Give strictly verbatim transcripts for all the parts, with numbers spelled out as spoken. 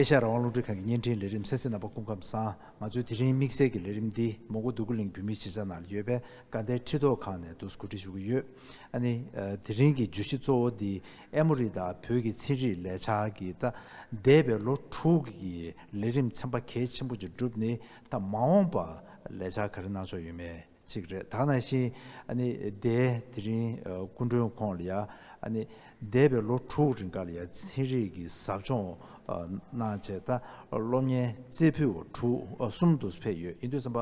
ཨེ་ཤ་ཡ་རང་དབང་རླུང་འཕྲིན་ཁང་གི་བརྙན་འཕྲིན་ལས་རིམ་གསན་གཟིགས་རྣམ་པ་སྐུ་ཁམས་བཟང་། ང་ཚོའི་དེ་རིང་དམིགས་བསལ་གྱི་ལས་རིམ་འདི་མོན་གྷོ་འདོད་རྒུ་གླིང་བོད་མིའི་གཞིས་ཆགས་ནང་ལ་ཡོད་པའི་དགའ་ལྡན་ཁྲི་ཐོག་ཁང་ནས་འདུག་གོ་སྒྲིག་ཞུ་གི་ཡོད། ཨ་ནི་ཨ་དེ་རིང་གི་བརྗོད་གཞི་གཙོ་བོ་འདི་ཨེ་མོ་རི་དང་བོད་ཀྱི་ཚན་རིག་ལས་འཆར་གྱི་ད་འདས་པའི་ལོ་དྲུག་གི་ལས་རིམ་ཚན་པ་གལ་ཆེན་པོ་ཅིག་བསྒྲུབས་ནས། ད་མ་འོངས་པ་ལས་འཆར་ག་རེ་གནང་ཕྱོགས་ཡོད་མེད་ཅིག་རེད། ད་ག་ནང་བཞིན་ཨ་ནི་འདས་དེ་རིང་ཨ་སྐུ་མགྲོན་ཁོང་ལ་ཡ་ཨ་ནི་འདས་པའི་ལོ་དྲུག་རིང་ག་ལ་ཡ་ཚན་རིག་གི་ཟབ་སྦྱོང་ཨ་གནང་བྱས། ད་སློབ་གཉེར་རྩེ་ཕུད་དྲུག་ཨ་གསུམ་དུ་ཕེབས་ཡོད། ཡིན་དུས་ཙམ་པ་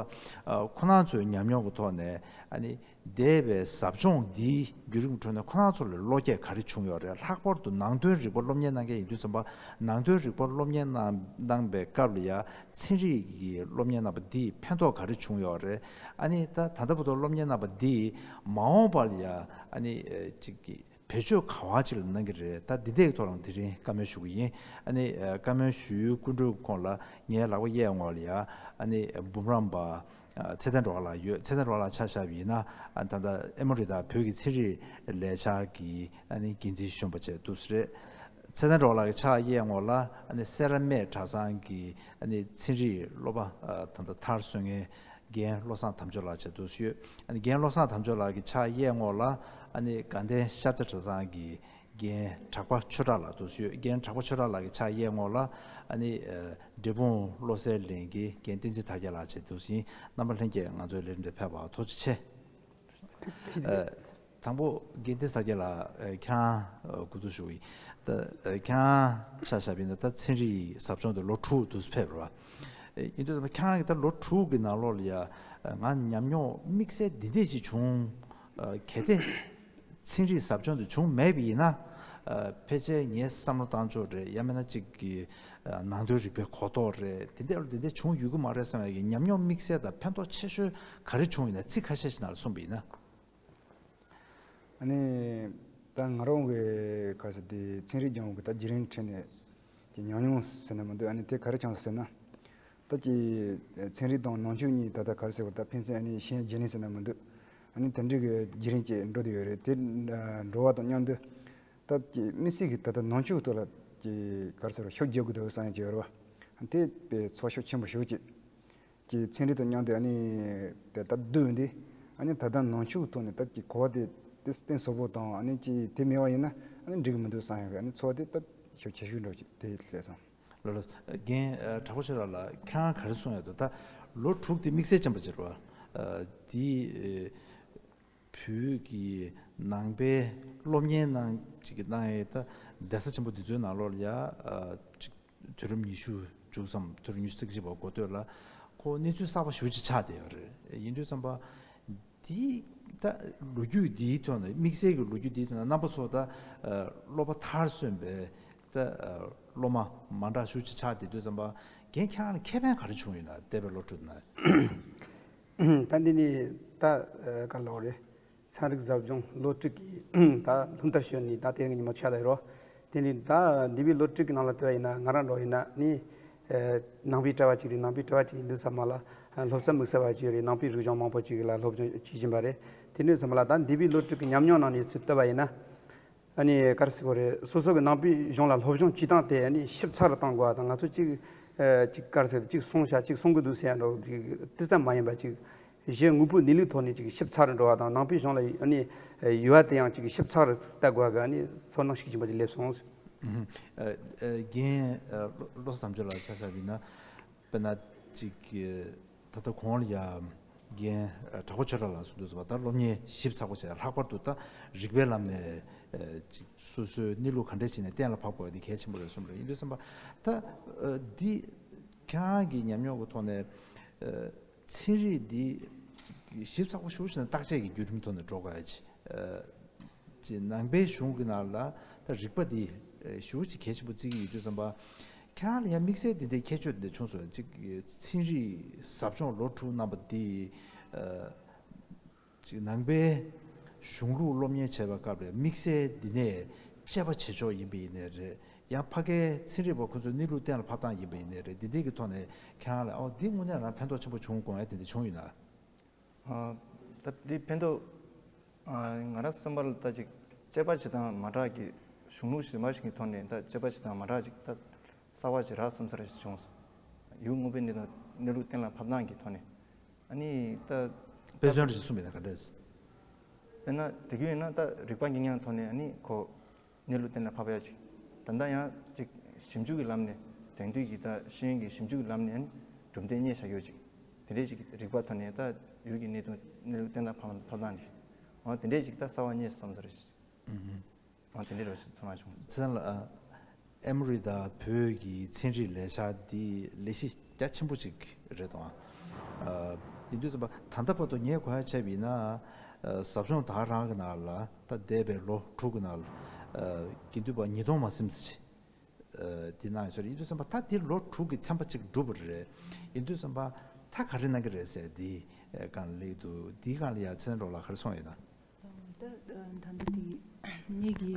ཨ་ཁོ་རང་ཚོའི་ཉམས་མྱོང་གི་ཐོག་ནས་ཨ་ནི་འདས་པའི་ཟབ་སྦྱོང་འདིའི་བརྒྱུད་རིམ་ཁྲོད་ནས་ཁོ་རང་ཚོ་ལ་བློ་སྐྱེད་ག་རེ་བྱུང་ཡོད་རེད། ལྷག་པར་དུ་ནང་དོན་རིག་པ་སློབ་གཉེར་གནང་མཁན་ཡིན་དུས་ཙམ་པ་ནང་དོན་རིག་པ་སློབ་གཉེར་གནང་གནང་པའི་སྐབས་ལ་ཡ་ཚན་རིག་གི་སློབ་གཉེར་གནང་པ་འདིས་ཕན་ཐོགས་ག་རེ་བྱུང་ཡོད་རེད། ཨ་ནི་ད་ད་ལྟ་བར་དུ་སློབ་གཉེར་གནང་པ་འདིས་མ་འོངས་པ་ལ་ཡ་ཨ་ནི་ཨ་ཅིག་གི་བེད་སྤྱོད་ག་བ་ཅིག་ལ་གནང་གི་རེད། ད་འདི་འདྲའི་ཐོག་ལ་དེ་རིང་བཀའ་མོལ་ཞུ་གི་ཡིན། ཨ་ནི་ཨ་བཀའ་མོལ་ཞུ་ཡུལ་སྐུ་མགྲོན་ཁོང་ལ་ངའི་ལག་པ་གཡས་ངོས་ལ་ཡ་ཨ་ནི་འབུམ་རམས་པ་ཨ་ཚེ་བརྟན་སྒྲོལ་དཀར་ལགས་ཡོད། ཚེ་བརྟན་སྒྲོལ་དཀར་ལགས་ཆ་བཞག་པ་ཡིན་ན་ཨ་ད་ལྟ་ཨེ་མོ་རི་དང་བོད་ཀྱི་ཚན་རིག་ལས་འཆར་གྱི་ཨ་ནི་འགན་འཛིན་གཞོན་པ་བྱས་འདུག་ཟེར། ཚེ་བརྟན་སྒྲོལ་དཀར་ལགས་ཀྱི་ཕྱག་གཡས་ངོས་ལ་ཨ་ནི་སེ་ར་སྨད་གྲྭ་ཚང་གི་ཨ་ནི་ཚན་རིག་སློབ་པ་ཨ་ད་ལྟ་མཐར་སོན་མཁན་རྒན་བློ་བཟང་དམ་ཆོས་ལགས་བྱས་འདུག་ཡོད། ཨ་ནི་རྒན་བློ་བཟང་དམ་ཆོས་ལགས་ཀྱི་ཕྱག་གཡས་ངོས་ལ་ཨ་ནི་དགའ་ལྡན་ཤར་རྩེ་གྲྭ་ཚང་གི་རྒན་གྲགས་པ་ཆོས་གྲགས་ལགས་འདུག་ཡོད། རྒན་གྲགས་པ་ཆོས་གྲགས་ལགས་ཀྱི་ཕྱག་གཡས་ངོས་ལ་ཨ་ནི་ཨ་འབྲས་སྤུངས་བློ་གསལ་གླིང་གི་རྒན་བསྟན་འཛིན་དར་རྒྱས་ལགས་བྱས་འདུག་ཡིན། རྣམ་པ་ལྷན་རྒྱས་ང་ཚོའི་ལས་རིམ་དེ་ཕེབས་པར་ཐུགས་རྗེ་ཆེ། ཨ་དང་པོ་རྒན་བསྟན་འཛིན་དར་རྒྱས་ལགས་ཨ་ཁྱེད་རང་ཨ་སྐུ་གཟུགས་ཞུ་གི་ཡིན། ད་ཨ་ཁྱེད་རང་ཆ་བཞག་པ་ཡིན་ན་ད་ཚན་རིག་ཟབ་སྦྱོང་དེ་ལོ་དྲུག་འདུག་ཕེབས་རེད་བ། ཨ་ཡིན་དུས་ཙམ་པ་ཁྱེད་རང་གིས་ད་ལོ་དྲུག་གི་ནང་ལོགས་ལ་ཡ་ཨ་ང་ཉམས་མྱོང་དམིགས་བསལ་འདི་འདྲས་ཅིག་བྱུང་། ཨ་གལ་ཏེ་ཚན་རིག་ཟབ་སྦྱོང་དེ་བྱུང་མེད་པ་ཡིན་ན་ཨ་ཕལ་ཆེར་ངའི་བསམ་བློ་བཏང་ཕྱོགས་རེད། ཡང་མིན་ན་ཅིག་གི་ཨ་ནང་དོན་རིག་པའི་གོ་རྟོགས་རེད། དེ་འདྲ་དེ་འདྲ་བྱུང་ཡོད་ཀྱི་མ་རེད་བསམ་ཡག་གི་ཉམས་མྱོང་དམིགས་བསལ་དང་ཕན་ཐོགས་ཆེ་ཤོས་ག་རེ་བྱུང་ཡོད་ན་ཚིག་ཁ་ཤས་ཤིག་ནང་ལ་གསུངས་པ་ཡིན་ན། ཨ་ནི་ད་ང་རང་གི་ག་རེ་ཟེར་དེ་ཚན་རིག་སྦྱང་བའི་གི་ད་བརྒྱུད་རིམ་ཁྲོད་ནས་ཀྱི་ཉམས་མྱོང་ཟེར་ན་མི་འདུག་ཨ་ནི་དེ་ག་རེ་བྱུང་སོང་ཟེར་ན། ད་ཀྱི་ཚན་རིག་དང་ནང་ཆོས་གཉིས་ད་ལྟ་ག་རེ་ཟེར་བ་ད་ཕན་ཚུན་ཨ་ནི་ཤན་བརྒྱུད་རིམ་ཟེར་ན་མི་འདུག་ཨ་ནི་དེ་འདྲའི་གི་བརྒྱུད་རིམ་ཅིག་འགྲོ་བསྡད་ཡོད་རེད། དེ་འགྲོ་བ་དང་མཉམ་དུ་ད་ཀྱི་དམིགས་བསལ་གྱི་ད་ལྟ་ནང་ཆོས་ཐོག་ལ་ཀྱི་ག་རེ་ཟེར་བ་ཤུགས་རྒྱག་དགོས་འདུག་བསམ་ཡག་ཅིག་ཡོད་རེད་བ། དེ་དཔེ་ཚོར་ཤུགས་ཆེན་པོ་ཞེ་པོ་ཅིག་ཀྱི་ཚན་རིག་དང་མཉམ་དུ་ཨ་ནི་དེ་ལྟར་བསྡུས་ཏེ་ཨ་ནི་ད་ལྟ་ནང་ཆོས་ཐོག་ནས་ད་ཀྱི་གོ་བ་དེ་དེ་གཏིང་ཟབ་པོ་དང་ཨ་ནི་ཀྱི་དེ་མེད་པ་ཡིན་ན་ཨ་ནི་འགྲིག་གི་མི་འདུག་བསམ་ཡག་གི་ཨ་ནི་ཚོར་བ་དེ་ད་ཞེ་པོ་ཆེ་ཤོས་འདྲ་ཅིག་དེ་སླེབས་སོང་། ལགས་ལགས། རྒན་ཨ་གྲགས་པ་ཆོས་གྲགས་ལགས་ཁྱེད་རང་ག་རེ་གསུང་ཡག་འདུག་ད་ལོ་དྲུག་དེ་དམིགས་བསལ་ཅན་པ་ཅིག་རེད་བ། ཨ་དེ་ཨ་བོད་ཀྱི་ནང་པའི་སློབ་གཉེར་གནང་ཅིག་གི་གནང་ཡས་ད་གདན་ས་ཆེན་པོ་འདི་ཚོའི་ནང་ལོགས་ལ་ཡ་ཨ་ཅིག་དུས་རབས་ཉི་ཤུ་མཇུག་ཙམ་དུས་རབས་ཉི་ཤུ་རྩ་གཅིག་པ་འགོ་སྟོད་ལ་ཁོ་གནས་ཚུལ་གསར་པ་ཞེ་པོ་ཅིག་ཆགས་བསྡད་ཡོད་རེད། ཡིན་དུས་ཙམ་པ་འདི་ད་ལོ་རྒྱུས་འདིའི་ཐོག་ནས་དམིགས་བསལ་གྱི་ལོ་རྒྱུས་འདིའི་ཐོག་ནས་རྣམ་པ་ཚོ་ད་ཨ་སློབ་པ་མཐར་སོན་པའི་ད་ཨ་སློབ་མ་མ་འདྲ་ཞེ་པོ་ཅིག་ཆགས་བསྡད་དུས་ཙམ་པ་རྒན་ཁྱེད་རང་ལ་ཁེ་ཕན་ག་རེ་བྱུང་ཡོད་ན་འདས་པའི་ལོ་དྲུག་ནང་། ད་འདི་ནི་ད་ཨ་ག་ལོ་རེད། ཚན་རིག་ཟབ་སྦྱོང་ལོ་དྲུག་གི་ད་སློབ་མཐར་ཕྱིན་ནི་ད་དེ་རིང་གི་ཉི་མ་ཆགས་བསྡད་ཡོད་རེད། དེ་ནི་ད་འདས་པའི་ལོ་དྲུག་གི་ནང་ལ་ལྟོས་པ་ཡིན་ན་ང་རང་འདྲ་ཡིན་ན་ནི་ཨ་ནང་པའི་གྲྭ་པ་ཅིག་རེད། ནང་པའི་གྲྭ་པ་ཅིག་ཡིན་དུས་ཙམ་པ་ལ་ཨ་སློབ་གསོ་དམིགས་བསལ་བ་ཅིག་རེད། ནང་པའི་རིག་གཞུང་མང་པོ་ཅིག་ལ་སློབ་སྦྱོང་བྱེད་བཞིན་པ་རེད། དེ་དུས་ཙམ་པ་ལ་ད་འདས་པའི་ལོ་དྲུག་གི་ཉམས་མྱོང་ནང་ནས་ཚུར་ལྟོས་པ་ཡིན་ན། ཨ་ནི་ག་རེ་ཟེར་དགོས་རེད། སོ་སོ་གི་ནང་པའི་གཞུང་ལ་སློབ་སྦྱོང་བྱེད་སྟངས་དེ་ཨ་ནི་ཞིབ་ཚགས་རུ་གཏོང་དགོས་པ་དང་། ང་ཚོ་གཅིག་ཨ་གཅིག་ག་རེ་ཟེར་གཅིག་གསུང་བྱ་གཅིག་གསུང་གི་འདུག་ཟེར་ཡ་འདྲ་བོ་དེ་ཙམ་མ་ཡིན་པ། གཅིག་གཞི་དངོས་པོའི་གནས་ལུགས་ཐོག་ནས་གཅིག་ཞིབ་ཚགས་རུ་འགྲོ་བ་དང་། ནང་པའི་གཞུང་ལ་ཨ་ནི་ཡོད་པ་དེ་ཡང་གཅིག་ཞིབ་ཚགས་རུ་ལྟ་དགོས་པ་གི་ཨ་ནི་ཚོར་སྣང་ཤུགས་ཆེན་པོ་ཅིག་སླེབས་སོང་། ཨུ་ཧུམ། ཨ་ཨ་རྒན་ཨ་བློ་བློ་བཟང་དམ་ཆོས་ལགས་ཆ་བཞག་པ་ཡིན་ན། དཔེར་ན་ཅིག་ད་ལྟ་གོང་ལ་ཡ་རྒན་གྲགས་པ་ཆོས་གྲགས་ལགས་གསུངས་དུས་ཙམ་པ་ད་སློབ་གཉེར་ཞིབ་ཚགས་པོ་བྱས། ལྷག་པར་དུ་ད་རིག་པའི་ལམ་ནས་ཅིག་སོ་སོའི་གནས་ལུགས་ག་འདྲ་བྱས་ནས་གཏན་ལ་ཕབ་དགོས་པ་འདི་གལ་ཆེན་པོ་རེད་གསུངས་པ་རེད། ཡིན་དུས་ཙམ་པ་ད་འདི་ཁྱེད་རང་གི་ཉམས་མྱོང་གི་ཐོག་ནས་ཚན་རིག་འདི་ཞིབ་ཚགས་པོ་ཞུ་བྱས་ནས་བརྟག་དཔྱད་ཀྱི་བརྒྱུད་རིམ་ཐོག་ནས་འགྲོ་དགོས་ཡ་ཅིག་ཅིག་ནང་པའི་གཞུང་གི་ནང་ལ་ད་རིག་པ་འདི་ཞེ་པོ་ཅིག་གལ་ཆེན་པོ་བརྩི་གི་ཡོད་དུས་ཙམ་པ། ཁྱེད་རང་ལ་ཡང་དམིགས་བསལ་འདི་འདྲའི་ཁྱད་ཆོས་འདི་འདྲ་བྱུང་སོང་། ཅིག་ཚན་རིག་ཟབ་སྦྱོང་ལོ་དྲུག་གནང་པ་འདི་ཅིག་ནང་པའི་གཞུང་ལུགས་སློབ་གཉེར་བྱས་པའི་སྐབས་ལ་དམིགས་བསལ་འདི་ནས་དཔྱད་པ་བྱེད་ཕྱོགས་ཡིན་པ་ཡིན་ནའི་རེད། ཡང་ཕ་གིའི་ཚན་རིག་པ་ཁོ་ཚོའི་གནས་ལུགས་གཏན་ལ་ཕབ་སྟངས་ཡིན་པ་ཡིན་ནའི་རེད། འདི་འདྲའི་གི་ཐོག་ནས་ཁྱེད་རང་ལ་ཨོ་འདི་དངོས་གནས་རང་ཕན་ཐོགས་ཆེན་པོ་བྱུང་དགོངས་ཡ་དེ་འདྲ་བྱུང་ཡོད་ན། ཨ་ད་འདི་ཕན་ཐོགས་ཨ་ང་རང་བསམ་པ་ལ་ད་ཅིག་དཔྱད་པ་བྱེད་སྟངས་མ་འདྲ་གི་གཞུང་ལུགས་གཞན་པ་ཞིག་གི་ཐོག་ནས་ད་དཔྱད་པ་བྱེད་སྟངས་མ་འདྲ་ཅིག་ད་ གསར་བ་ཞིག་རག་སོང་ས་རེད་བྱུང་སོང་། ཡུལ་དངོས་པོའི་གནས་སྟངས་གནས་ལུགས་གཏན་ལ་ཕབ་སྟངས་ཀྱི་ཐོག་ནས་ཨ་ནི་ད་དཔེ་མཚོན་རེ་ཞིག་གསུངས་པ་ཡིན་ན་ག་འདྲས། དཔེར་ན་དེ་གུ་ཡིན་ན་ད་རིག་པ་འགྱིང་ཉང་ཐོག་ནས་ཨ་ནི་ཁོ་གནས་ལུགས་གཏན་ལ་ཕབ་ཡ་ཅིག་ད་ལྟ་ཡང་ཅིག་ཞིབ་འཇུག་གི་ལམ་ནས་དེང་དུས་ཀྱི་ད་ཤེས་ཡོན་གྱི་ཞིབ་འཇུག་གི་ལམ་ནས་ཨ་ནི་གྲུབ་འབྲས་རྙེད་བཞག་ཡོད་ཅིག་དེ་འདྲས་ཅིག་རིག་པ་ཐོག་ནས་ད་ཡུལ་གྱི་གནས་སྟངས་གནས་ལུགས་གཏན་ལ་ཕབ་ཕབ་སྟངས་ཅིག་འོ་དེ་འདྲས་ཅིག་ད་གསར་བ་རྙེད་སོང་ས་རེད། ཨ་དེ་འདྲའི་རོ་ཞིག་ཚང་མ་བྱུང་། ཚེ་ལ་ཨེ་མོ་རི་དང་བོད་ཀྱི་ཚན་རིག་ལས་འཆར་འདི་ལས་གཞི་རྒྱ་ཆེན་པོ་ཅིག་རེད་དང་། ཡིན་དུས་ཙམ་པ་ད་ལྟ་བར་དུ་ངས་གོ་ཡ་བྱས་པ་ཡིན་ན་ཟབ་སྦྱོང་ད་རང་གི་ནང་ལ་ད་འདས་པའི་ལོ་དྲུག་གི་ནང་ལ་དགེ་འདུན་པ་ཉིས་སྟོང་མ་ཟིན་ཙམ་ཅིག་འདི་གནང་ཡོད་ས་རེད། ཡིན་དུས་ཙམ་པ་ད་འདི་ལོ་དྲུག་གི་ཚན་པ་ཅིག་འགྲུབ་པ་རེད། ཡིན་དུས་ཙམ་པ་ད་ག་རེ་གནང་གི་རེད་ཟེར་འདི་སྒང་ལ་སླེབས་འདུག་འདིའི་སྒང་ལ་ཡ་ཚེ་རིང་རོགས་ལགས་ག་རེ་གསུངས་ཡོད་ན། ད་ད་ལྟ་དེ་ངེད་ཀྱི་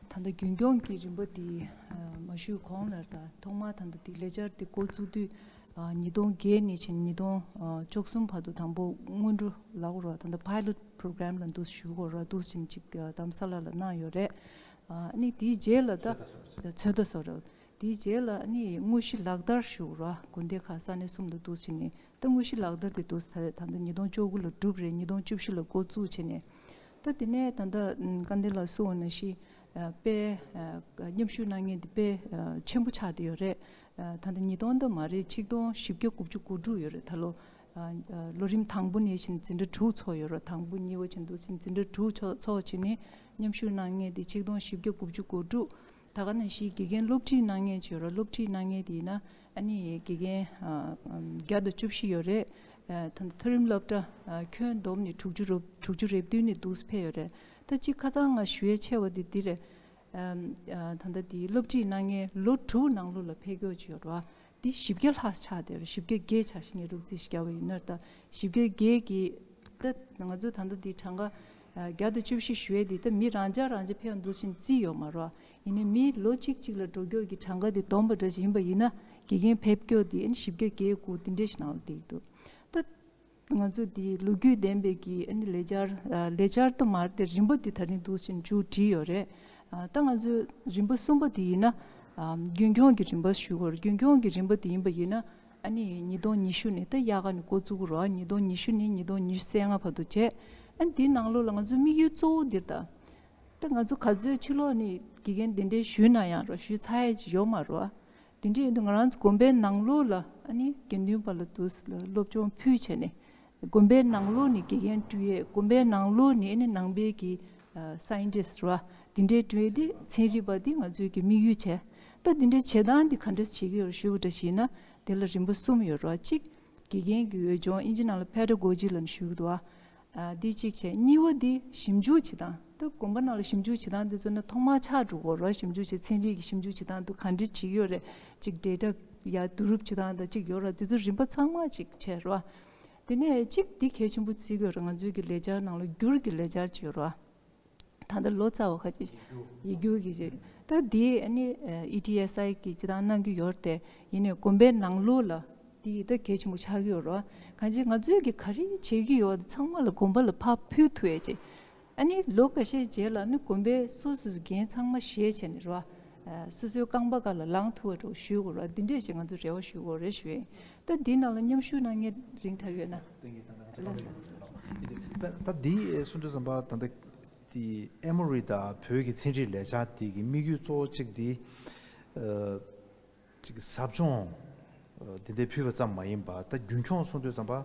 ད་ལྟ་རྒྱུན་འཁྱོངས་ཀྱི་རིམ་པ་དེ་མ་ཞུས་གོང་ལ་ད་ཐོག་མར་ད་ལྟ་དེ་ལས་འཆར་དེ་འགོ་བཙུགས་དུས་ཉིས་སྟོང་བརྒྱད་ནས་ཕྱིན་ཉིས་སྟོང་བཅུ་གསུམ་བར་དུ་དང་པོ་སྔོན་འགྲོ་ལབ་དགོས་རེད། ད་ལྟ་pilot program ལ་འདུག་ཞུ་དགོས་རེད། འདུག་ཕྱིན་ཅིག་རྡ་རམ་ས་ལ་ལ་གནང་ཡོད་རེད། ཨ་ནི་དེའི་རྗེས་ལ་ད་ཚོད་ལྟ་བཟོ་རེད། དེའི་རྗེས་ལ་ནི་དངོས་གཞི་ལག་བསྟར་ཞུ་ར་དགོན་སྡེ་ཁག་ས་གནས་གསུམ་ལ་འདུག་ཕྱིན་ནས་ད་དངོས་གཞི་ལག་བསྟར་དེ་འདུག་ད་ད་ལྟ་ཉིས་སྟོང་བཅུ་དགུ་ལ་གྲུབ་རེད། ཉིས་སྟོང་བཅུ་བཞི་ལ་འགོ་བཙུགས་བྱས་ནས་ད་དེ་ནས་ད་ལྟ་བཀའ་འདི་ལ་གསུངས་པ་ནང་བཞིན་དཔེ་མཉམ་ཞུགས་གནང་མཁན་དེ་དཔེ་ཆེན་པོ་ཆགས་བསྡད་ཡོད་རེད། ད་ལྟ་ཉིས་སྟོང་ད་མ་རེད། ཆིག་སྟོང་བཞི་བརྒྱ་དགུ་བཅུ་གོ་དྲུག་ཡོད་རེད་ད་ལོ། ལོ་རིམ་དང་པོ་ནས་བཞིན་འཛིན་གྲྭ་དྲུག་ཚོགས་ཡོད་རེད། དང་པོ་གཉིས་པ་བཞིན་དུ་བཞིན་འཛིན་གྲྭ་དྲུག་ཚོགས་ཚོགས་བྱས་ནས་མཉམ་ཞུགས་གནང་མཁན་དེ་ཆིག་སྟོང་བཞི་བརྒྱ་དགུ་བཅུ་གོ་དྲུག་ད་ག་ནང་བཞིན་དགེ་རྒན་སློབ་ཁྲིད་གནང་མཁན་ཅིག་ཡོད་རེད། སློབ་ཁྲིད་གནང་མཁན་དེ་ཡིན་ན་ཨ་ནི་དགེ་རྒན་བརྒྱ་དང་བཅུ་བཞི་ཡོད་རེད། ད་ལྟ་མཐོ་རིམ་སློབ་གྲྭ་ཁྱོན་བསྡོམས་ནས་དྲུག་ཅུ་རེ་དྲུག་ཅུ་རེ་བདུན་ནས་འདུག་ཕེབས་ཡོད་རེད། ད་གཅིག་ཁ་སང་ང་ཞུ་ཡས་ཆེ་བ་དེ་འདི་རེད། ད་ལྟ་དེ་སློབ་ཁྲིད་གནང་མཁན་ལོ་དྲུག་ནང་ལོགས་ལ་ཕེབས་མཁན་ཅིག་ཡོད་རེད་བ། འདི་བཞི་བརྒྱ་ལྷག་ཆགས་བསྡད་རེད། བཞི་བརྒྱ་བརྒལ་ཆགས་ཤིང་ངས་སློབ་ཚན་ཞིག་བརྒྱབ་པ་ཡིན་ན་ད་བཞི་བརྒྱ་བརྒལ་གྱི་ད་ང་ཚོ་ད་ལྟ་འདི་གྲངས་ཀ་བརྒྱ་དང་བཅུ་བཞི་ཞུ་ཡས་འདི་ད་མི་རང་འཇགས་རང་འཇགས་ཕེབས་འདུག་ཕྱིན་རྩིས་ཡོད་མ་རེད། ཡིན་ནའི་མི་ལོ་གཅིག་གཅིག་ལ་འགྲོ་མཁན་གྱི་གྲངས་ཀ་འདི་བསྡོམས་པ་འདྲ་ཞིག་ཡིན་པ་ཡིན་ན་དགེ་རྒན་ཕེབས་མཁན་འདི་ཨ་ནི་བཞི་བརྒྱ་བརྒལ་དགུ་འདི་འདྲ་ཞིག་ནང་ལ་བསྡད་ཀྱི་འདུག་ད་ང་ཚོ་འདི་ལོ་རྒྱུས་ལྡན་པའི་གི་ཨ་ནི་ལས་འཆར་ལས་འཆར་དུ་མར་དེ་རིམ་པ་འདི་ད་རིང་འདུག་ཕྱིན་མཇུག་བསྒྲིལ་ཡོད་རེད། ད་ང་ཚོ་རིམ་པ་གསུམ་པ་དེ་ཡིན་ན་རྒྱུན་འཁྱོངས་ཀྱི་རིམ་པ་ཞུ་དགོས་རེད། རྒྱུན་འཁྱོངས་ཀྱི་རིམ་པ་དེ་ཡིན་པ་ཡིན་ན་ཨ་ནི་ཉིས་སྟོང་ཉི་ཤུ་ནས་ད་དབྱར་ཁ་ནས་འགོ་བཙུགས་དགོས་རེད། ཉིས་སྟོང་ཉི་ཤུ་ནས་ཉིས་སྟོང་ཉི་ཤུ་རྩ་ལྔ་བར་དུ་བྱས། ཨ་ནི་འདིའི་ནང་ལོགས་ལ་ང་ཚོའི་དམིགས་ཡུལ་གཙོ་བོ་འདིར་ད། ད་ང་ཚོ་ག་ཚོད་ཕྱི་ལོགས་ནས་དགེ་རྒན་གདན་འདྲེན་ཞུས་ན་ཡང་རོགས་ཞུས་ཚར་ཡས་ཅིག་ཡོད་མ་རེད་བ། དེ་འདྲ་ཡིན་དུས་ང་རང་ཚོ་དགོན་པའི་ནང་ལོགས་ལ་ཨ་ནི་དགེ་འདུན་པ་ལ་དུ་སློབ་སྦྱོང་ཕུལ་བྱས་ནས་དགོན་པའི་ནང་ལོགས་ནས་དགེ་རྒན་བསྐྲུན་ཡས། དགོན་པའི་ནང་ལོགས་ནས་ཨ་ནི་ནང་པའི་གི་scientist རེད་བ། དེ་འདྲའི་བསྐྲུན་ཡས་དེ་ཚན་རིག་པ་དེ་ང་ཚོའི་གི་དམིགས་ཡུལ་བྱས། ད་དེ་འདྲའི་བྱེད་སྟངས་དེ་ག་འདྲས་བྱེད་ཀྱི་ཡོད་རེད་ཞུས་པ་འདྲ་ཞིག་ན་དེ་ལ་རིམ་པ་གསུམ་ཡོད་རེད་བ། གཅིག་དགེ་རྒན་གྱི་འོས་སྦྱོང་ཨིན་ཇི་ནང་ལ་pedagogy ལབ་ནས་ཞུ་གི་འདུག་བ། ཨ། འདི་གཅིག་བྱས། གཉིས་པ་འདི་ཞིབ་འཇུག་བྱེད་སྟངས། ད་དགོན་པ་ནང་ལ་ཞིབ་འཇུག་བྱེད་སྟངས་འདི་ཚོ་ནི་ཐོག་མར་ཆགས་འགྲོ་དགོས་རེད། ཞིབ་འཇུག་བྱེད། ཚན་རིག་གི་ཞིབ་འཇུག་བྱེད་སྟངས་འདི་ག་འདྲ་བྱེད་ཀྱི་ཡོད་རེད། གཅིག་data ཡར་བསྡུ་རུབ་བྱེད་སྟངས་དང་གཅིག་ཡོད་རེད། འདི་ཚོ་རིམ་པ་ཚང་མ་གཅིག་བྱས་རེད་བ། དེ་ནས་གཅིག་འདི་གལ་ཆེན་པོ་བརྩི་གི་ཡོད་རེད། ང་ཚོའི་གི་ལས་འཆར་ནང་ལ་སྒྱུར་གྱི་ལས་འཆར་ཅིག་ཡོད་རེད་བ། ད་ལྟ་ལོ་ཙཱ་བ་ཁ་ཅིག་ཡིག་སྒྱུར་གྱི་ཅིག་ད་འདི་ཨ་ནི་ཨེ་ཨི་ཊི་ཨེསི་ཨའི་གི་སྤྱི་བཏང་གནང་གི་ཡོད་རེད་དེ། ཡིན་ནའི་དགོན་པའི་ནང་ལོགས་ལ་འདི་ད་གལ་ཆེན་པོ་ཆགས་ཀྱི་ཡོད་རེད། གང་ཅི་ང་ཚོས་ཀྱི་ག་རེ་བྱེད་ཀྱི་ཡོད་ཚང་མ་ལ་དགོན་པ་ལ་ཕར་ཕུལ་ཐུབ་ཡས་ཅིག་ཨ་ནི་ལོ་འགའ་ཤས་རྗེས་ལ་ནི་དགོན་པའི་སོ་སོ་སོའི་འགན་ཚང་མ་བཞེས་བྱས་ནས་རེད་བ། སོ་སོའི་རྐང་པ་སྒང་ལ་ལངས་ཐུབ་པ་འདྲ་བོ་ཞུ་དགོས་རེད་བ། འདི་འདྲས་ཞིག་ང་ཚོ་རེ་བ་ཞུ་དགོས་རེད་ཞུ་ཡིན། ད་འདི་ནང་ལ་མཉམ་ཞུགས་གནང་མཁན་རིང་ཐག་ཡོད་ན། ད་འདི་གསུང་དུས་ཙམ་པ་ད་ལྟ། དེ་ཨེ་མོ་རི་དང་བོད་ཀྱི་ཚན་རིག་ལས་འཆར་དེ་གི་དམིགས་ཡུལ་གཙོ་བོ་གཅིག་དེ། ཨ། གཅིག་ཟབ་སྦྱོང་། ཨ། དེ་འདྲའི་ཕུལ་བ་ཙམ་མ་ཡིན་པ་ད་རྒྱུན་འཁྱོངས་གསུང་དུས་ཙམ་པ།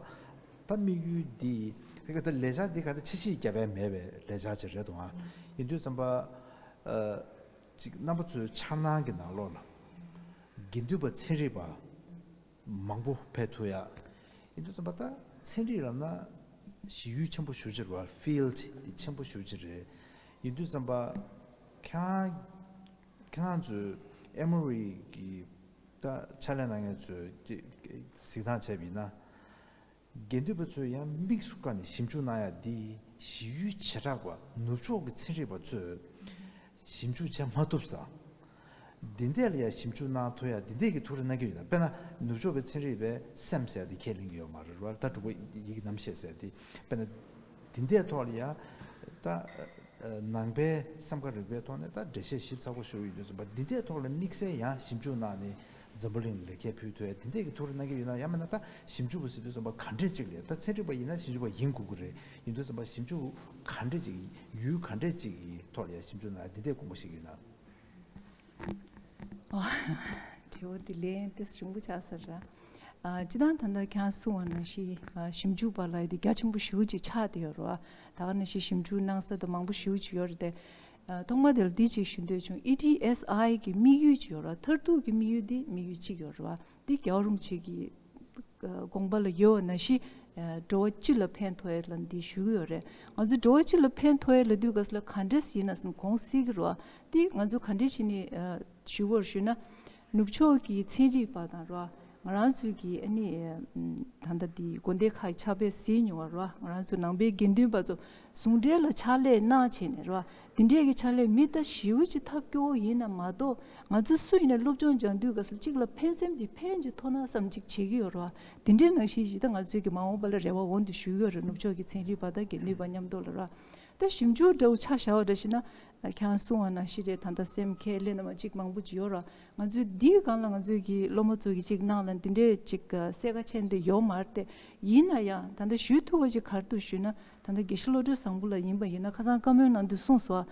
ད་དམིགས་ཡུལ་འདི་ད་ལས་འཆར་འདི་ག་ད་ཆེ་བཞེས་རྒྱབ་ཡ་མེད་པའི་ལས་འཆར་ཅིག་རེད་འདུག་ཨ། ཡིན་དུས་ཙམ་པ། ཨ། གཅིག་རྣམ་པ་ཚོའི་འཆར་སྣང་གི་ནང་ལོགས་ལ་དགེ་འདུན་པ་ཚན་རིག་པ་མང་པོ་ཕེབས་ཐུབ་ཡ། ཡིན་དུས་ཙམ་པ་ད་ཚན་རིག་ལབ་ན་གཞི་ཡུལ་ཆེན་པོ་ཞེ་པོ་ཅིག་རེད་བ། ཕིལ་ཌི་འདི་ཆེན་པོ་ཞེ་པོ་ཅིག་རེད། ཡིན་དུས་ཙམ་པ་ཁྱེད་རང་ཁྱེད་རང་ཚོའི་ཨེ་མོ་རི་གི་ད་ཕྱག་ལས་གནང་མཁན་ཚོས་གཟིགས་སྟངས་བྱས་པ་ཡིན་ན། དགེ་འདུན་པ་ཚོས་ཡང་དམིགས་སུ་བཀར་ནས་ཞིབ་འཇུག་གནང་ཡ་འདི་གཞི་ཡུལ་བྱེ་བྲག་པ་ནུབ་ཕྱོགས་ཀྱི་ཚན་རིག་པ་ཚོས་ཞིབ་འཇུག་བྱེད་མ་ཐུབ་ས། འདི་འདྲས་ལ་ཡང་ཞིབ་འཇུག་གནང་ཐུབ་ཡ་འདི་འདྲས་ཀྱི་ཐུགས་རེ་གནང་གི་ཡོད་ན། དཔེར་ན་ནུབ་ཕྱོགས་པའི་ཚན་རིག་པས་སེམས་ཟེར་ཡ་འདི་ཁས་ལེན་གྱི་ཡོད་མ་རེད་བ། ད་དྲུག་པ་ཡི་གེ་རྣམ་ཤེས་ཟེར་ཡ་འདི། དཔེར་ན་འདི་འདྲས་ཐོག་ལ་ཡང་ད། ནང་པའི་བསམ་ཁ་རིག་པའི་ཐོག་ནས་ད་འགྲེལ་བཤད་ཞིབ་ཚགས་པོ་ཞུ་ཡོད་དུས་ཙམ་པ་འདི་འདྲའི་ཐོག་ལ་དམིགས་བསལ་ཡང་ཞིབ་འཇུག་གནང་ནས་འཛམ་བུ་གླིང་ལ་ལེགས་སྐྱེས་ཕུལ་ཐུབ་ཡ་འདི་འདྲས་ཀྱི་ཐུགས་རེ་གནང་གི་ཡོད་ན། ཡང་མིན་ན་ད་ཞིབ་འཇུག་པ་ཟེར་དུས་ཙམ་པ་ག་འདྲས་ཅིག་ལས། ད་ཚན་རིག་པ་ཡིན་ན་ཞིབ་འཇུག་པ་ཡིན་དགོས་ཀྱི་རེད། ཡིན་དུས་ཙམ་པ་ཞིབ་འཇུག་ག་འདྲས་ཅིག་ཡུལ་ག་འདྲས་ཅིག་གི་ཐོག་ལ་ཡང་ཞིབ་འཇུག་གནང་ཡ་འདི་འདྲས་དགོངས་པ་བཞེས་ཀྱི་ཡོད་ན། དྲི་བ་འདི་ལན་ཏོག་ཙམ་རིང་པོ་ཆགས་ས་རེད། ཨ། སྤྱིར་བཏང་ད་ལྟ་ཁྱེད་རང་གསུངས་པ་ནང་བཞིན། ཨ། ཞིབ་འཇུག་པ་ལབ་ཡ་དེ་རྒྱ་ཆེན་པོ་ཞེ་པོ་ཅིག་ཆགས་བསྡད་ཡོད་རེད་བ། ད་ག་ནང་བཞིན་ཞིབ་འཇུག་གནང་ས་དང་མང་པོ་ཞེ་པོ་ཅིག་ཡོད་རེད་དེ། ཨ། ཐོག་མ་དེ་ལ་འདི་ཅིག་ཞུ་འདོད་བྱུང་། ཨི་ཊི་ཨེས་ཨའི་གི་དམིགས་ཡུལ་ཅིག་ཡོད་རེད་བ། མཐར་ཐུག་གི་དམིགས་ཡུལ་འདི་དམིགས་ཡུལ་གཅིག་ཡོད་རེད་བ། འདི་རྒྱལ་བ་རིན་པོ་ཆེ་གི་དགོངས་པ་ལ་ཡོད་པ་ནང་བཞིན། ཨ། འགྲོ་བ་སྤྱི་ལ་ཕན་ཐོགས་ཡས་ལ་འདི་ཞུ་གི་ཡོད་རེད། ང་ཚོས་འགྲོ་བ་སྤྱི་ལ་ཕན་ཐོགས་ཡས་ལབ་དུས་སྐབས་ལ་ག་འདྲས་ཡིན་ན་བསམ་དགོངས་སྲིད་ཀྱི་རེད་བ། འདི་ང་ཚོས་ག་འདྲས་བྱས་ནས། ཨ། ཞུ་བར་ཞུས་ན། ནུབ་ཕྱོགས་ཀྱི་ཚན་རིག་པ་དང་རེད་བ། ང་རང་ཚོའི་གི་ཨ་ནི། ཨ། ད་ལྟ་འདི་དགོན་སྡེ་ཁག་གི་ཕྱག་དཔེ་གཟིགས་མྱོང་བ་རེད་བ། ང་རང་ཚོ་ནང་པའི་དགེ་འདུན་པ་ཚོ་ཟུང་འབྲེལ་ལ་ཕྱག་ལས་གནང་བྱས་ནས་རེད་བ། འདི་འདྲས་ཀྱི་ཕྱག་ལས་མི་ད་ཞེ་པོ་ཅིག་ཐབས་སྐྱོ་བོ་ཡིན་ན་མ་གཏོགས། ང་ཚོ་སུ་ཡིན་ན་སློབ་སྦྱོང་སྦྱང་དུས་སྐབས་སུ་གཅིག་ལ་ཕན་སེམས་ཀྱི་ཕན་ཅིག་ཐོགས་ན་བསམ་ཅིག་བྱེད་ཀྱི་ཡོད་རེད་བ། དེ་འདྲའི་ནང་བཞིན་ཞིག་ད་ང་ཚོའི་གི་མ་འོངས་པ་ལ་རེ་བ་འོང་དུ་ཞུ་གི་ཡོད་རེད། ནུབ་ཕྱོགས་ཀྱི་ཚན་རིག་པ་དང་དགེ་འདུན་པ་མཉམ་དུ་ལ་རེད་བ། ད་ཞིབ་འཇུག་འདྲ་བོ་ཆ་བཞག་པ་འདྲ་ཞིག་ན། ཁྱེད་རང་གསུངས་པ་ནང་བཞིན་རེད། ད་ལྟ་སེམས་ཁས་ལེན་ན་མ་གཅིག་མང་པོ་ཅིག་ཡོད་རེད་བ། ང་ཚོའི་འདིའི་སྒང་ལ་ང་ཚོའི་གི་སློབ་མ་ཚོ་གི་གཅིག་ནང་ལ་འདི་འདྲའི་གཅིག་གསལ་ཁ་ཆེན་འདི་ཡོད་མ་རེད་དེ། ཡིན་ན་ཡང་ད་ལྟ་ཞུ་ཐུབ་པ་ཅིག་ག་རེ་འདུག་ཞུས་ན། ད་ལྟ་དགེ་བཤེས་བློ་གྲོས་བཟང་པོ་ལགས་ཡིན་པ་ཡིན་ན་ཁ་སང་བཀའ་མོལ་གནང་དུས་གསུངས་སོང་།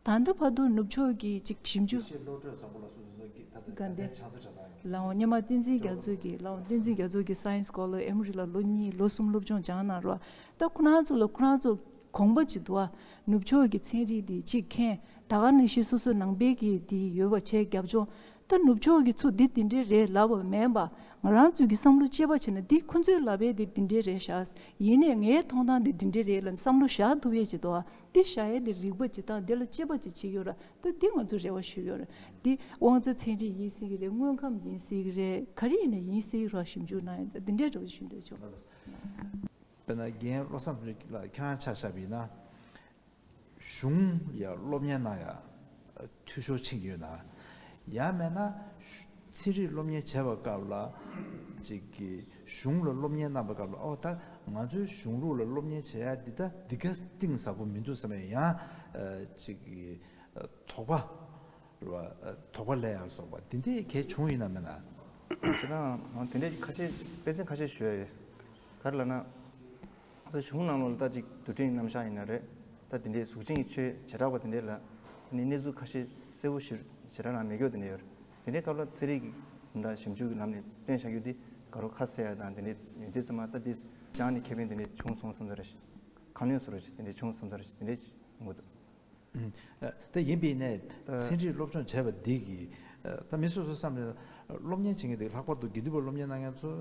ད་ལྟ་བར་དུ་ནུབ་ཕྱོགས་ཀྱི་ཅིག་ཞིབ་འཇུག་དགེ་བཤེས་བློ་གྲོས་བཟང་པོ་ལགས་སུ་ད་ལྟ་དགའ་ལྡན་ལྡན་ཕྱག་འཚལ་གྲྭ་ཚང་གི་ལའང་སྙེ་མ་བསྟན་འཛིན་རྒྱ་མཚོ་གིས། ལའང་བསྟན་འཛིན་རྒྱ་མཚོ་གིས་Science Scholar ཨེ་མོ་རི་ལ་ལོ་གཉིས་ལོ་གསུམ་སློབ་སྦྱོང་སྦྱངས་གནང་རོགས། ད་ཁོ་རང་ཚོ་ལ་ཁོ་རང་ཚོ་དགོངས་པ་ཅིག་འདུག་ཨ། ནུབ་ཕྱོགས་ཀྱི་ཚན་རིག་འདི་ཅིག་མཁྱེན། ད་ག་ནང་བཞིན་སོ་སོ་ནང་པའི་གི་འདི་ཡོད་པ་བྱས་རྒྱབ་ལྗོངས། ད་ནུབ་ཕྱོགས་ཀྱི་ཚུལ་འདི་འདི་འདྲའི་རེད་ལབ་པ་མིན་པ། ང་རང་ཚོའི་གི་བསམ་བློ་དཔྱད་པ་བྱས་ན་འདི་ཁོ་ཚོས་ལབ་པའི་འདི་འདི་འདྲའི་རེད་ཤག། ཡིན་ནའི་ངའི་མཐོང་སྟངས་འདི་འདི་འདྲའི་རེད་ལབ་ནས་བསམ་བློ་བཞག་ཐུབ་ཡས་ཅིག་འདུག་ཨ། འདི་བཞག་ཡས་འདི་རིག་པ་ཅིག་དང་འདི་ལ་དཔྱད་པ་ཅིག་བྱེད་ཀྱི་ཡོད་ར། ད་འདི་ང་ཚོ་རེ་བ་ཞུ་ཡོད་རེད། འདི་དབང་རྩ་ཚན་རིག་ཡིན་སྲིད་ཀྱི་རེད། དངོས་ཁམས་ཡིན་སྲིད་ཀྱི་རེད། ག་རེ་ཡིན་ན་ཡིན་སྲིད་ཀྱི་རེད། ཞིབ་འཇུག་གནང་ཡོད། འདི་འདྲའི་འདྲ་བོ་ཞུ་འདོད་བྱུང་། དཔེར་ན་རྒན་བློ་བཟང་ལགས་ཁྱེད་རང་ཆ་བཞག་པ་ཡིན་ན། གཞུང་ལ་སློབ་གཉེར་གནང་ཡ་འཐུས་ཤོར་ཕྱིན་གྱི་ཡོད་ན། ཡང་མེད་ན་ཚན་རིག་སློབ་གཉེར་བྱས་པའི་སྐབས་ལ། ཅིག་གི་གཞུང་ལ་སློབ་གཉེར་གནང་པའི་སྐབས་ལ། ཨོ་ད་ང་ཚོའི་གཞུང་ལུགས་ལ་སློབ་གཉེར་བྱེད་ཡ་འདི་ད་འདི་ག་གཏིང་ཟབ་པོ་མི་འདུག་བསམ་ཡ་ཡང་། ཅིག་གི་དོགས་པ། རེད་བ། དོགས་པ་སླེབས་ཡ་སོགས་པ་འདི་འདྲའི་གལ་བྱུང་ཡོད་ན་མེད་ན། ཁྱེད་རང་དེ་འདྲའི་ཁ་ཤས་དཔེ་མཚོན་ཁ་ཤས་ཞུ་ཡ་ཡོད། ག་རེ་ལབ་ན། ང་ཚོ་གཞུང་ནང་ལོགས་ལ་ད་ཅིག་རྡུལ་ཕྲན་རྣམ་གཞག་ཡིན་ན་རེད། ད་དེ་འདྲའི་གཟུགས་ཅན་གྱི་ཆོས་བྱེ་བྲག་པ་དེ་འདྲའི་ལ་ནི་གནས་ཚུལ་ཁ་ཤས་གསལ་པོ་ཞིག་ཞེ་དྲག་རང་མེད་སྐྱོ་དེ་འདྲ་ཡོད་རེད། དེ་འདྲའི་སྐབས་ལ་ཚན་རིག་གི་ད་ཞིབ་འཇུག་གི་ལམ་ནས་བཏོན་བཞག་རྒྱུ་དེ་ག་རོ་ཁ་གསལ་ཡ་དང་དེ་འདྲའི་ཡོད་དུས་ཙམ་པ་ད་དེ་སྦྱངས་ནས་ཁེ་ཕན་དེ་འདྲའི་བྱུང་སོང་བསམ་ཚོད་རེད། གང་ཡོད་སོ་རེད། དེ་འདྲའི་བྱུང་བསམ་ཚོད་རེད། དེ་འདྲའི་ཡོང་གི་འདུག་ད་ཡིན་པའི་ནས་ཚན་རིག་སློབ་སྦྱོང་བྱས་པ་འདི་གིས་ད་མི་སོ་སོའི་བསམ་བློ་སློབ་གཉེར་བྱེད་མཁན་དེ་ལྷག་པར་དུ་དགེ་འདུན་པ་སློབ་གཉེར་གནང་མཁན་ཚོ་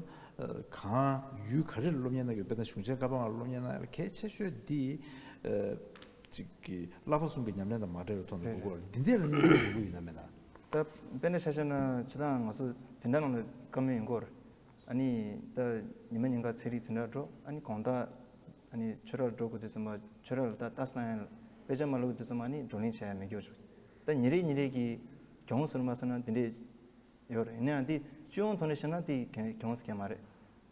གང་ཡུལ་ག་རེ་ལ་སློབ་གཉེར་གནང་གི་ཡོད། དཔེར་ན་གཞུང་ཆེན་བཀའ་པོད་ལྔ་སློབ་གཉེར་གནང་ཡ་ལ་གལ་ཆེ་ཤོས་འདི་ཅིག་གི་བསླབ་པ་གསུམ་གྱི་ཉམས་ལེན་དང་མ་འབྲེལ་བའི་ཐོག་ནས་དགོས་ཀྱི་ཡོད་རེད། འདི་འདྲས་ལ་གནོད་སྐྱོན་ཡོང་གི་ཡོད་ན་མེད་ན། ད་དཔེར་ན་ཆ་བཞག་ན་སྤྱིར་བཏང་ང་ཚོ་འཛིན་གྲྭ་ནང་ལ་བཀའ་མོལ་ཡོང་གི་ཡོད་རེད། ཨ་ནི་ད་ཉི་མ་ཉིན་གང་ཚན་རིག་འཛིན་གྲྭ་འགྲོ། ཨ་ནི་དགོང་དག་ཨ་ནི་ཆོས་གྲྭར་འགྲོ་དགོས་དུས་ཙམ་པ་ཆོས་གྲྭ་ལ་ད་ལྟ་སང་ཡང་དཔེ་ཆ་མ་ཀློག་དུས་ཙམ་པ་ཨ་ནི་བགྲོ་གླེང་བྱས་ཡ་མེད་སྐྱོ་ཞིག་ད་ཉིན་རེ་ཉིན་རེ་གི་གྱོང་ཟེར་མ་ཟེར་ན་འདི་འདྲས་ཡོད་རེད། ཡིན་ན་ཡང་འདི་སྤྱི་ཡོངས་ཐོག་ནས་བཤད་ན་འདི་གྱོང་ཟེར་མཁན་མ་རེད།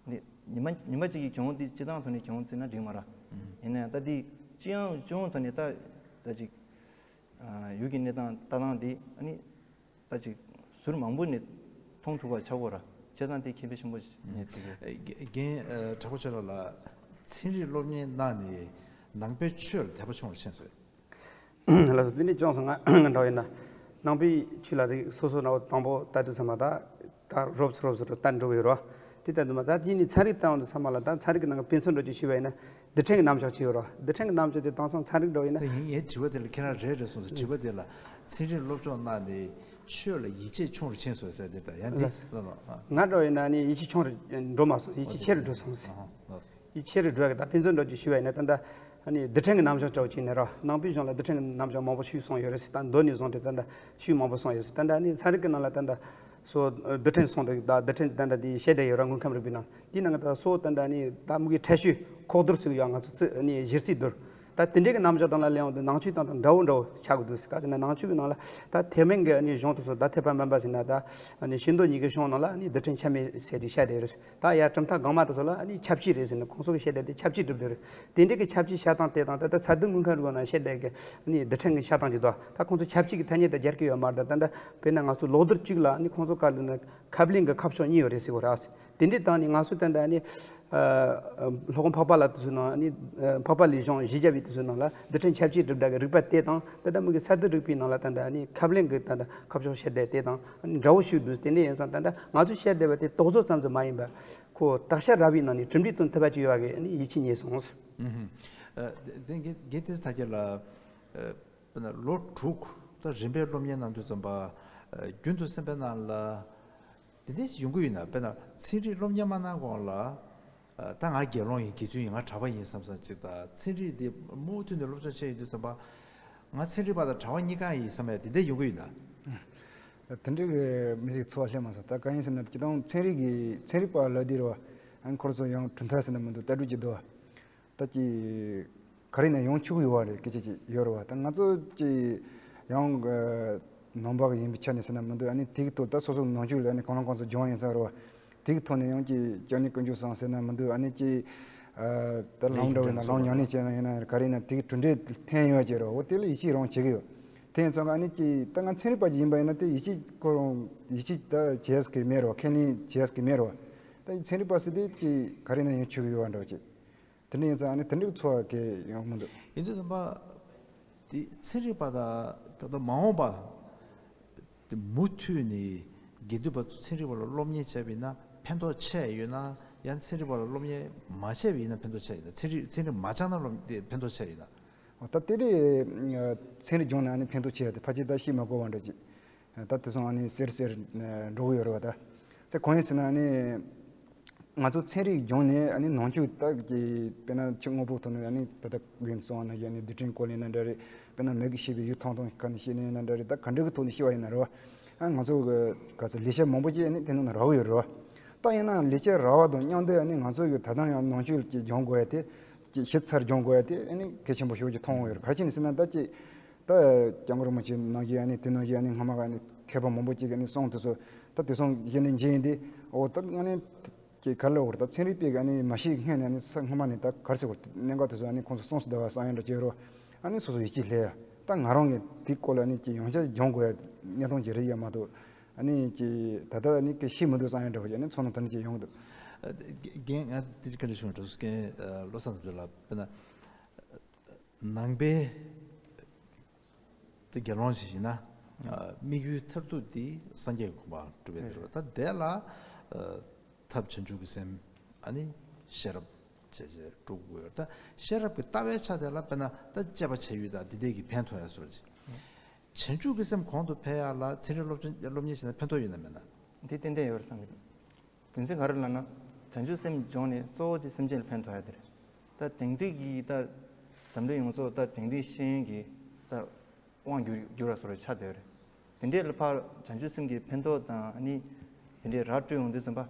འདི་ཉི་མ་ཉི་མ་གཅིག་གི་གྱོང་འདི་སྤྱི་བཏང་ཐོག་ནས་གྱོང་བརྩིས་ན་འགྲིག་མ་རེད། ཡིན་ན་ཡང་ད་འདི་སྤྱི་ཡོངས་སྤྱི་ཡོངས་ཐོག་ནས་ད་ད་ཅིག་ཡུལ་གྱི་གནས་སྟངས་ལྟ་སྟངས་འདི་ཨ་ནི། ད་ཅིག་ཟུར་མང་པོ་ནས་མཐོང་ཐུབ་པ་ཆགས་ཀྱི་ཡོད་རེད། བྱས་ཙང་དེ་ཁེ་ཕན་ཆེན་པོ་ཞིག་ངས་བརྩི་གི་ཡོད། རྒན་གྲགས་པ་ཆོས་ལགས་ལ་ཚན་རིག་སློབ་གཉེར་གནང་ནས་ནང་པའི་ཆོས་ལ་དད་པ་ཆུང་རུ་ཕྱིན་སོང་། ལགས་སོ། དེ་འདྲ་བྱུང་སོང་། ང་ང་འདྲ་བ་ཡིན་ན་ནང་པའི་ཆོས་ལ་རིགས་སོ་སོ་ནང་པ་དང་པོ་ལྟ་དུས་ཙམ་པ་ད་ད་རོབ་ཙམ་རོབ་ཙམ་རུ་ལྟ་འགྲོ་གི་ཡོད་རེད། དེ་ལྟ་དུས་མ་ད་དེ་ནས་ཚན་རིག་ལྟ་ཡོང་དུས་ཙམ་པ་ལ་ད་ཚན་རིག་གི་ནང་གི་དཔེ་མཚོན་འདྲ་ཅིག་ཞུས་པ་ཡིན་ན། རྡུལ་ཕྲན་གྱི་རྣམ་གཞག་ཅིག་ཡོད་རེད། རྡུལ་ཕྲན་གྱི་རྣམ་གཞག་དེ་དེང་སང་ཚན་རིག་འདྲ་བོ་ཡིན་ན། ད་ཡིན་ངའི་དྲི་བ་དེ་ལ་ཁྱེད་རང་རེད་རེད་གསུངས་སོང་། དྲི་བ་དེ་ལ་ཚན་རིག་སློབ་སྦྱོང་གནང་ནས་ཆོས་ལ་ཡིད་ཆེས་ཆུང་རུ་ཕྱིན་སོང་ཟེར་དེ་འདྲ་ཡང་འདི་ལགས། ལགས་ལགས། ང་འདྲ་བོ་ཡིན་ན་ནི་ཡིད་ཆེས་ཆུང་རུ་འགྲོ་མ་སོང་། ཡིད་ཆེས་ཆེ་རུ་འགྲོ་སོང་ཟེར། ཨ་ལགས། ཡིད་ཆེས་ཆེ་རུ་འགྲོ་གི། ད་དཔེ་མཚོན་འདྲ་ཅིག་ཞུས་པ་ཡིན་ན་ད་ལྟ་ཨ་ནི་རྡུལ་ཕྲན་གྱི་རྣམ་གཞག་འདྲ་བོ་ཅིག་ཡིན་ན་ར། ནང་པའི་གཞུང་ལ་རྡུལ་ཕྲན་གྱི་རྣམ་གཞག་མང་པོ་ཞིག་གསུངས་ཡོད་རེད་ཟེར། ད་མདོ་ནས་བཟུང་སྟེ་ད་ལྟ་ཞུས་མང་པོ་གསུངས་ཡོད་ཟེར། ད་ལྟ་ཨ་ནི་ཚན་རིག་གི་ནང་ལ་ད་ལྟ་སོ་རྡུལ་ཕྲན་གསུངས་འདུག་ད་རྡུལ་ཕྲན་ད་ལྟ་དེ་བཤད་བསྡད་ཡོད་ར། དངོས་ཁམས་རིག་པའི་ནང་དེའི་ནང་གི་ད་སོ་ད་ལྟ་ཨ་ནི་ད་མུ་གེ་ཁྲེགས་ཆོད་ཁོག་རྡུལ་ཟེར་གི་ཡོད། ང་ཚོ་ཚིག་ཨ་ནི་གཞི་རྩའི་རྡུལ། ད་ ད་དེ་འདྲའི་གི་རྣམ་གཞག་དང་ལ་གླེང་བ་དེ་ནང་ཆོས་དང་དང་འདྲ་བོ་འདྲ་བོ་ཆགས་དགོས་འདུག་ཟེར། ག་དེ་ན་ནང་ཆོས་ཀྱི་ནང་ལ་ད་ཐེག་དམན་གྱི་ཨ་ནི་གཞུང་དེ་ཚོ་ད་ཐེག་པ་དམན་པ་ཟེར་ན་ད་ཨ་ནི་ཤིང་རྡོར་གཉིས་ཀྱི་གཞུང་ནང་ལ་ཨ་ནི་རྡུལ་ཕྲན་ཆ་མེད་ཟེར་དེ་བཤད་དེ་རེད། ད་ཡ་གྲུབ་མཐའ་གོང་མ་དེ་ཚོ་ལ་ཨ་ནི་ཁྱབ་བྱེད་རེད་ཟེར་ནས་ཁོང་ཚོ་གི་བཤད་དེ་དེ་ཁྱབ་བྱེད་གྲུབ་དེ་རེད། དེ་འདྲའི་གི་ཁྱབ་བྱེད་བཤད་སྟངས་དེ་དང་ད་ད་ཚ་རྡུལ་དངོས་ཁམས་རིག་པ་ནང་བཤད་དེ་གི་ཨ་ནི་རྡུལ་ཕྲན་གྱི་བཤད་སྟངས་ཀྱི་དོ་ད་ཁོང་ཚོ་ཁྱབ་བྱེད་ཀྱི་ཐ་སྙད་དེ་སྦྱར་གི་ཡོད་མ་རེད། ད་ད་ད་དཔེར་ན་ང་ཚོ་ལོག་རྡུལ་གཅིག་ལ་ཨ་ནི་ཁོང་ཚོ་ག་ལ་ན་ཁབ་ལེན་གྱི་ཁ་ཕྱོགས་གཉིས་ཡོད་རེད་ཟེར་གི་རེད། དེ་འདྲའི་སྟེང་ནས་ང་ཚོ་ད་ལྟ་ནི་ཨ་སློབ་དཔོན་འཕགས་པ་ལ་དེ་ཚོའི་ནང་ནི་ཨ་འཕགས་པ་ལས་གཞུང་བཞི་བརྒྱ་པའི་དེ་ཚོའི་ནང་ལ་རྡུལ་ཕྲན་ཁྱབ་བྱེད་གྲུབ་མཐའ་གི་རིགས་པ་དེ་དང་ད་ལྟ་མི་གི་ཚ་རྡུལ་རིག་པའི་ནང་ལ་ད་ལྟ་ནི་ཁབ་ལེན་གྱི་ད་ལྟ་ཁ་ཕྱོགས་བཤད་བསྡད་དེ་དང་འདྲ་བོ་ཞིག་འདུག་དེ་འདྲ་ཡིན་ཙང་ད་ལྟ་ང་ཚོས་བཤད་བསྡད་པ་དེ་རྟོག་བཟོ་ཙམ་དུ་མ་ཡིན་པ་ཁོ་དག་ཆ་ར་བའི་ནང་ནས་གྲུབ་འབྲས་སྟོན་ཐུབ་པ་ཅིག་ཡོད་པ་གི་ནི་ཡིད་ཆེས་རྙེད་སོང་། ཨུ་ཧུམ། ཨ་དེ་དེ་དགེ་དགེ་དེ་ཐ་ཁྱེད་ལ་ཨ། དཔེར་ན་ལོ་དྲུག་ད་རིམ་པས་སློབ་གཉེར་གནང་དུས་ཙམ་པ། རྒྱུན་དུ་སེམས་པའི་ནང་ལ་དེ་འདྲ་ཞིག་ཡོང་གི་ཡོད་ན། དཔེར་ན་ཚན་རིག་སློབ་གཉེར་མ་གནང་གོང་ལ་ད་ང་དགེ་སློང་ཡིན། དགེ་ཚུལ་ཡིན། ང་གྲྭ་པ་ཡིན་བསམ་བསམ་ཅིག་དང་། ཚན་རིག་འདི་མུ་མཐུད་ནས་སློབ་སྦྱོང་བྱས་ཡོང་དུས་ཙམ་པ་ང་ཚན་རིག་པ་དང་གྲྭ་པ་གཉིས་ཀ་ཡིན་བསམ་ཡ་དེ་འདྲ་ཡོང་གི་ཡོད་ན། དེ་འདྲའི་གི་མི་ཞིག་འཚོ་བ་སླེབས་མ་སོང་། ད་གང་ཡིན་ཟེར་ན་སྤྱིར་བཏང་ཚན་རིག་གི་ཚན་རིག་པ་ལབ་དུས་རེད་བ། ཨ་ནི་ཁོ་རང་ཚོ་ཡང་གྲུབ་མཐའ་ཟེར་ན་མི་འདུག་ལྟ་གྲུབ་ཅིག་འདུག་བ། ད་ཅི་ག་རེ་ན་ཡོང་ཆོག་གི་ཡོད་རེད། སྐད་ཆ་ཅིག་ཡོད་རེད་བ། ད་ང་ཚོ་ཅི་ཡང་ནང་པ་གི་ཡིན་པའི་ཆ་ནས་ཟེར་ན་མི་འདུག་ཨ་ནི་དེ་གི་ཐོག་ད་སོ་སོ་ནང་ཆོས་ལ་ཨ་ནི་གང་ལ་གང་འཚམ་སྦྱོང་ཡིན་ས་རེད་བ། དེ་གི་ཐོག་ནས་ཡང་ཅི་སྐྱབས་གནས་དཀོན་མཆོག་གསུམ་ཟེར་ན་མི་འདུག་ཨ་ནི་ཅི་ད་ལམ་འདྲ་བོ་ཡིན་ན་ལམ་ཉམས་ལེན་བྱས་ན་ཡིན་ན་ག་རེ་ན་དེ་གི་གྲུབ་འབྲས་ཐོན་ཡོད་ཅེས་རེད་བ། དེ་ལ་ཡིད་ཆེས་རང་བྱེད་ཀྱི་ཡོད། དེ་ཡིན་ཙང་ཨ་ནི་ཅི་ད་ང་ཚན་རིག་པ་ཅིག་ཡིན་པ་ཡིན་ན་དེ་ཡིད་ཆེས་ཁོ་རང་ཡིད་ཆེས་ད་བྱེད་ཡས་ཀྱི་མེད་རེད་བ། ཁས་ལེན་བྱེད་ཡས་ཀྱི་མེད་རེད་བ། ད་ཚན་རིག་པ་ཟེར་དེ་ཅི་ག་རེ་ན་ཡོང་ཆོག་གི་ཡོད་བ་འདྲ་བ་ཅིག་དེ་འདྲ་ཡིན་ཙང་ཨ་ནི་དེ་འདྲའི་འཚོ་བ་གས་ཡོང་མི་འདུག་ཡིན་དུས་ཙམ་པ། དེ་ཚན་རིག་པ་དང་ད་ལྟ་མ་འོངས་པ་དེ་མུ་མཐུད་ནས་དགེ་འདུན་པ་ཚོ་ཚན་རིག་པ་ལ་སློབ་གཉེར་བྱས་པ་ཡིན་ན་ཕན་ཐོགས་ཆེ་ཡོད་ན། ཡང་ཚན་རིག་པ་ལ་སློབ་གཉེར་མ་བྱས་པ་ཡིན་ན་ཕན་ཐོགས་ཆེ་ཡོད་ན། ཚན་རིག་ཚན་རིག་མ་སྦྱངས་ན་སློབ་དེ་ཕན་ཐོགས་ཆེ་ཡོད་ན། འོ་ད་དེ་དེ་ཚན་རིག་སྦྱོང་ན་ཨ་ནི་ཕན་ཐོགས་ཆེ་ཡོད་དེ་ཕལ་ཆེར་ད་ཤེས་མ་དགོས་པ་འདྲ་ཅིག་ད་དེ་སོང་ཨ་ནི་ཟེར་ཟེར་འགྲོ་གི་ཡོད་རེད་བ། ད་དེ་གང་ཡིན་ཟེར་ན་ཨ་ནི་ང་ཚོ་ཚན་རིག་སྦྱོང་ནས་ཨ་ནི་ནང་ཆོས་ད་ཀྱི་དཔེར་ན་ཕྱི་དངོས་པོའི་ཐོག་ནས་ཨ་ནི་ད་ལྟ་རྒན་གསུངས་པ་ནང་བཞིན་ཨ་ནི་རྡུལ་ཕྲན་བཀོད་ལེན་ན་འདྲ་རེད། དཔེར་ན་མིག་གིས་ཤེས་པའི་ཡུལ་ཐོང་ཐོང་གི་ཁ་ནས་ཤེས་ལེན་ན་འདྲ་རེད། ད་ག་འདྲ་གི་ཐོག་ནས་ཤེས་པ་ཡིན་ན་རེད་བ། ཨ་ང་ཚོ་གི་ག་ཚོད་ལས་བྱེད་མང་པོ་ཅིག་ཨ་ནི་དེ་ནང་ན་རག་གི་ཡོད་རེད་བ། ད་ཡིན་ན་ལས་བྱེད་རག་པ་དང་མཉམ་དུ་ཨ་ནི་ང་ཚོ་གི་ད་ལྟ་ཡང་ནང་ཆོས་ཀྱི་སྦྱོང་དགོས་ཡ་དེ་ཀྱི་ཞིབ་ཚགས་སྦྱོང་དགོས་ཡ་དེ་ཨ་ནི་གལ་ཆེན་པོ་ཞེ་པོ་ཅིག་མཐོང་ཡོད་རེད། ག་རེ་བྱས་ནས་ཟེར་ན་ད་ཅིག་ད་སྐྱབས་མགོན་རིན་པོ་ཆེ་ནང་བཞིན་ཨ་ནི་དེ་ནང་བཞིན་ཨ་ནི་སྔ་མ་ག་ཨ་ནི་མཁས་པ་མང་པོ་ཅིག་གིས་ཨ་ནི་གསུངས་དེ་ཚོ་ད་དེ་སོང་གཞི་ནས་མཇལ་ཡིན་དེ། འོ་ད་དངོས་གནས་ཀྱི་ག་རེ་ལབ་དགོས་རེད། ད་ཚན་རིག་པས་ཀྱི་ཨ་ནི་མ་ཤེས་སྔོན་ནས་ཨ་ནི་ས་སྔ་མ་ནས་ད་ག་རེ་ཟེར་དགོས་རེད། གནད་འགག་དེ་ཚོ་ཨ་ནི་ཁོང་ཚོ་གསུངས་སུ་བསྡད་པ་བསམ་ཡ་འདྲ་བྱས་རོགས། ཨ་ནི་སོ་སོ་ཡིད་ཆེས་ལྷད་ཡ། ད་ང་རང་གིས་དེའི་སྐོར་ལ་ཨ་ནི་ཅིག་ཡང་བསྐྱར་སྦྱོང་དགོས་ཡ་གནས་སྟངས་ཅིག་རེད་ཡ་མ་གཏོགས། ཨ་ནི་ཅིག་ད་ལྟ་ཨ་ནི་ཀྱི་ཤེས་མི་འདུག་བསམ་ཡ་འདྲ་བོ་ཅིག་ཨ་ནི་ཚོར་སྣང་ད་ནི་ཅིག་ཡོང་གི་འདུག་རྒན་ང་དེ་ཅིག་བཀའ་འདྲི་ཞུ་འགྲོ་སོང་། རྒན་བློ་བཟང་ཟེར་ལ་དཔེར་ན། ནང་པའི་དེ་དགེ་སློང་ཞིག་ཡིན་ན། ཨ་དམིགས་ཡུལ་མཐར་ཐུག་དེ་སངས་རྒྱས་ཀྱི་གོ་འཕང་སྒྲུབ་པའི་དེ་རེད། ད་དེ་ལ་ཨ་ཐབས་བྱང་ཆུབ་ཀྱི་སེམས། ཨ་ནི་ཤེས་རབ་བྱས་བྱས་སྒྲུབ་དགོས། ད་ཤེས་རབ་ཀྱི་ལྟ་བའི་ཆ་དེ་ལ་དཔེར་ན་ད་དཔྱད་པ་བྱ་ཡུལ་དང་དེ་འདྲས་ཀྱི་ཕན་ཐོགས་ཡ་བཟོ་འདྲ་ཅིག་བྱང་ཆུབ་ཀྱི་སེམས་གོང་དུ་འཕེལ་ཡ་ལ་ཚན་རིག་སློབ་སློབ་གཉེར་བྱས་ན་ཕན་ཐོགས་ཡོད་ན་མེད་ན། འདི་ཏན་ཏན་ཡོད་རེད་བསམ་གྱི་འདུག་རྒྱུ་མཚན་ག་རེ་ལབ་ན། བྱང་ཆུབ་སེམས་སྦྱོང་ནས་གཙོ་བོ་དེ་སེམས་ཅན་ལ་ཕན་ཐོགས་ཡ་དེ་རེད། ད་དེང་དུས་ཀྱི་ད་འཛམ་གླིང་ཡོངས་རྫོགས་ད་དེང་དུས་ཤེས་ཡོན་གྱི་ད་དབང་བསྒྱུར་བསྒྱུར་བ་བཟོ་འདྲ་ཆགས་བསྡད་ཡོད་རེད། དེ་འདྲའི་ལ་ཕར་བྱང་ཆུབ་སེམས་ཀྱི་ཕན་ཐོགས་དང་ཨ་ནི་དེ་འདྲའི་ར་སྤྲོད་ཡོང་དུས་ཙམ་པ།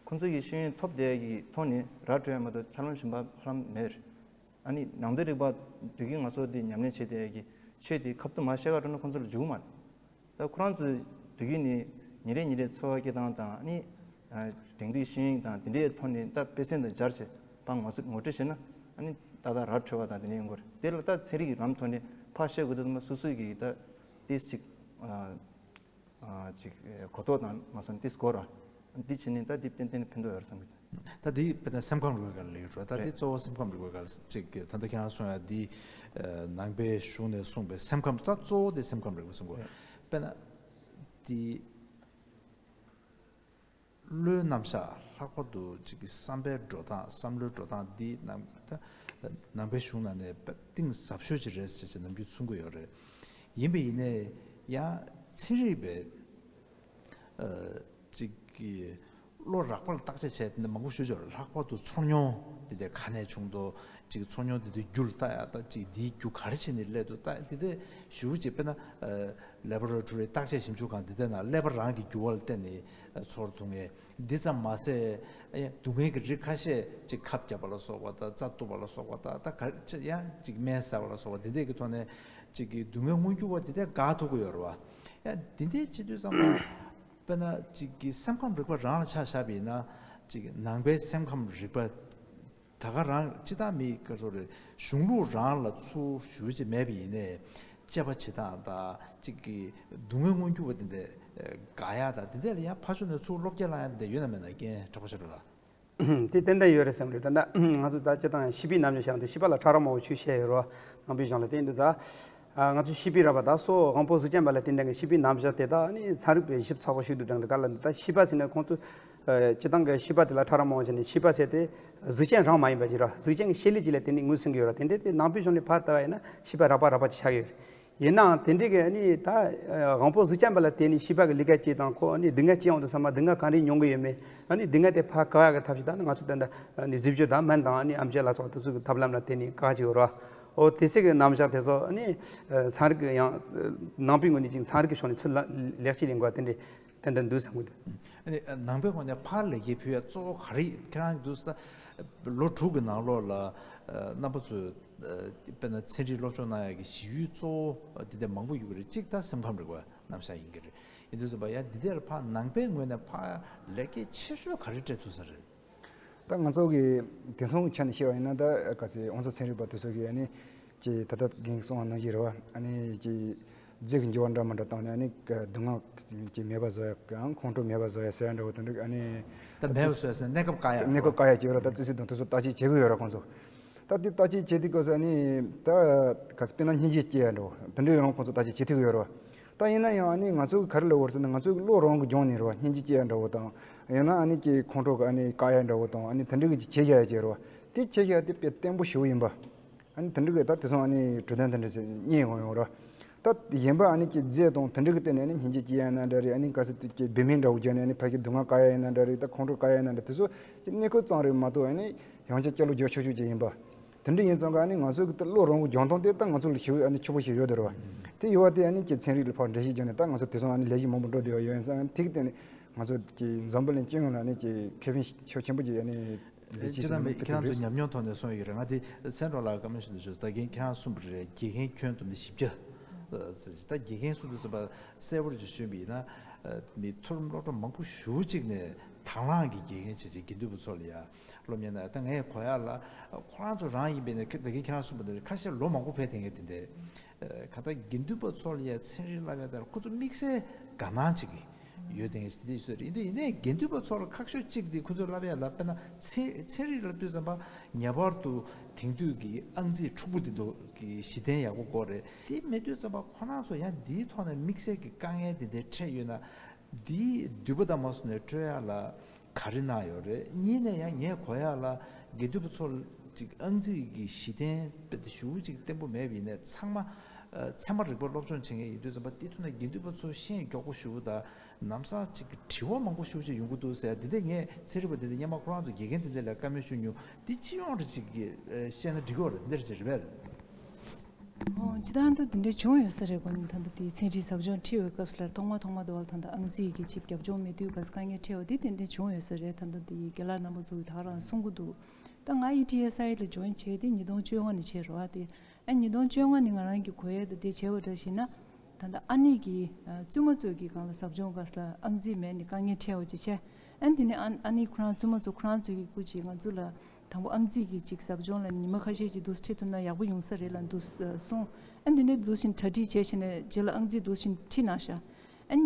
ཁོང་ཚོ་གི་ཤེས་ཡོན་ཐོབ་བསྡད་ཀྱི་ཐོག་ནས་ར་སྤྲོད་ཡ་མ་གཏོགས་ཆ་ལམ་གཞན་པ་ཧ་ལམ་མེད་རེད། ཨ་ནི་ནང་དོན་རིག་པ་དུས་ཀྱི་ང་ཚོ་འདི་ཉམས་ལེན་བྱེད་བསྡད་ཀྱི་ཆོས་དེ་ཁ་ཐུག་མར་བཤད་ག་འགྲོ་ན་ཁོང་ཚོ་ལ་འཇུག་མ་རེད། ད་ཁོ་རང་ཚོས་དུས་ཀྱི་ནི་ཉིན་རེ་ཉིན་རེ་འཚོ་བ་སྐྱེལ་སྟངས་དང་ཨ་ནི་དེང་དུས་ཤེས་ཡོན་དང་དེ་འདྲའི་ཐོག་ནས་ད་དཔེ་མཚོན་དང་སྦྱར་བྱས་ཕར་ངོ་ཚ་ངོ་སྤྲོད་བྱས་ན་ཨ་ནི་ཏག་ཏག་ར་འཕྲོད་པ་དང་དེ་འདྲ་ཡོང་གི་རེད། དེ་ལ་ད་ཚན་རིག་གི་ལམ་ཐོག་ནས་ཕར་བཤད་དགོས་དུས་ཙམ་པ་སོ་སོའི་གི་ད་ཏིས་ཅིག་ཨ་ཅིག་གོ་རྟོགས་དང་མ་སོང་ཏིས་གོ་ར་འདི་བྱས་ནས་ད་འདི་ཏན་ཏན་ཕན་ཐོགས་ཡོད་རེད་བསམ་གི། ད་འདི་དཔེར་ན་སེམས་ཁམས་རིག་པའི་སྒང་ལ་ལེགས་འགྲོ། ད་འདི་རེད། གཙོ་བོ་སེམས་ཁམས་རིག་པའི་སྒང་ལ་ཅིག་ད་ལྟ་ཁྱེད་རང་གསུངས་ཡ་འདི་ནང་པའི་གཞུང་ནས་གསུངས་པའི་སེམས་ཁམས། ད་གཙོ་བོ་དེ་སེམས་ཁམས་རིག་པ་གསུང་དགོས། རེད། དཔེར་ན་འདི་བློའི་རྣམ་གཞག་ལྷག་པར་དུ་ཅིག་གི་བསམ་པའི་འགྲོ་སྟངས་བསམ་བློའི་འགྲོ་སྟངས་འདི་ནང་ད་ནང་པའི་གཞུང་ནང་ནས་གཏིང་ཟབ་ཤོས་ཅིག་རེད་ཟེར་བྱས་ནམ་རྒྱུན་མཚོན་གྱི་ཡོད་རེད། ཡིན་པ་ཡིན་ནའི་ཡང་ཚན་རིག་པའི་ཨ་ཅིག་གི་ བློ་རགས་པ་ལ་བརྟག་དཔྱད་བྱས་དེ་འདྲ་མང་པོ་ཞུ་ཆོག་ལྷག་པར་དུ་ཚོར་མྱོང་དེ་འདྲ་ག་ནས་བྱུང་འདུག་ཅིག་ཚོར་མྱོང་དེ་འདྲའི་རྒྱུ་ལ་ལྟ་ཡ་ད་ཅིག་འདིའི་རྒྱུ་ག་རེ་བྱས་ནས་སླེབས་འདུག་ལྟ་དེ་འདྲ་ཞུ་ཅིག་དཔེར་ན་ལེ་བྷོ་རོ་ཊོ་རི་བརྟག་དཔྱད་ཞིབ་འཇུག་ཁང་འདི་འདྲ་ནང་ཀླད་པ་རང་གི་འགྱུར་བ་ལ་བརྟེན་ནས་ཚོར་སྡུག་བསྔལ་འདི་ཙམ་མ་ཟད་སྡུག་བསྔལ་གྱི་རིགས་ཁ་ཤས་ཅིག་ཁབ་བརྒྱབ་པ་ལ་སོགས་པ་དང་རྩ་གཏུབ་པ་ལ་སོགས་པ་དང་ད་ག་ཡང་ཅིག་སྨན་ཟ་བ་ལ་སོགས་པ་འདི་འདྲ་གི་ཐོག་ནས་ཅིག་གི་སྡུག་བསྔལ་མངོན་གྱུར་བ་འདི་འདྲ་དགག་ཐུབ་ཀྱི་ཡོད་རེད་བ། ཡང་འདི་འདྲ་བྱེད་དུས་ཙམ་པ། དཔེར་ན་གཅིག་གིས་སེམས་ཁམས་རིག་པ་རང་ལ་ཆ་བཞག་པ་ཡིན་ན་གཅིག་ནང་པའི་སེམས་ཁམས་རིག་པ་ད་ག་རང་སྤྱི་བཏང་མི་ག་ཚོད་རེད་གཞུང་ལུགས་རང་ལ་ཚུར་ཞུ་བྱེད་མེད་པ་ཡིན་ནའི་དཔྱད་པ་བྱེད་སྟངས་དང་གཅིག་གིས་སྡུག་བསྔལ་མངོན་གྱུར་བ་དེ་འདྲ་དགག་ཡག་དང་དེ་འདྲ་ལ་ཡང་ཕར་ཕྱོགས་ནས་ཚུར་བློ་སྐྱེད་བསླང་ཡག་དེ་འདྲ་ཡོད་ན་མེད་ན་རྒན་གྲགས་པ་ཤོད་རོགས་ལ། དེ་ཏན་ཏན་ཡོད་རེད་བསམ་རེད། ད་ལྟ་ང་ཚོ་ད་སྤྱི་བཏང་ཤི་བའི་རྣམ་གཞག་འདུག་ཤི་བ་ལ་ཕྲ་རགས་མང་པོ་ཆོས་བཤད་ཡོད་རོགས་ནང་པའི་གཞུང་ལ་བརྟེན་དུས་ད། ང་ཚོ་ཤི་བའི་ར་བ་ད་སོ་དབང་པོ་གཟུགས་ཅན་པ་ལ་བརྟེན་ནས་ཤི་བའི་རྣམ་གཞག་དེ་དག་ནི་ཚན་རིག་པས་ཞིབ་ཚགས་པོ་ཞིག་ཏུ་དྲངས་ཏེ་ག་ལ་འདི་ལྟར་ཤི་བ་ཟེར་ན་ཁོང་ཚོ་སྤྱི་བཏང་གི་ཤི་བ་དེ་ལ་ཕྲ་རགས་མང་པོ་བྱས་ནས་ཤི་བ་ཟེར་ཏེ་གཟུགས་ཅན་རང་མ་ཡིན་པ་ཅིག་ར་གཟུགས་ཅན་གྱི་བཤད་ལུགས་ཅིག་ལ་བརྟེན་ནས་ངོས་ཟིན་གྱི་ཡོད་ར། དེ་འདྲ་དེ་ནང་པའི་གཞུང་ནས་ཕར་ལྟ་བ་ཡིན་ན་ཤི་བ་རགས་པ་རགས་པ་ཅིག་ཆགས་ཡོད་རེད། ཡིན་ནའང་དེ་འདྲའི་གི་ནི་ད་དབང་པོ་གཟུགས་ཅན་པ་ལ་བརྟེན་ནས་ཤི་བ་གི་ལས་ཀ་ཅིག་དང་ཁོ་ནི་སྡུག་བསྔལ་ཅིག་ཡོང་དུས་ཙམ་པ་སྡུག་བསྔལ་གང་རེ་མྱོང་གི་ཡོད་མེད་ཨ་ནི་སྡུག་བསྔལ་དེ་ཕར་བཀག་ཡག་གི་ཐབས་ཤེས་དང་ནི་ང་ཚོ་ད་ལྟ་ནི་གཟིགས་སྤྱོད་དང་སྨན་དང་ནི་ཨམ་ཆི་ལ་སོགས་དེ་ཚོ་གི་ཐབས་ལམ་ལ་བརྟེན་ནས་བཀག་ཅིག་ཡོད་ར། འོ་དེ་ཚེ་གི་རྣམ་གཞག་དེ་ཚོ་ནི་ཚན་རིག་གི་ཡང་ནང་པའི་ངོས་ནས་ཅིག་ཚན་རིག་གི་ཕྱོགས་ནས་ཚུར་ལ་ལེགས་བཅོས་ལེན་དགོས་དེ་འདྲའི་ཏན་ཏན་འདུག་བསམ་གི་འདུག་ཨ་ནི་ནང་པའི་ངོས་ནས་ཕར་ལེགས་སྐྱེས་ཕུལ་ཡ་གཙོ་བོ་ག་རེ་ཁྱེད་རང་གི་འདུག་ས་ལོ་དྲུག་གི་ནང་ལོགས་ལ་རྣམ་པ་ཚོས་དཔེར་ན་ཚན་རིག་སློབ་སྦྱོང་གནང་ཡ་གི་གཞི་ཡུལ་གཙོ་བོ་འདི་འདྲ་མང་པོ་ཡོད་གི་རེད། གཅིག་ད་སེམས་ཁམས་རིག་པ་རྣམ་གཞག་ཡིན་གི་རེད། ཡིན་དུས་ཙམ་པ་ཡ་འདི་འདྲར་ཕར་ནང་པའི་ངོས་ནས་ཕར་ལེགས་སྐྱེས་ཆེ་ཤོས་ག་རེ་སྤྲད་ཐུབ་ས་རེད། ད་ང་ཚོ་གི་དེང་སང་གི་ཆ་ནས་བཤད་པ་ཡིན་ན་ད་ག་ཚོད་དབང་ཚད་ཚན་རིག་པ་དེ་ཚོ་གི་ཨ་ནི་ཅི་ད་ལྟ་རྒན་གསུངས་པ་ནང་བཞིན་རེད་བ། ཨ་ནི་ཅི་རྫས་ཀྱི་འགྱུར་བ་འདྲ་མི་འདྲ་བཏང་ནས་ཨ་ནི་སྡུག་བསྔལ་ཅི་མེད་པ་བཟོ་ཡ་གང་ཁོང་ཁྲོ་མེད་པ་བཟོ་ཡ་ཟེར་ཡ་འདྲ་བོ་དེ་འདྲ་ཨ་ནི་ད་མེད་པ་བཟོ་ཡ་ཟེར་ན་གནས་སྐབས་བཀག་ཡ་གནས་སྐབས་བཀག་ཡ་ཅིག་ཡོད་ར། ད་བརྩི་སྲིད་དང་དེ་ཚོ་བརྟག་དཔྱད་བྱེད་དགོས་ཡོད་ར་ཁོང་ཚོ། ད་དེ་བརྟག་དཔྱད་བྱེད་དུས་སྐབས་སུ་ཨ་ནི་ད་ག་ཚོད་དཔེར་ན་སྙིང་རྗེ་སྐྱེ་ཡ་འདྲ་བོ་དེ་འདྲ་ཡང་ཁོང་ཚོ་བརྟག་དཔྱད་བྱེད་ཐུབ་ཀྱི་ཡོད་ར། ད་ཡིན་ན་ཡང་ཨ་ནི་ང་ཚོ་གི་ག་རེ་ལབ་དགོས་རེད་ཟེར་ན་ང་ཚོ་གི་བློ་རང་གི་སྦྱོང་ནས་རེད་བ། སྙིང་རྗེ་སྐྱེ་ཡ་འདྲ་བོ་དང་ཡང་ན་ཨ་ནི་ཅིག་ཁོང་ཁྲོ་གི་ཨ་ནི་བཀག་ཡ་འདྲ་བོ་དང་ཨ་ནི་དེ་འདྲ་གི་ཅིག་བྱེད་ཡ་ཅིག་རེད་བ། དེ་བྱེད་ཡ་དེ་དཔེ་བརྟན་པོ་ཞེ་པོ་ཡིན་པ། ཨ་ནི་དེ་འདྲ་གི་ད་དེང་སང་ཨ་ནི་འཕྲོད་བསྟེན་དེ་འདྲ་ཞིག་རྙེད་ཡོང་ཡོང་རེད། ད་གཞན་པ་ཨ་ནི་ཅིག་རྫས་དང་དེ་འདྲ་གི་སྟེང་ནས་ཨ་ནི་སྙིང་རྗེ་སྐྱེ་ཡ་ཡིན་ན་འདྲ་རེད། ཨ་ནི་ག་ཚོད་དེ་ཅིག་བེད་མེད་འདྲ་བོ་བརྒྱབ་ནས་ཨ་ནི་ཕ་གི་སྡུག་བསྔལ་བཀག་ཡ་ཡིན་ན་འདྲ་རེད། ད་ཁོང་ཁྲོ་བཀག་ཡ་ཡིན་ན་འདྲ་དེ་ཚོ་ཅིག་གནས་སྐབས་ཙམ་རེད་མ་གཏོགས་ཨ་ནི་ཡང་བསྐྱར་བསྐྱར་ལོག་འགྱོ་ཆོག་ཆོག་ཅིག་ཡིན་པ། དེ་འདྲ་ཡིན་ཙང་ཀ་ཨ་ནི་ང་ཚོ་གི་ད་བློ་རང་གི་སྦྱོང་སྟངས་དེ་ད་ང་ཚོ་ལ་ཞེ་པོ་ཨ་ནི་ཕྱུག་པོ་ཞིག་ཡོད་དེ་རེད་བ། དེ་ཡོད་པ་དེ་ཨ་ནི་ཀྱི་ཚན་རིག་ལ་ཕར་འགྲེལ་བཤད་བརྒྱབ་ནས་ད་ང་ཚོ་དེང་སང་ཨ་ནི་ལས་གཞི་མང་པོ་འགྲོ་བསྡད་ཡོད་ཡོད་ཙང་དེ་གི་སྟེང་ནས་ང་ཚོ་གི་འཛམ་བུ་གླིང་སྤྱི་ཡོངས་ལ་ཨ་ནི་ཀྱི་ཁེ་ཕན་ཤུགས་ཆེན་པོ་ཅིག་ཨ་ནི་ལས་བྱེད་ཅི་ཙམ་ཟིན་པའི་ཁྱེད་རང་ཚོའི་ཉམས་མྱོང་ཐོག་ནས་གསུངས་ཡོད་རེད། ང་དེ་ཚན་གྲོགས་ལགས་བཀའ་མོལ་ཞུ་འདོད་བྱུང་། ད་རྒན་ཁྱེད་རང་གསུངས་པ་རེད། དགེ་རྒན་ཁྱོན་བསྡོམས་ནས་བཞི་བརྒྱ། ད་དགེ་རྒན་གསུངས་དུས་ཙམ་པ་གསལ་པོར་ཅིག་ཞུས་པ་ཡིན་ན། མི་མཐོ་རིམ་སློབ་གྲྭ་མང་པོ་ཞེ་པོ་ཅིག་ནས་དང་བླངས་ཀྱི་དགེ་རྒན་བྱས་བྱས་དགེ་འདུན་པ་ཚོ་ལ་ཡ། སློབ་གཉེར་གནང་། ད་ངས་གོ་ཡག་ལ་ཁོ་རང་ཚོ་རང་ཡིན་པས་ན་ད་གིན་ཁྱེད་རང་གསུངས་པ་འདྲ་ཁ་ཤས་ལོ་མང་པོ་ཕེབས་བསྡད་མཁན་དེ་འདྲ། གང་ལྟར་དགེ་འདུན་པ་ཚོ་ལ་ཡ་ཚན་རིག་བསླབ་ཡག་དེར་ཁོ་ཚོ་དམིགས་བསལ་དགའ་སྣང་ཅིག་ཡོད་བསྡད་མཁན་ཞིག་དེ་འདྲ་ཡོད་ས་རེད། ཡིན་དུས་ཡིན་ནའི་དགེ་འདུན་པ་ཚོ་ལ་ཁག་ཤོས་གཅིག་དེ་ཁོ་ཚོས་བསླབ་ཡག་ལ་དཔེར་ན་ཚན་ཚན་རིག་ལབ་དུས་ཙམ་པ་ངེས་པར་དུ་དེང་དུས་ཀྱི་ཨང་རྩིས་འཁྲུག་པོ་དེ་འདྲ་གི་གཞི་རྟེན་ཡག་པོ་དགོས་རེད། དེ་མེད་དུས་ཙམ་པ་ཁོ་རང་ཚོ་ཡང་འདིའི་ཐོག་ནས་དམིགས་བསལ་གྱི་དཀའ་ངལ་དེ་འདྲ་འཕྲད་ཡོད་ན། འདིའི་མདུད་པ་དང་མ་སོང་ནས་སྤྲོད་ཡག་ལ་ག་རེ་གནང་ཡོད་རེད། གཉིས་ནས་ཡང་ངས་གོ་ཡག་ལ་དགེ་འདུན་པ་ཚོ་ཅིག་ཨང་རྩིས་ཀྱི་གཞི་རྟེན་དཔེ་དེ་ཞེ་པོ་ཅིག་བརྟན་པོ་མེད་པ་ཡིན་ནའི་ཚང་མ་ཚད་མ་རིག་པ་སློབ་སྦྱོང་བྱེད་མཁན་ཡིན་དུས་ཙམ་པ་དེ་ཐོག་ནས་དགེ་འདུན་པ་ཚོ་ཤེས་མགྱོགས་པོ་ཞེ་པོ་དང་ལམ་སང་ཅིག་གི་དྲི་བ་མང་པོ་ཞེ་པོ་ཅིག་ཡོང་གི་འདུག་ཟེར། འདི་འདྲ་ངས་ཚན་རིག་པ་འདི་འདྲ་སྔོན་མ་ཁོ་རང་ཚོ་དགེ་རྒན་འདི་འདྲ་ལ་བཀའ་མོལ་ཞུ་མྱོང་། འདི་སྤྱི་ཡོངས་རེ་ཅིག་གི་བཤད་ན་འགྲིག་གི་ཡོད་རེད། འདི་འདྲ་ཅིག་རེད་པས། ཨོ། སྤྱིར་བཏང་ད་འདི་འདྲ་བྱུང་ཡོད་ས་རེད་གོ། ད་ལྟ་དེ་ཚན་རིག་ཟབ་སྦྱོང་ཁྲིད་པའི་སྐབས་སུ་ལ་ཐོག་མ་ཐོག་མ་དུ་བ་ལ་ད་ལྟ་ཨང་རྩིས་ཀྱི་ཅིག་རྒྱབ་ལྗོངས་མེད་དུས་ག་ས་དཀའ་ངལ་འཕྲད་པ་དེ་ཏན་ཏན་བྱུང་ཡོད་ས་རེད། ད་ལྟ་དེ་རྒན་ལགས་རྣམ་པ་ཚོ་གིས་ད་ག་རང་གསུང་གི་འདུག་ད་ང་ཨི་ཊི་ཨེ་སི་ཨའི་ལ་ཇོ་ཡིན་བྱས་དེ་ཉིས་སྟོང་བཅོ་ལྔ་ནས་བྱས་རེད་བ། དེ་ཨ་ཉིས་སྟོང་བཅོ་ལྔ་ནས་ང་རང་གི་གོ་ཡས་ད་དེ་བྱས་པ་འདྲ་ཞིག་ན། ད་ལྟ་ཨ་ནེ་གིས་བཙུན་མ་ཚོ་གི་སྒང་ལ་ཟབ་སྦྱོང་སྐབས་ལ་ཨང་རྩིས་མེད་ནས་དཀའ་ངལ་འཕྲད་པ་ཅིག་བྱས། ཨ་ནི་དེ་ནས་ཨ་ཨ་ནེ་ཁོ་རང་བཙུན་མ་ཚོ་ཁོ་རང་ཚོའི་གི་སྐུ་མཁྱེན་ང་ཚོ་ལ་དང་པོ་ཨང་རྩིས་ཀྱི་ཅིག་ཟབ་སྦྱོང་ལ་ཉི་མ་ཁ་ཤས་ཅིག་འདུག་སེ་ཁྲིད་ཐུབ་ན་ཡག་པོ་ཡོང་ས་རེད་ལབ་འདུག་སེ་གསུངས། ཨ་ནི་དེ་ནས་འདུག་སེ་གྲ་སྒྲིག་བྱས་བྱས་ནས་རྗེས་ལ་ཨང་རྩིས་འདུག་སེ་ཁྲིད་གནང་ཤག་ཨ་ནི་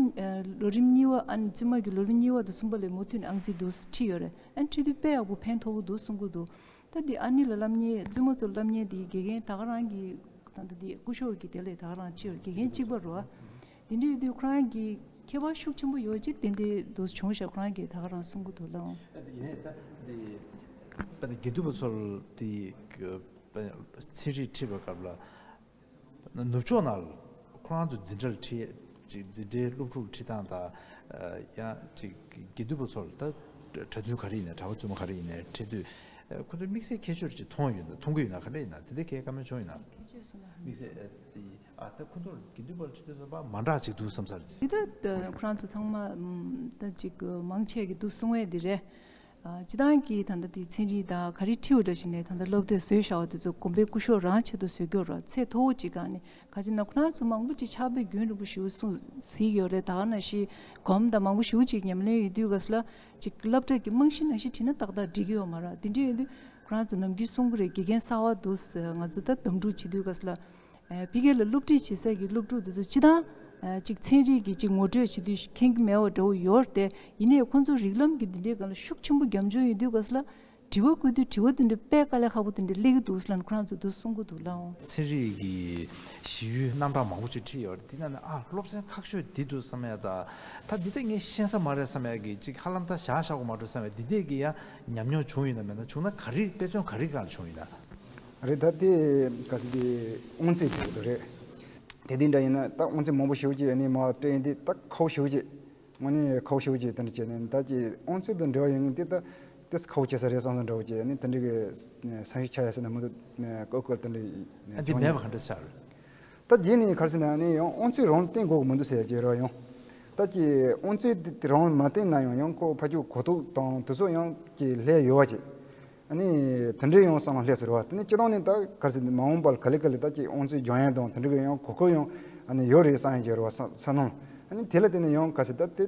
ལོ་རིམ་གཉིས་པ་ཨ་ནི་བཙུན་མ་གི་ལོ་རིམ་གཉིས་པ་དང་གསུམ་པ་ལ་མུ་མཐུད་ནས་ཨང་རྩིས་འདུག་སེ་ཁྲིད་ཡོད་རེད། ཨ་ནི་ཁྲིད་དུས་དཔེ་ཡག་པོ་ཕན་ཐོགས་ཀྱི་འདུག་གསུང་གི་འདུག་ད་འདི་ཨ་ནེ་ལ་བསླབ་མཁན་བཙུན་མ་ཚོ་བསླབ་མཁན་དེ་དགེ་རྒན་ད་ག་རང་གི་ད་ལྟ་འདི་སྐུ་ཞབས་ཀྱི་དེ་ལས་ད་ག་རང་ཁྲིད་དགེ་རྒན་གཅིག་པ་རེད་བ། དེ་འདྲ་ཡོད་དུས་ཁོ་རང་གི་ཁྱད་པར་ཤུགས་ཆེན་པོ་ཡོད་ཅིག་དེ་འདྲ་འདུག་བྱུང་ཤག་ཁོ་རང་གིས་ད་ག་རང་གསུང་གི་འདུག་ལགས། ཡིན་ནའི་ད་འདི་དཔེར་ན་དགེ་འདུན་པ་ཚོར་དེ་ཚན་རིག་ཁྲིད་པའི་སྐབས་ལ་ནུབ་ཕྱོགས་ནང་ཁོ་རང་ཚོ་འཛིན་གྲྭ་ལ་ཁྲིད་ཅིག་འཛིན་གྲྭའི་སློབ་ཕྲུག་ཁྲིད་སྟངས་དང་ཡང་ཅིག་དགེ་འདུན་པ་ཚོར་ད་ གྲྭ་བཙུན་ག་རེ་ཡིན་ན་གྲྭ་པ་བཙུན་མ་ག་རེ་ཡིན་ན་འཕྲད་དུས་ཁོ་ཚོས་དམིགས་བསལ་ཁྱད་ཆོས་ཅིག་མཐོང་ཡོད་ན་མཐོང་གི་ཡོད་ན་ག་འདྲ་ཡིན་ན་དེ་འདྲ་གལ་བཀའ་མོལ་བྱུང་ཡོད་ན། ཁྱད་ཆོས་སོང་ན་དམིགས་བསལ་ཨ་ད་ཁོ་ཚོར་དགེ་འདུན་པ་ལ་ཁྲིད་དུས་ཙམ་པ་མ་འདྲ་ཅིག་འདུག་བསམ་ས་རེད། འདི་ད་ཁོ་རང་ཚོ་ཚང་མ་ད་ཅིག་མང་ཆེ་གི་འདུག་གསུང་བས་འདི་རེད། སྤྱི་བཏང་གི་ད་ལྟ་དེ་ཚན་རིག་དང་ག་རེ་ཁྲིད་འོ་འདྲ་ཞིག་ནས་ད་ལྟ་སློབ་དེབ་བཟོས་བཞག་པ་དེ་ཚོ་དགོན་པའི་སྐུ་ཞབས་རང་ཆེད་དུ་བཟོས་རྒྱུ་ར་ཚད་མཐོ་བོ་ཅིག་གང་ནས་ག་ཅི་ན་ཁོ་རང་ཚོ་མང་པོ་ཅིག་ཕྱག་དཔེ་རྒྱུན་རིང་པོ་ཞིག་གསུང་གཟིགས་ཡོད་རེད། ད་ག་ནང་བཞིན་གོམ་དང་མང་པོ་ཞིག་ཅིག་ཉམས་ལེན་ཡོད་དུས་ག་ས་ལ་ཅིག་སློབ་གྲྭ་གི་རྨང་གཞི་ནང་བཞིན་བྲིས་ན་ཏག་ཏག་འགྲིག་གི་ཡོད་མ་རེད། དེ་འདྲ་ཡོད་དུས་ཁོ་རང་ཚོ་ནམ་རྒྱུན་གསུང་གི་རེད། དགེ་རྒན་གསར་བ་འདུག་ཟེར་ང་ཚོ་ད་དམ་ཕྲུག་བྱེད་དུས་ག་ས་ལ། ཕ་གི་ལ་སློབ་ཁྲིད་བྱེད་ས་གི་སློབ་ཕྲུག་དེ་ཚོ་སྤྱི་བཏང་ཅིག་ཚན་རིག་གི་ཅིག་ངོ་སྤྲོད་བྱེད་དུས་མཁྱེན་གྱི་མེད་པ་འདྲ་བོ་ཡོད་རེད་དེ། ཡིན་ནའི་ཁོང་ཚོ་རིགས་ལམ་གྱི་འདི་འདྲའི་སྒང་ལ་ཤུགས་ཆེན་པོ་རྒྱབ་འཇུག་ཡོད་དུས་ག་ས་ལ་དྲི་བ་བཀོད་དུས་དྲི་བ་དེ་འདྲ་དཔེ་དཀའ་ལས་ཁག་པོ་དེ་འདྲ་སླེབས་ཀྱི་འདུག་ཟེར་ལབ་ནས་ཁོ་རང་ཚོ་འདུག་གསུང་གི་འདུག་ལགས། ཚན་རིག་གི་གཞི་ཡུལ་རྣམ་གྲངས་མང་པོ་ཅིག་ཁྲིད་ཡོད་རེད། དེ་ནང་ནས་ཨ་སློབ་ཚན་ཁག་ཤོས་འདི་འདུག་བསམ་ཡ་ད་ད་འདི་ད་ངས་ཤེས་ས་མ་རེད་བསམ་ཡ་གི་ཅིག་ཧ་ལམ་ད་བཞག་བཞག་གོ་མ་འགྲོ་བསམ་ཡ་འདི་འདྲས་ཀྱི་ཡ་ཉམས་མྱོང་བྱུང་ཡོད་ན་མེད་ན་བྱུང་ན་ག་རེ་དཔེ་མཚོན་ག་རེ་སྒང་ལ་བྱུང་ཡོད་ན། རེད། ད་དེ་ག་ཟེར་དེ་དབང་ཚད་དེ་རེད། དེ་དེ་འདྲ་ཡིན་ན་ད་དབང་ཚད་མང་པོ་ཞེ་པོ་ཅིག་ནི་མ་སྤྲད་ཡིན་དེ་ད་ཁག་པོ་ཞེ་པོ་ཅིག་དངོས་གནས་ཁག་པོ་ཞེ་པོ་ཅིག་དེ་འདྲ་བྱས་ནས་ད་ཅི་དབང་ཚད་དང་འབྲེལ་བ་ཡོད་ངེས་དེ་ད་དེ་ཁག་པོ་བྱེད་ས་རེད་བསམ་བསམ་འདྲ་བོ་བྱས་ནི་དེ་འདྲ་གི་ས་ཞིག་ཆགས་ཡ་ཟེར་ན་མི་འདུག་ཀོ་ཀོ་དེ་འདྲ་ཨ་འདི་མེད་པ་ག་འདྲ་ཆགས་རེད། ད་རྗེས་ནས་ག་རེ་ཟེར་ན་ནི་ཡང་དབང་ཚད་རང་བསྟན་དགོས་ཀྱི་མི་འདུག་ཟེར་ཡ་ཅིག་རེད་ཡང་། ད་ཅི་དབང་ཚད་དེ་རང་མ་བསྟན་ན་ཡང་ཡང་ཁོ་ཕ་ཆུ་གོ་རྟོགས་དང་དེ་ཚོ་ཡང་ཅི་སླེབས་ཡོད་བ་ཅིག་ཨ་ནི་དེ་འདྲའི་ཡང་བསམ་བློ་སླེབས་ཟེར་བ་དེ་ནི་སྤྱི་བཏང་ནི་ད་ག་རེ་ཟེར་མ་འོངས་པར་ག་ལེ་ག་ལེ་ད་ཅི་དབང་ཚད་སྦྱོང་ཡ་དང་དེ་འདྲ་གི་ཡང་གོ་སྐབས་ཡང་ཨ་ནི་ཡོད་རེད་བསམ་ཡ་ཅིག་རེད་བ་བསམ་བསམ་ནོ། ཨ་ནི་དེ་ལ་བརྟེན་ནས་ཡང་ག་ཟེར་ད་དེ་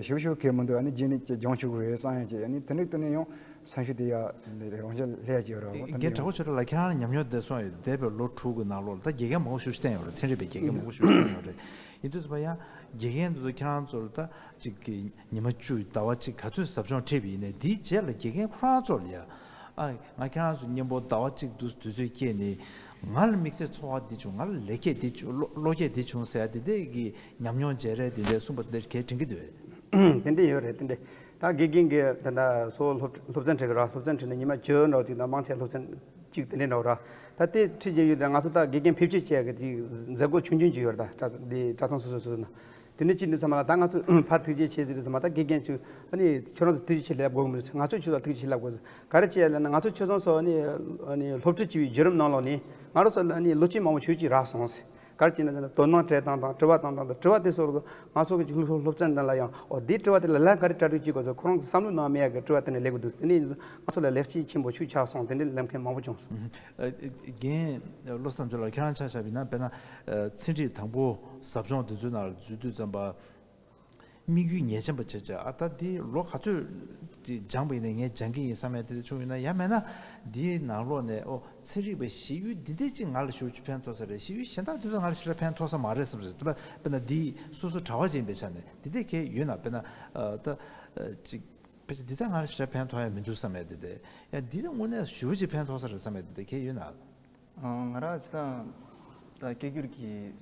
ཞིབ་ཞིབ་གལ་མི་འདུག་ཨ་ནི་རྗེས་ནས་ཅི་སྦྱོང་ཆོག་གི་རེད་བསམ་ཡ་ཅིག་ཨ་ནི་དེ་འདྲ་བརྟེན་ནས་ཡང་སེམས་ཤུགས་དེ་ཡ་རང་ཅག་སླེབས་ཡ་ཅིག་ཡོད་རེད་བ། ད་རྒན་གྲགས་པ་ཆོས་གྲགས་ལགས་ཁྱེད་རང་ཉམས་མྱོང་བསྡད་སོང་ཡོད་འདས་པའི་ལོ་དྲུག་གི་ནང་ལོགས་ལ་ད་དགེ་རྒན་མང་པོ་ཞིག་བསྟེན་ཡོད་རེད། ཚན་རིག་པའི་དགེ་རྒན་མང་པོ་ཞིག་བསྟེན་ཡོད་རེད། ཡིན་དུས་ཙམ་པ་ཡང་དགེ་རྒན་དེ་ཚོ་ཁྱེད་རང་ཚོར་ད་ཅིག་གི་ཉི་མ་བཅུ་ཟླ་བ་གཅིག་ག་ཚོད་ཟབ་སྦྱོང་ཁྲིད་པ་ཡིན་ནའི་དེའི་རྗེས་ལ་དགེ་རྒན་ཁོ་རང་ཚོར་ཡ་ཨ་ང་ཁྱེད་རང་ཚོ་མཉམ་པོ་ཟླ་བ་གཅིག་དུས་དུས་ཚོད་སྐྱེལ་ནས་ང་ལ་དམིགས་བསལ་ཚོར་བ་འདི་བྱུང་ང་ལ་ལེགས་སྐྱེས་འདི་བྱུང་བློ་བློ་སྐྱེད་འདི་བྱུང་ཟེར་ཡ་དེ་འདྲས་ཀྱི་ཉམས་མྱོང་བརྗེ་རེས་དེ་འདྲས་གསུངས་པ་དེ་འདྲས་གལ་དྲན་གྱི་འདུག་དེ་འདྲས་ཡོད་རེད། དེ་འདྲས་ད་དགེ་རྒན་གྱི་ད་ལྟ་སོ་སློབ་སློབ་ཚན་ཁྲིད་གི་ར་སློབ་ཚན་ཁྲིད་ནས་ཉི་མ་བཅུ་འདྲ་བོ་ཅིག་དང་མང་ཆེ་སློབ་ཚན་གཅིག་དེ་འདྲས་འདྲ་བོ་ར། ད་དེ་ཁྲིད་ཀྱི་ཡོད་དེ་ང་ཚོ་ད་དགེ་རྒན་ཕེབས་སྐྱེལ་བྱས་གི་དེ་མཛད་སྒོ་ཆུང་ཆུང་ཅིག་ཡོད་རེད། ད་དེ་གྲྭ་ཚང་སོ་སོ་སོ་སོ་ན། དེ་ནས་ཅི་འདི་ཚང་མ་ལ་ད་ང་ཚོས་ཕར་ཐུགས་རྗེ་ཆེ་ཟེར་དུས་ཚང་མ་ད་དགེ་རྒན་ཚོས་ཨ་ནི་ཁྱོད་རང་ཚོ་ཐུགས་རྗེ་ཆེ་ལབ་དགོས་མི་འདུག་ང་ཚོས་ཁྱོད་ཚོ་ཐུགས་རྗེ་ཆེ་ལབ་དགོས། ག་རེ་བྱས་ལབ་ན་ང་ཚོ་ཆོས་ཚང་སོགས་ཨ་ནི་ཨ་ནི་སློབ་ཁྲིད་བྱེད་པའི་བརྒྱུད་རིམ་ནང་ལོགས་ནས་ང་རང་ཚོ་ལ་ཨ་ནི་བློ་སྐྱེད་མང་པོ་ཞེ་ཅིག་རག་སོང་ཟེར། ག་རེ་བྱས་ན་དོ་སྣང་སྤྲད་སྟངས་དང་དྲི་བ་བཏང་སྟངས་དང་དྲི་བ་དེ་སོགས་ང་ཚོ་གི་སློབ་སློབ་ཚན་འདི་ལ་ཡང་ཨོ་དེའི་དྲི་བ་དེ་ལ་ལན་ག་རེ་གྲ་སྒྲིག་བྱེད་དགོས་ཚོ་ཁོ་རང་ཚོ་བསམ་བློ་ནང་མེད་ཡ་གི་དྲི་བ་དེ་ནས་སླེབས་ཀྱི་འདུག་དེ་ནས་ང་ཚོ་ལ་ལེགས་སྐྱེས་ཆེན་པོ་ཤུགས་ཆགས་སོང་། དེ་འདྲའི་ལམ་ཁ་མང་པོ་བྱུང་སོང་། ཨ་རྒན་བློ་བཟང་ཚོ་ལ་ཁྱེད་རང་ཆ་བཞག་པ་ཡིན་ན་དཔེར་ན་ཚན་རིག་དང་པོ་ཟབ་སྦྱོང་དེ་ཚོའི་ནང་ལ་འཛུལ་དུས་ཙམ་པ། དམིགས་ཡུལ་ངེས་ཅན་པ་བྱས་བྱས་ཨ་ད་འདི་ལོ་ག་ཚོད་ཅིག་སྦྱངས་པ་ཡིན་ནའི་ངས་སྦྱང་གི་ཡིན་བསམ་ཡ་དེ་འདྲ་བྱུང་ཡོད་ན། ཡང་མེད་ན་འདིའི་ནང་ལོགས་ནས་ཨོ་ཚན་རིག་པའི་གཞི་ཡུལ་འདི་འདྲས་ཅིག་ང་ལ་ཞེ་པོ་ཅིག་ཕན་ཐོགས་ས་རེད། གཞི་ཡུལ་གཞན་དག་དེ་ཚོ་ང་ལ་ཞེ་དྲག་ཕན་ཐོགས་ས་མ་རེད་བསམ་རེད། དཔེར་ན་འདི་སོ་སོ་གྲྭ་པ་ཅིག་ཡིན་པའི་ཆ་ནས་འདི་འདྲས་གལ་ཡོད་ན་དཔེར་ན་ཨ་ད་ཅིག་ཕལ་ཆེར་འདི་ལྟར་ང་ལ་ཞེ་དྲག་ཕན་ཐོགས་ཡ་མི་འདུག་བསམ་ཡ་དེ་དེ་ཡང་འདི་ལ་དངོས་གནས་ཞེ་པོ་ཅིག་ཕན་ཐོགས་ས་རེད་བསམ་ཡ་དེ་དེ་གལ་ཡོད་ན། ང་རང་ཅི་ད་ད་སྐད་སྒྱུར་གྱི་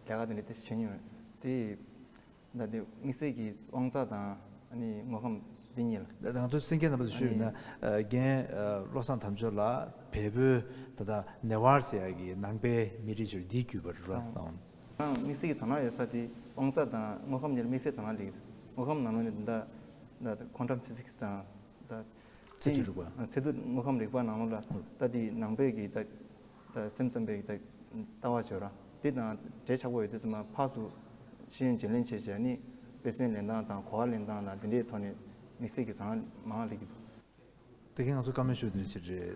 ལས་ཀ་དེ་འདྲ་ཏོག་ཙམ་བྱེད་མྱོང་ཡོད་དེ། ད་དེ་དམིགས་བསལ་གྱི་དབང་རྩ་དང་ཨ་ནི་དངོས་ཁམས་འདི་གཉིས་ལ། ད་ང་ཚོ་གསན་མཁན་རྣམ་པ་ཚོ་ཞུས་ཡོད་ན་རྒན་བློ་བཟང་དམ་ཆོས་ལགས་བལ་པོའི་ད་ལྟ་ནེ་ཝར་ཟེར་ཡ་གི་ནང་པའི་མི་རིགས་ཅིག་འདིའི་བརྒྱུད་པ་རེད་པ། དམིགས་བསལ་གྱི་དོ་སྣང་ཡོད་ས་དེ་དབང་རྩ་དང་དངོས་ཁམས་གཉིས་ལ་དམིགས་བསལ་དོ་སྣང་སླེབས་ཀྱི་འདུག་དངོས་ཁམས་ནང་ལོགས་ནས་ད་ད་quantum physics དང་ད། ཚད་རྡུལ་རིག་པ། ཚད་རྡུལ་དངོས་ཁམས་རིག་པ་ནང་ལོགས་ལ་ད་དེ་ནང་པའི་གི་ད་ད་སེམས་ཙམ་པའི་གི་ད་ལྟ་བ་བྱོས་ར་དེ་དང་འབྲེལ་ཆགས་པོ་ཡོད་དུས་ཙམ་པ་ཕར་ཚུར་ཤེས་ཡོན་བརྗེ་ལེན་བྱས་བྱས་ནི་དཔེ་མཚོན་ལེན་སྟངས་དང་གོ་བ་ལེན་སྟངས་དང་དེ་འདྲའི་ཐོག་ནས་དམིགས་བསལ་གྱི་དོ་སྣང་མང་བ་སླེབས་ཀྱི་འདུག་དེ་གའི་ང་ཚོ་བཀའ་མོལ་ཞུ་དེ་ཞིག་རེད།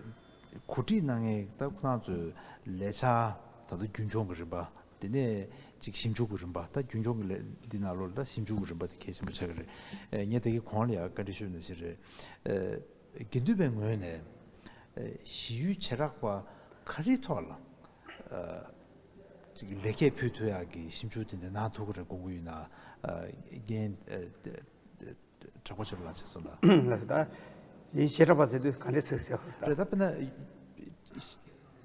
གོ་སྒྲིག་གནང་མཁན་ད་ཁོ་རང་ཚོའི་ལས་འཆར་ད་ལྟ་རྒྱུན་འཁྱོངས་ཀྱི་རིམ་པ། དེ་ནས་ཅིག་ཞིབ་འཇུག་གི་རིམ་པ་ད་རྒྱུན་འཁྱོངས་ཀྱི་ལས་འདི་ནང་ལོགས་ལ་ད་ཞིབ་འཇུག་གི་རིམ་པ་དེ་གལ་ཆེན་པོ་ཆགས་ཀྱི་རེད། ཨེ་ངས་དེ་གའི་གོང་ལ་ཡང་བཀའ་འདྲི་ཞུས་ནས་ཞིག་རེད། ཨེ་དགེ་འདུན་པའི་ངོས་ནས་ཨེ་གཞི་ཡུལ་བྱེ་བྲག་པ་ག་རེའི་ཐོག་ལ་ཨེ་ཅིག་ལེགས་སྐྱེས་ཕུལ་ཐུབ་ཡག་གི་ཞིབ་འཇུག་དེ་འདྲ་གནང་ཐུབ་ཀྱི་རེད་དགོངས་ཀྱི་ཡོད་ན། ཨེ་རྒན་ཨེ་དྲག་པོ་ཆེ་ལ་ཅེས་སོ་ལ། ལགས་སོ། ད་ཡིན་བྱེ་བྲག་པ་ཟེར་དུས་ག་འདྲས་ཟེར་ཞེས་པ་རེད། ད་དཔེར་ན་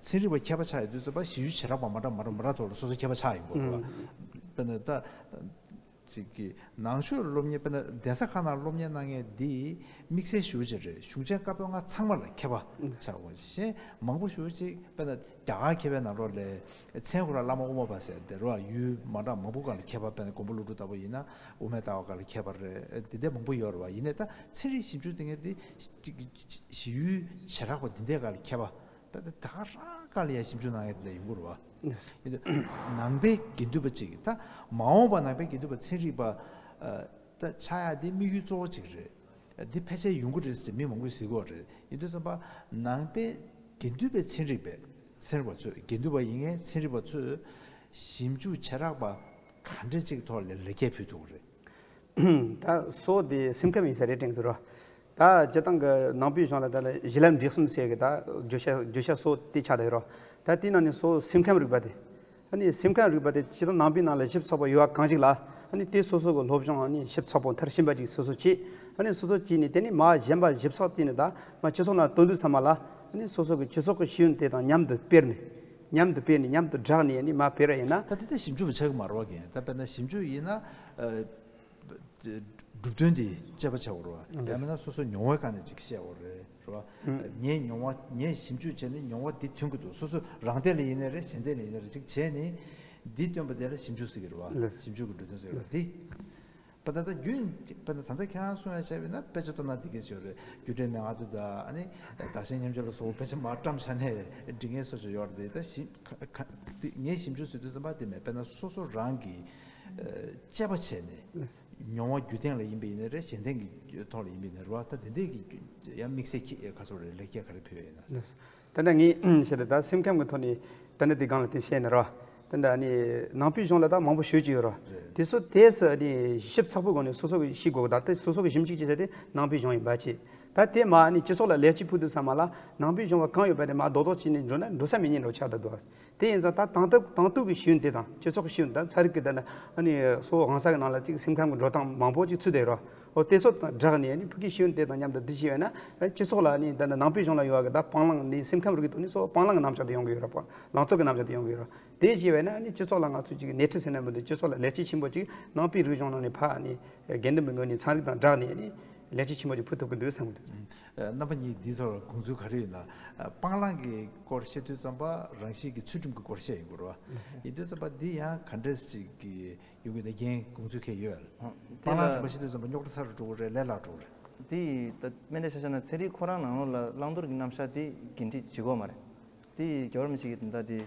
ཚན་རིག་པ་མཁས་པ་ཆགས་ཡོད་དུས་ཚོད་པ་གཞི་ཡུལ་བྱེ་བྲག་པ་མ་འདྲ་མ་འདྲ་མ་འདྲ་ཐོག་ལ་སོ་སོ་མཁས་པ་ཆགས་ཡོང་དགོས་རེད་པ། དཔེར་ན་ད་ ཅིག་གི་ནང་ཆོས་སློབ་གཉེར། དཔེར་ན་གདན་ས་ཁག་ནང་སློབ་གཉེར་གནང་མཁན་འདི་དམིགས་བསལ་ཞུ་བྱེད་རེད། གཞུང་ཆེན་བཀའ་པོད་ལྔ་ཚང་མ་ལ་མཁས་པ་ཆགས་དགོས། གཞན་མང་པོ་ཞུ་ཅིག་དཔེར་ན་རྒྱ་གར་མཁས་པའི་ནང་ལོགས་ལ་མཚན་ཁོ་རང་བླ་མ་དབུ་མ་པ་ཟེར་དེ་རེད་བ། ཡུལ་མ་འདྲ་མང་པོ་སྒང་ལ་མཁས་པ། དཔེར་ན་མགོན་པོ་ཀླུ་སྒྲུབ་ལྟ་བུ་ཡིན་ན་དབུ་མའི་ལྟ་བ་སྒང་ལ་མཁས་པ་རེད། དེ་འདྲ་མང་པོ་ཡོད་རེད་བ། ཡིན་ནའི་ད་ཚན་རིག་ཞིབ་འཇུག་དེ་ངས་དེ་ཞི་ཡུལ་བྱེ་བྲག་པ་འདི་འདྲའི་སྒང་ལ་མཁས་པ། ད་ད་ག་རང་སྒང་ལ་ཡང་ཞིབ་འཇུག་གནང་ཡ་དེ་འདྲ་ཡོང་གི་རེད་བ། ཡིན་དུས་ནང་པའི་དགེ་འདུན་པ་གཅིག་གིས། ད་མ་འོངས་པ་ནང་པའི་དགེ་འདུན་པ་ཚན་རིག་པ་ཨ་ད་ཆགས་ཡ་དེ་དམིགས་ཡུལ་གཙོ་བོ་གཅིག་རེད། འདི་ཕལ་ཆེར་ཡོང་གི་རེད་ཟེར་མི་མང་པོས་ཟེར་གྱི་ཡོད་རེད། ཡིན་དུས་ཙམ་པ་ནང་པའི་དགེ་འདུན་པའི་ཚན་རིག་པས། ཚན་རིག་པ་ཚོས། དགེ་འདུན་པ་ཡིན་མཁན་ཚན་རིག་པ་ཚོས་ཞིབ་འཇུག་བྱེ་བྲག་པ་ག་འདྲ་ཅིག་ཐོག་ལ་ལེགས་སྐྱེས་ཕུལ་ཐུབ་ཀྱི་རེད། ད་སོ་དེ་སེམས་ཁམས་ཡིན་ས་རེད་དྲན་གྱི་འདུག་ར། ད་སྤྱིར་བཏང་གི་ནང་པའི་གཞུང་ལ་ད་ལ་གཞི་ལམ་འབྲས་གསུམ་ཟེར་གི་ད་བརྗོད་བྱ་བརྗོད་བྱ་སོ་དེ་ཆགས་བསྡད་ཡོད་ར། ད་དེའི་ནང་ནས་སོ་སེམས་ཁམས་རིག་པ་དེ། ཨ་ནི་སེམས་ཁམས་རིག་པ་དེ་སྤྱིར་བཏང་ནང་པའི་ནང་ལ་ཞིབ་ཚགས་པོ་ཡོད་པ་གང་ཞིག་ལ། ཨ་ནི་དེ་སོ་སོ་གི་སློབ་སྦྱོང་ཨ་ནི་ཞིབ་ཚགས་པོ་མཐར་ཕྱིན་པ་ཅིག་སོ་སོ་བྱས། ཨ་ནི་སོ་སོ་བྱས་ནས་དེ་ནས་མ་གཞན་པ་ཞིབ་ཚགས་བྱས་ནས། ད་མ་སྤྱི་ཚོགས་ནང་སྟོན་དུས་ཚང་མ་ལ་ཨ་ནི་སོ་སོ་གི་སྤྱི་ཚོགས་ཀྱི་ཤེས་ཡོན་དེ་དང་མཉམ་དུ་སྤེལ་ནས། མཉམ་དུ་སྤེལ་ནས་མཉམ་དུ་སྦྲགས་ནས་ཨ་ནི་མ་སྤེལ་ར་ཡིན་ན། ད་དེ་ལྟར་ཞིབ་འཇུག་པ་ཆགས་ཀྱི་མ་རེད་བ། རྒན། ད་དཔེར་ན་ཞིབ་འཇུག་ཡིན་ན་ཨ་གྲུབ་དོན་དེ་དཔྱད་པ་བྱ་དགོས་རེད་བ། ཡང་མིན་ན་སོ་སོ་མྱོང་བའི་སྒང་ནས་ཅིག་བཤད་དགོས་རེད། རེད་བ། ངས་མྱོང་བ། ངས་ཞིབ་འཇུག་བྱས་ནས་མྱོང་བ་འདི་ཐོན་གྱི་འདུག། སོ་སོ་རང་སྟེང་ལ་ཡིན་ནའི་རེད། གཞན་སྟེང་ལ་ཡིན་ནའི་རེད། ཅིག་བྱས་ནས་འདི་བཏོན་པ་དེ་ལ་ཞིབ་འཇུག་ཟེར་གྱི་རེད་བ། ལགས། ཞིབ་འཇུག་གི་གྲུབ་དོན་ཟེར་གྱི་རེད་བ། འདི་པ་ད་ལྟ་རྒྱུན་པ་ད་ད་ལྟ་ཁྱེད་རང་གསུང་ཡ་བྱས་པ་ཡིན་ན་དཔེ་ཆ་བཏོན་ན་འགྲིག་གི་ཡོད་རེད། རྒྱུ་འབྲས་མན་ངག་ཏུ་དང་། ཨ་ནི་བདག་གཞན་མཉམ་བརྗེ་ལ་སོགས་པ་དཔེ་ཆ་མར་བཀྲམ་བཞག་ནས་འབྲི་མཁན་སོགས་ཀྱང་ཡོད་རེད། ད་ཞིབ་ཁ་ཁ་འདི་ངས་ཞིབ་འཇུག་ཟེར་དུས་ཙམ་པ་དེ་མེད། དཔེར་ན་སོ་སོ་རང་གིས་ཨ་དཔྱད་པ་བྱས་ནས། མྱོང་བ་རྒྱུད་སྟེང་ལ་ཡིན་པ་ཡིན་ནའི་རེད། གཞན་སྟེང་གི་ཐོག་ལ་ཡིན་པ་ཡིན་ནའི་རེད་བ། ད་དེ་འདྲས་ཀྱི་ཡང་དམིགས་བསལ་གྱི་ཁ་སོ་རེད། ལེགས་སྐྱེས་ག་རེ་ཕུལ་ཡོད་ན། ད་ལྟ་ངས་བཤད་དེ་ད་སེམས་ཁམས་ཀྱི་ཐོག་ནས་ད་ནི་དེ་སྒང་ལ་དེ་བཤད་ནི་རེད་བ། ད་ལྟ་ནི་ནང་པའི་གཞུང་ལ་ད་མང་པོ་ཤོད་ཀྱི་ཡོད་རེད། རེད། དེ་ཚོ་དེ་སུ་ནི་ཞིབ་ཚགས་པོའི་སྒོ་ནས་སོ་སོ་གིས་ཤེས་དགོས་གི། ད་དེ་སོ་སོ་གིས་ཞིབ་འཇུག་བྱེད་ས་དེ་ནང་པའི་གཞུང་ཡིན་པ་བྱས། ད་དེ་མ་ནི་སྤྱི་ཚོགས་ལ་ལེགས་སྐྱེས་ཕུལ་དུས་ཚང་མ་ལ་ནང་པའི་གཞུང་བ་གང་ཡོད་པ་དེ་མ་རྡོག་རྡོག་བྱས་ནས་འགྲོ་ན་འགྲོ་ས་མེད་ཉིན་འགྲོ་ཆགས་ད་འདུག། དེ་ཡིན་ཙང་ད་དེང་སྐབས་དེང་དུས་ཀྱི་ཤེས་ཡོན་དེ་དང་སྤྱི་ཚོགས་ཀྱི་ཤེས་ཡོན། ད་ཚན་རིག་གི་ད་ནི་ཨ་ནི་གཙོ་བོ་གང་ཟག་གི་ནང་ལ་ཅིག་སེམས་ཁམས་ཀྱི་འགྲོ་སྟངས་མང་པོ་ཅིག་ཚུད་བསྡད་ཡོད་རེད། འོ་དེ་ཚོ་དང་སྦྲགས་ནས་ཨ་ནི་ཕ་གིའི་ཤེས་ཡོན་དེ་དང་མཉམ་དུ་འདི་བྱས་པ་ན། ཨ་སྤྱི་ཚོགས་ལ་ཨ་ནི་ད་ནི་ནང་པའི་གཞུང་ལ་ཡོད་པ་གི་ད་སྤང་བླང་ནི་སེམས་ཁམས་རིག་གི་ཐོག་ནས་གཙོ་བོ་སྤང་བླང་གི་རྣམ་གཞག་དེ་ཡོང་གི་ཡོད་རེད། བླང་དོར་གི་རྣམ་གཞག་དེ་ཡོང་གི་ཡོད་རེད། དེ་བྱས་པ་ན་ཨ་ནི་སྤྱི་ཚོགས་ལ་ང་ཚོས་ཅིག་སྣེ་ཁྲིད་ཟེར་ན་མི་འདུག། སྤྱི་ཚོགས་ལ་ལེགས་སྐྱེས་ཆེན་པོ་ཅིག་ནང་པའི་རིག་གཞུང་ནང་ནས་ཕར་ཨ་ནི་དགེ་འདུན་པའི་ངོས་ནས་ཚན་རིག་དང་སྦྲགས་ནས་ཨ་ནི་ལེགས་སྐྱེས་ཆེན་པོ་ཅིག་ཕུལ་ཐུབ་ཀྱི་འདུག་བསམ་གྱི་འདུག། ཨ་རྣམ་པ་གཉིས་འདིའི་ཐོག་ལ་དགོངས་ཚུལ་ག་རེ་ཡོད་ན། ཨ་སྤང་བླང་གི་སྐོར་བཤད་དུས་ཙམ་པ་རང་བཞིན་གྱི་ཚུལ་ཁྲིམས་ཀྱི་སྐོར་བཤད་ཡོང་གི་རེད་བ། ཡིན་དུས་ཙམ་པ་འདི་ཡང་ག་འདྲས་ཅིག་གི་ཡོང་གི་འདུག། རྒན་དགོངས་ཚུལ་ག་རེ་ཡོད། ཨ་དེ་སྤང་བླང་ལ་དྲན་པ་བཤད་དུས་ཙམ་པ་རྙོག་དྲ་ཚ་རུ་འགྲོ་གི་རེད། ལས་སླ་འགྲོ་གི་རེད། དེ་ད་དམིགས་བསལ་ཆ་བཞག་ན་ཚན་རིག་ཁོ་རང་ནང་ལོགས་ལ་བླང་དོར་གྱི་རྣམ་གཞག་དེ་འགན་འཁྲི་བྱེད་དགོས་མ་རེད། དེ་རྒྱལ་བ་རིན་པོ་ཆེ་གིས་ད་ལྟ་དེ་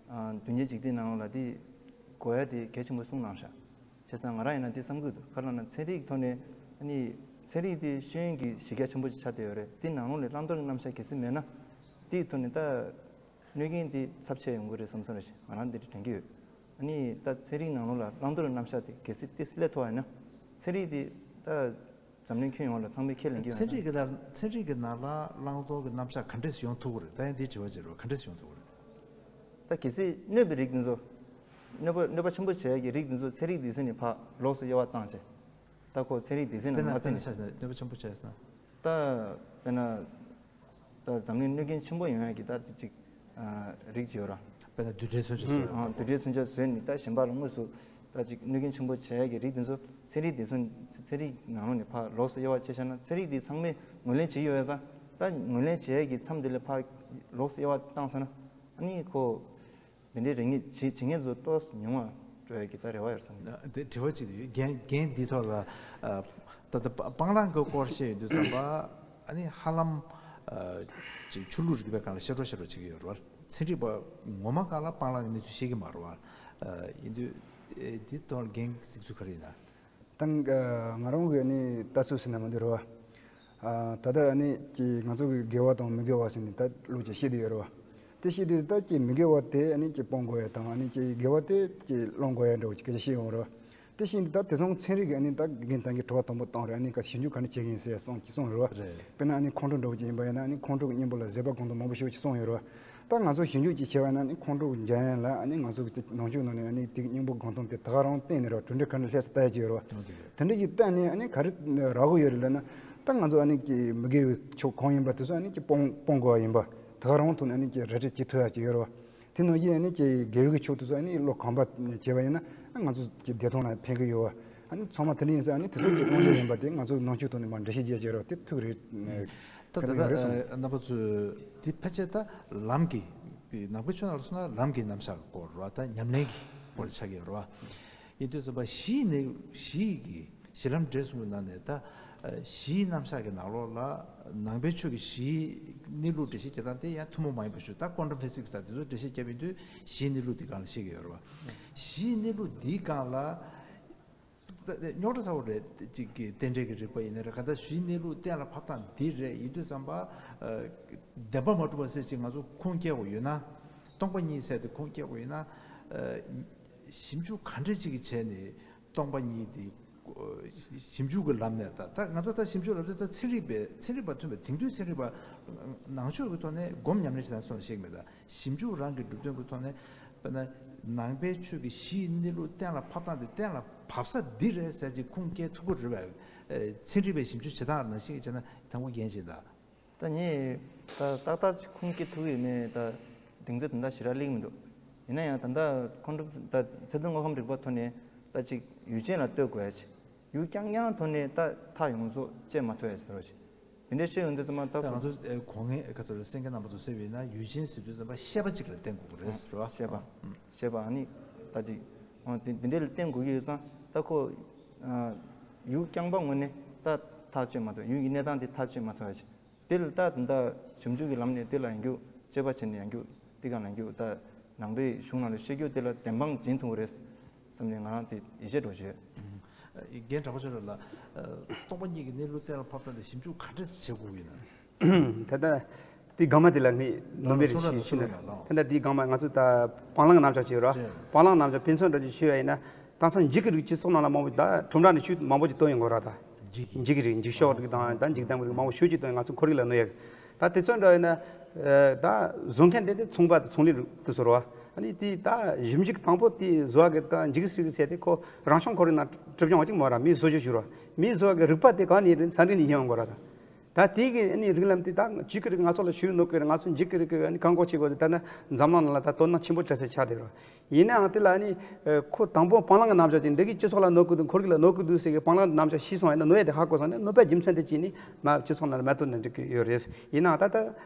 ཨ་མདུན་བསྐྱེད་འཇིག་རྟེན་ནང་ལོགས་ལ་དེ་དགོས་ཡ་དེ་གལ་ཆེན་པོ་གསུངས་གནང་ཤག། བྱས་ཙང་ང་རང་ཡིན་ན་དེ་བསམ་གྱི་འདུག། ག་རེ་ལབ་ན་ཚན་རིག་གི་ཐོག་ནས་ཨ་ནི་ཚན་རིག་དེ་ཤེས་ཡོན་གྱི་གཞི་རྒྱ་ཆེན་པོ་ཅིག་ཆགས་བསྡད་ཡོད་རེད། དེ་ནང་ལོགས་ནས་བླང་དོར་གྱི་རྣམ་གཞག་གལ་སྲིད་མེད་ན་དེའི་ཐོག་ནས་ད་གནོད་སྐྱོན་དེ་ཚབས་ཆེ་ཡོང་གི་རེད་བསམ་བསམ་རེད། ང་རང་དེ་འདྲ་དྲན་གྱི་ཡོད། ཨ་ནི་ད་ཚན་རིག་ནང་ལོགས་ལ་བླང་དོར་གྱི་རྣམ་གཞག་དེ་གལ་སྲིད་ཏོག་ཙམ་སླེབས་ཐུབ་པ་ཡིན་ན། ཚན་རིག་དེ་ད་འཛམ་གླིང་ཁྱོན་ཡོངས་ལ་ཚང་མས་ཁས་ལེན་གྱི་ཡོད་ཙང་། ཚན་རིག་གི་ལ་ཚན་རིག་གི་ནང་ལ་བླང་དོར་གྱི་རྣམ་གཞག་ག་འདྲས་ཡོང་ཐུབ་ཀྱི་རེད། ད་ཡང་འདི་དྲི་བ་བྱེད་རོགས། ག་འདྲས་ཡོང་ཐུབ་ཀྱི་རེད། ད་གལ་སྲིད་གནོད་པའི་རིགས་འདི་ཚོ། གནོད་པ་གནོད་པ་ཆེན་པོ་བྱེད་ཡག་གི་རིགས་འདི་ཚོ་ཚན་རིག་འདི་ཚོ་ནས་ཕར་ལོགས་སུ་དབྱེ་བ་བཏང་བྱས། ད་ཁོ་ཚན་རིག་སྡེ་ཚན་ནང་དཔེར་ན་མ་དཔེར་ན་བརྩིས་ཆ་བཞག་ན་གནོད་པ་ཆེན་པོ་བྱས་ཙང་། ད་དཔེར་ན། ད་འཛམ་གླིང་གནོད་སྐྱོན་ཆེན་པོ་ཡོང་ཡག་གི་ད་དེ་ཅིག་ཨ་རིགས་ཅིག་ཡོད་ར། དཔེར་ན་རྡུལ་ཕྲན་མཚོན་ཆ་བཟོས། ཨ་རྡུལ་ཕྲན་མཚོན་ཆ་བཟོས་ནས་ད་གཞན་པ་ལ་དངོས་སུ་ད་ཅིག་གནོད་སྐྱོན་ཆེན་པོ་བྱེད་ཡག་གི་རིགས་དེ་ཚོ་ཚན་རིག་དེ་ཚོ་ཚན་རིག་ནང་ལོགས་ནས་ཕར་ལོགས་སུ་དབྱེ་བ་ཕྱེ་བཞག་ན། ཚན་རིག་དེ་ཚང་མས་ངོས་ལེན་བྱེད་ཀྱི་ཡོད་ཙང་། ད་ངོས་ལེན་བྱེད་ཡག་གི་མཚམས་དེ་ལ་ཕར་ལོགས་སུ་དབྱེ་བ་བཏང་ཚར་ན། ཨ་ནི་ཁོ་དེ་འདྲའི་རིགས་ངན་བྱེད་བྱེད་མཁན་ཚོ་ཏོག་ཙམ་ཉུང་བ་འགྲོ་ཡག་གི་ད་རེ་བ་ཡོད་བསམ་གྱི་འདུག། དེ་དྲི་བ་གཅིག་དེ་ཡོད། རྒན་རྒན་འདིའི་ཐོག་ལ་ཨ་ད་ལྟ་སྤ་སྤང་བླང་གི་སྐོར་བཤད་ཡོང་དུས་ཙམ་པ། ཨ་ནི་ཧ་ལམ་ཨ་ཅིག་ཆོས་ལུགས་རིག་པའི་སྒང་ལ་བཤད་རོགས་བཤད་རོགས་བྱེད་ཀྱི་ཡོད་རེད་བ། ཚན་རིག་པ་ངོ་མ་སྒང་ལ་སྤང་བླང་གི་གནས་ཚུལ་ཤེས་ཀྱི་མ་རེད་བ། ཨ་ཡིན་དུས་ཨེ་འདི་ཐོག་ལ་རྒན་གྱི་གཟིགས་ཚུལ་ག་རེ་ཡིན་ན། ད་ང་རང་གི་ཨ་ནི་ལྟ་ཚུལ་ཟེར་ན་མི་འདུག་རེད་བ། ཨ་ད་ལྟ་ཨ་ནི་ཀྱི་ང་ཚོ་གི་དགེ་བ་དང་མི་དགེ་བ་ཟེར་ནས་ད་ལུགས་ཀྱི་བཤད་དེ་ཡོད་རེད་བ། དེ་བཤད་དུས་ད་ཀྱི་མི་དགེ་བ་དེ་ཨ་ནི་ཀྱི་སྤོང་དགོས་ཡ་དང་། ཨ་ནི་ཀྱི་དགེ་བ་དེ་ཀྱི་སློང་དགོས་ཡ་འདྲ་བོ་ཅིག་སྐད་ཆ་བཤད་ཡོང་རེད་བ། དེ་བཞིན་དུ་ད་དེང་སང་ཚན་རིག་གི་ཨ་ནི་ད་དགེ་རྒན་ད་གིན་དྲི་བ་དང་པོ་བཏང་རེད། ཨ་ནི་ཀ་ཞིབ་འཇུག་ག་འདྲ་བྱེད་ཀྱི་ཡིན་ཟེར་གསུངས་ཀྱི་གསུངས་རེད་བ། རེད། དཔེར་ན་ཨ་ནི་ཁོང་ཁྲོ་འདྲ་བོ་ཅིག་ཡིན་པ་ཡིན་ན། ཨ་ནི་ཁོང་ཁྲོ་གི་གཉེན་པོ་ལ་བཟོད་པ་སྒོམ་སྟངས་མང་པོ་ཞིག་ཅིག་གསུངས་ཡོད་རེད་བ། ད་ང་ཚོ་ཞིབ་འཇུག་ཅིག་བྱས་པ་ན། ཨ་ནི་ཁོང་ཁྲོ་འཇམ་ཡང་ལ་ཨ་ནི་ང་ཚོ་གི་ནང་ཆོས་ནང་ནས་ཨ་ནི་དེ་གི་གཉེན་པོ་སྒོམ་སྟངས་དེ་ད་ག་རང་བསྟན་ནས་རེད་བ། གྲུབ་འབྲས་ག་འདྲ་སླེབས་སོང་ལྟ་ཡ་ཅིག་ཡོད་རེད་བ། དེ་འདྲ་ཅིག་བལྟས་ནས་ཨ་ནི་ག་རེ་རག་གི་ཡོད་རེད་ལབ་ན། ད་ང་ཚོ་ཨ་ནི་ཀྱི་མི་དགེ་བའི་ཕྱོགས་གང་ཡིན་པ་དེ་ཚོ་ཨ་ནི་ཀྱི་སྤོང་སྤོང་དགོས་པ་ཡིན་པ། ད་ག་རང་ཐོག་ནས་ཨ་ནི་ཀྱི་ར་སྤྲོད་བྱེད་ཐུབ་ཡ་ཅིག་ཡོད་རེད་བ། དེ་ནང་བཞིན་ཨ་ནི་ཀྱི་དགེ་བའི་ཕྱོགས་དེ་ཚོ་ཨ་ནི་བློ་གང་བ་བྱས་པ་ཡིན་ན། ཨ་ང་ཚོ་ཀྱི་བདེ་ཐང་ལ་ཕན་གི་ཡོད་བ། ཨ་ནི་ཚང་མ་དེ་འདྲ་ཡིན་ཟེར། ཨ་ནི་དེ་ཚོ་གི་རླུང་འཕྲིན་ཡིན་པ་དེ་ང་ཚོ་ནང་ཆོས་ཐོག་ནས་མར་འགྲེལ་བཤད་རྒྱག་རྒྱག་རོགས། དེ་ཐུག་རེད། ད་ཕན་ད་ཡོད་རེད་གསུངས། ད་རྣམ་པ་ཚོས་དེ་ཕལ་ཆེར་ད་ལམ་གྱི་དེ་ནང་པའི་ཆོས་ནང་ལ་སོང་ན་ལམ་གྱི་རྣམ་གཞག་སྐོར་ར། ད་ཉམས་ལེན་གྱི་སྐོར་ཆགས་ཀྱི་ཡོད་རེད་བ། ཡིན་དུས་ཙམ་པ་གཞིའི་གནས། གཞིའི་གི་གཞི་ལམ་འབྲས་གསུམ་གྱི་ནང་ནས་ད་གཞིའི་རྣམ་གཞག་གི་ནང་ལོགས་ལ་ནང་པའི་ཆོས་ཀྱི་གཞིའི་གནས་ལུགས་འགྲེལ་བཤད་བྱེད་སྟངས་དེ་ཡང་ཐུན་མོང་མ་ཡིན་པ་ཞིག་ད་quantum physics ད་དེ་ཚོ་འགྲེལ་བཤད་བརྒྱབ་ཡིན་དུས་གཞིའི་གནས་ལུགས་འདི་སྒང་ལ་བཤད་ཀྱི་ཡོད་རེད་བ། གཞིའི་གནས་ལུགས་འདིའི་སྒང་ལ་རྙོག་དྲ་ཚ་བོ་རེད། གཅིག་གི་རྟེན་འབྲེལ་གྱི་རིགས་པ་ཡིན་ན་རེད། ག་ད་གཞིའི་གནས་ལུགས་གཏན་ལ་ཕབ་སྟངས་འདི་རེད། ཡིན་དུས་ཙམ་པ་ཨ་བདེན་པ་མ་གྲུབ་པ་ཟེར་ཅིག་ང་ཚོ་ཁུངས་སྐྱེལ་དགོས་ཡོད་ན། སྟོང་པ་ཉིད་ཟེར་དེ་ཁུངས་སྐྱེལ་དགོས་ཡོད་ན། ཨ་ཞིབ་འཇུག་ག་འདྲ་ཅིག་གིས་བྱས་ནས་སྟོང་པ་ཉིད་དེ་ཞིབ་འཇུག་གི་ལམ་ནས། ད་ད་ང་ཚོ་ད་ཞིབ་འཇུག་ལབ་དུས་ད་ཚན་རིག་པའི་ཚན་རིག་པ་མཐུན་པའི་དེང་དུས་ཚན་རིག་པ་ནང་ཆོས་ཀྱི་ཐོག་ནས་སྒོམ་ཉམས་ལེན་བྱེད་སྟངས་སོགས་ཤེས་ཀྱི་མེད། ད་ཞིབ་འཇུག་རང་གི་གྲུབ་དོན་གྱི་ཐོག་ནས་དཔེར་ན་ནང་པའི་ཆོས་ཀྱི་གཞིའི་གནས་ལུགས་གཏན་ལ་ཕབ་སྟངས་དེ་གཏན་ལ་ཕབ་ས་འདི་རེད་ཟེར་ཅིག་ཁུངས་སྐྱེལ་ཐུབ་ཀྱི་རེད་པས། ཚན་རིག་པའི་ཞིབ་འཇུག་བྱེད་སྟངས་ནང་བཞིན་བྱས་ན་དང་པོ་རྒྱན་བཞིན་ད། ད་ངས་ད་ཏག་ཏག་ཅིག་ཁུངས་སྐྱེལ་ཐུབ་ཀྱི་ཡོད་མེད་ད་གདེང་ཚོད་དེ་འདྲ་ཞེ་དྲག་སླེབས་མི་འདུག་ཡིན་ན་ཡང་ད་ལྟ་ཁོང་ཁྲོ་ད་ཚད་ལྡན་དངོས་ཁམས་རིག་པ་ཐོག་ནས་ད་ཅིག་ཡུལ་ཅན་ལ་ལྟོས་དགོས་ཡ་ཅིག་ཡུལ་རྐྱང་རྐྱང་ཐོག་ནས་ད་མཐའ་ཡོངས་རྫོགས་དཔྱད་མ་ཐུབ་ཡ་ཟེར་བ་ཞིག་དེ་འདྲའི་ཤེས་ཡོང་དུས་ཙམ་པ་ད་ད་ང་ཁོ་ཚོ་ཨེ་གོ་མཁན་ཨེ་ག་ཚོད་རེད། གསན་མཁན་རྣམ་པ་ཚོ་གསལ་བས་ན་ཡུལ་ཅན་ཟེར་དུས་ཙམ་པ་ཤེས་པ་གཅིག་ལ་བརྟེན་དགོས་ཀྱི་རེད་ཟེར་བ། ཤེས་པ། ཨ། ཤེས་པ་ཨ་ནི་ད་ཅིག་ཨ་དེ་དེ་འདྲའི་ལ་བརྟེན་དགོས་ཀྱི་ཡོད་ཙང་ད་ཁོ་ཨ་ཡུལ་རྐྱང་པ་ངོས་ནས་ད་ཐག་གཅོད་མ་ཐུབ། ཡུལ་གྱི་གནས་སྟངས་དེ་ཐག་གཅོད་མ་ཐུབ་ཡ་ཅིག་དེ་ལ་ད་ད་ཞིབ་འཇུག་གི་ལམ་ནས་དེ་ལ་ཡང་རྒྱུག་དཔྱད་པ་བྱས་ནས་ཡང་རྒྱུག་དེ་ག་ལ་ཡང་རྒྱུག་ད་ནང་པའི་གཞུང་ནང་ལ་བཤད་རྒྱུ་དེ་ལ་བདེན་དཔང་སྦྱིན་ཐུབ་ཀྱི་རེད་བསམ་ནས་ང་རང་དེ་ཡིད་ཆེས་འགྲོ་བྱས། རྒན་གྲགས་པ་ཆོས་གྲགས་ལགས། སྟོང་པ་ཉིད་ཀྱི་གནས་ལུགས་གཏན་ལ་ཕབ་སྟངས་དེ་ཞིབ་འཇུག་ག་འདྲས་བྱེད་དགོས་ཡིན་ན། ད་ལྟ་དེ་སྒང་མ་དེ་ལ་ངས་ནོར་མེད་རེ་ཞུ་ཞུ་ན། ད་ལྟ་དེའི་སྒང་མ་ང་ཚོ་ད་སྤང་བླང་གི་རྣམ་གཞག་ཅིག་ཡོད་ར། སྤང་བླང་རྣམ་གཞག་དཔེ་མཚོན་འདྲ་ཅིག་ཞུས་པ་ཡིན་ན། དེང་སང་འཇིག་གི་རིགས་སྤྱི་ཚོགས་ནང་ལ་མང་པོ་ད་ཁྲོམ་ར་ནས་ཆུ་མང་པོ་ཅིག་བཏོན་ཡོང་གི་ར། ད་འཇིག་གི་རིགས་འཇིག་ཤོག་རིགས་དང་ད་འཇིག་རྟེན་གྱི་རིགས་མང་པོ་ཤོས་ཅིག་བཏོན། ང་ཚོ་ཁོར་ཡུག་ལ་གནོད་ཡ་གི། ད་དེ་ཚོ་འདྲ་ཡིན་ན་ད་བཟོ་མཁན་དེ་དེ་ཚོང་པ་དང་ཚོང་ལས་རིགས་དེ་ཚོ་ར། ཨ་ནི་དེ་ད་ཞིབ་འཇུག་དང་པོ་དེ་བཟོ་བ་གི་ད་འཇིག་གི་སྲིད་གི་ཚད་དེ་ཁོ་རང་བྱུང་ཁོར་ཡུག་ནང་གྲུབ་ཀྱང་བ་ཅིག་མ་ར། མིས་བཟོ་རྒྱུ་ཞུ་ར། མིས་བཟོ་བ་གི་རིག་པ་དེ་གང་ནས་རེད། ས་འདི་ནས་ཡིན་ཡོང་གི་ར། ད་ད་དེ་གི་ཨ་ནི་རིགས་ལམ་དེ་ད་འཇིག་གི་རིགས་ང་ཚོ་ལ་ཞུ་ནོར་གི་རེད། ང་ཚོ་འཇིག་གི་རིགས་གི་ཨ་ནི་བཀག་འགོག་བྱེད་དགོས་དེ་ད་ནི་འཛམ་གླིང་ནང་ལ་ད་དོ་སྣང་ཆེན་པོ་སྤྲད་ས་ཆགས་བསྡད་ར། ཡིན་ནའང་དེ་ལ་ཨ་ནི་ཁོ་དང་པོ་སྤང་བླང་གི་རྣམ་གཞག་ཅིག་འདི་གི་སྤྱི་ཚོགས་ལ་གནོད་གི་འདུག་ཁོར་ཡུག་ལ་གནོད་གི་འདུག་ཟེར་གི་སྤང་བླང་གི་རྣམ་གཞག་ཤེས་སོང་ཡིན་ན་གནོད་ཡ་དེ་ཧ་གོ་སོང་ན་གནོད་པའི་རྒྱུ་མཚན་དེ་ཅིག་ནི་མ་སྤྱི་ཚོགས་ནང་ལ་མ་གཏོགས་ནས་འགྲིག་གི་ཡོད་རེད། ཡིན་ནའང་ད་ད་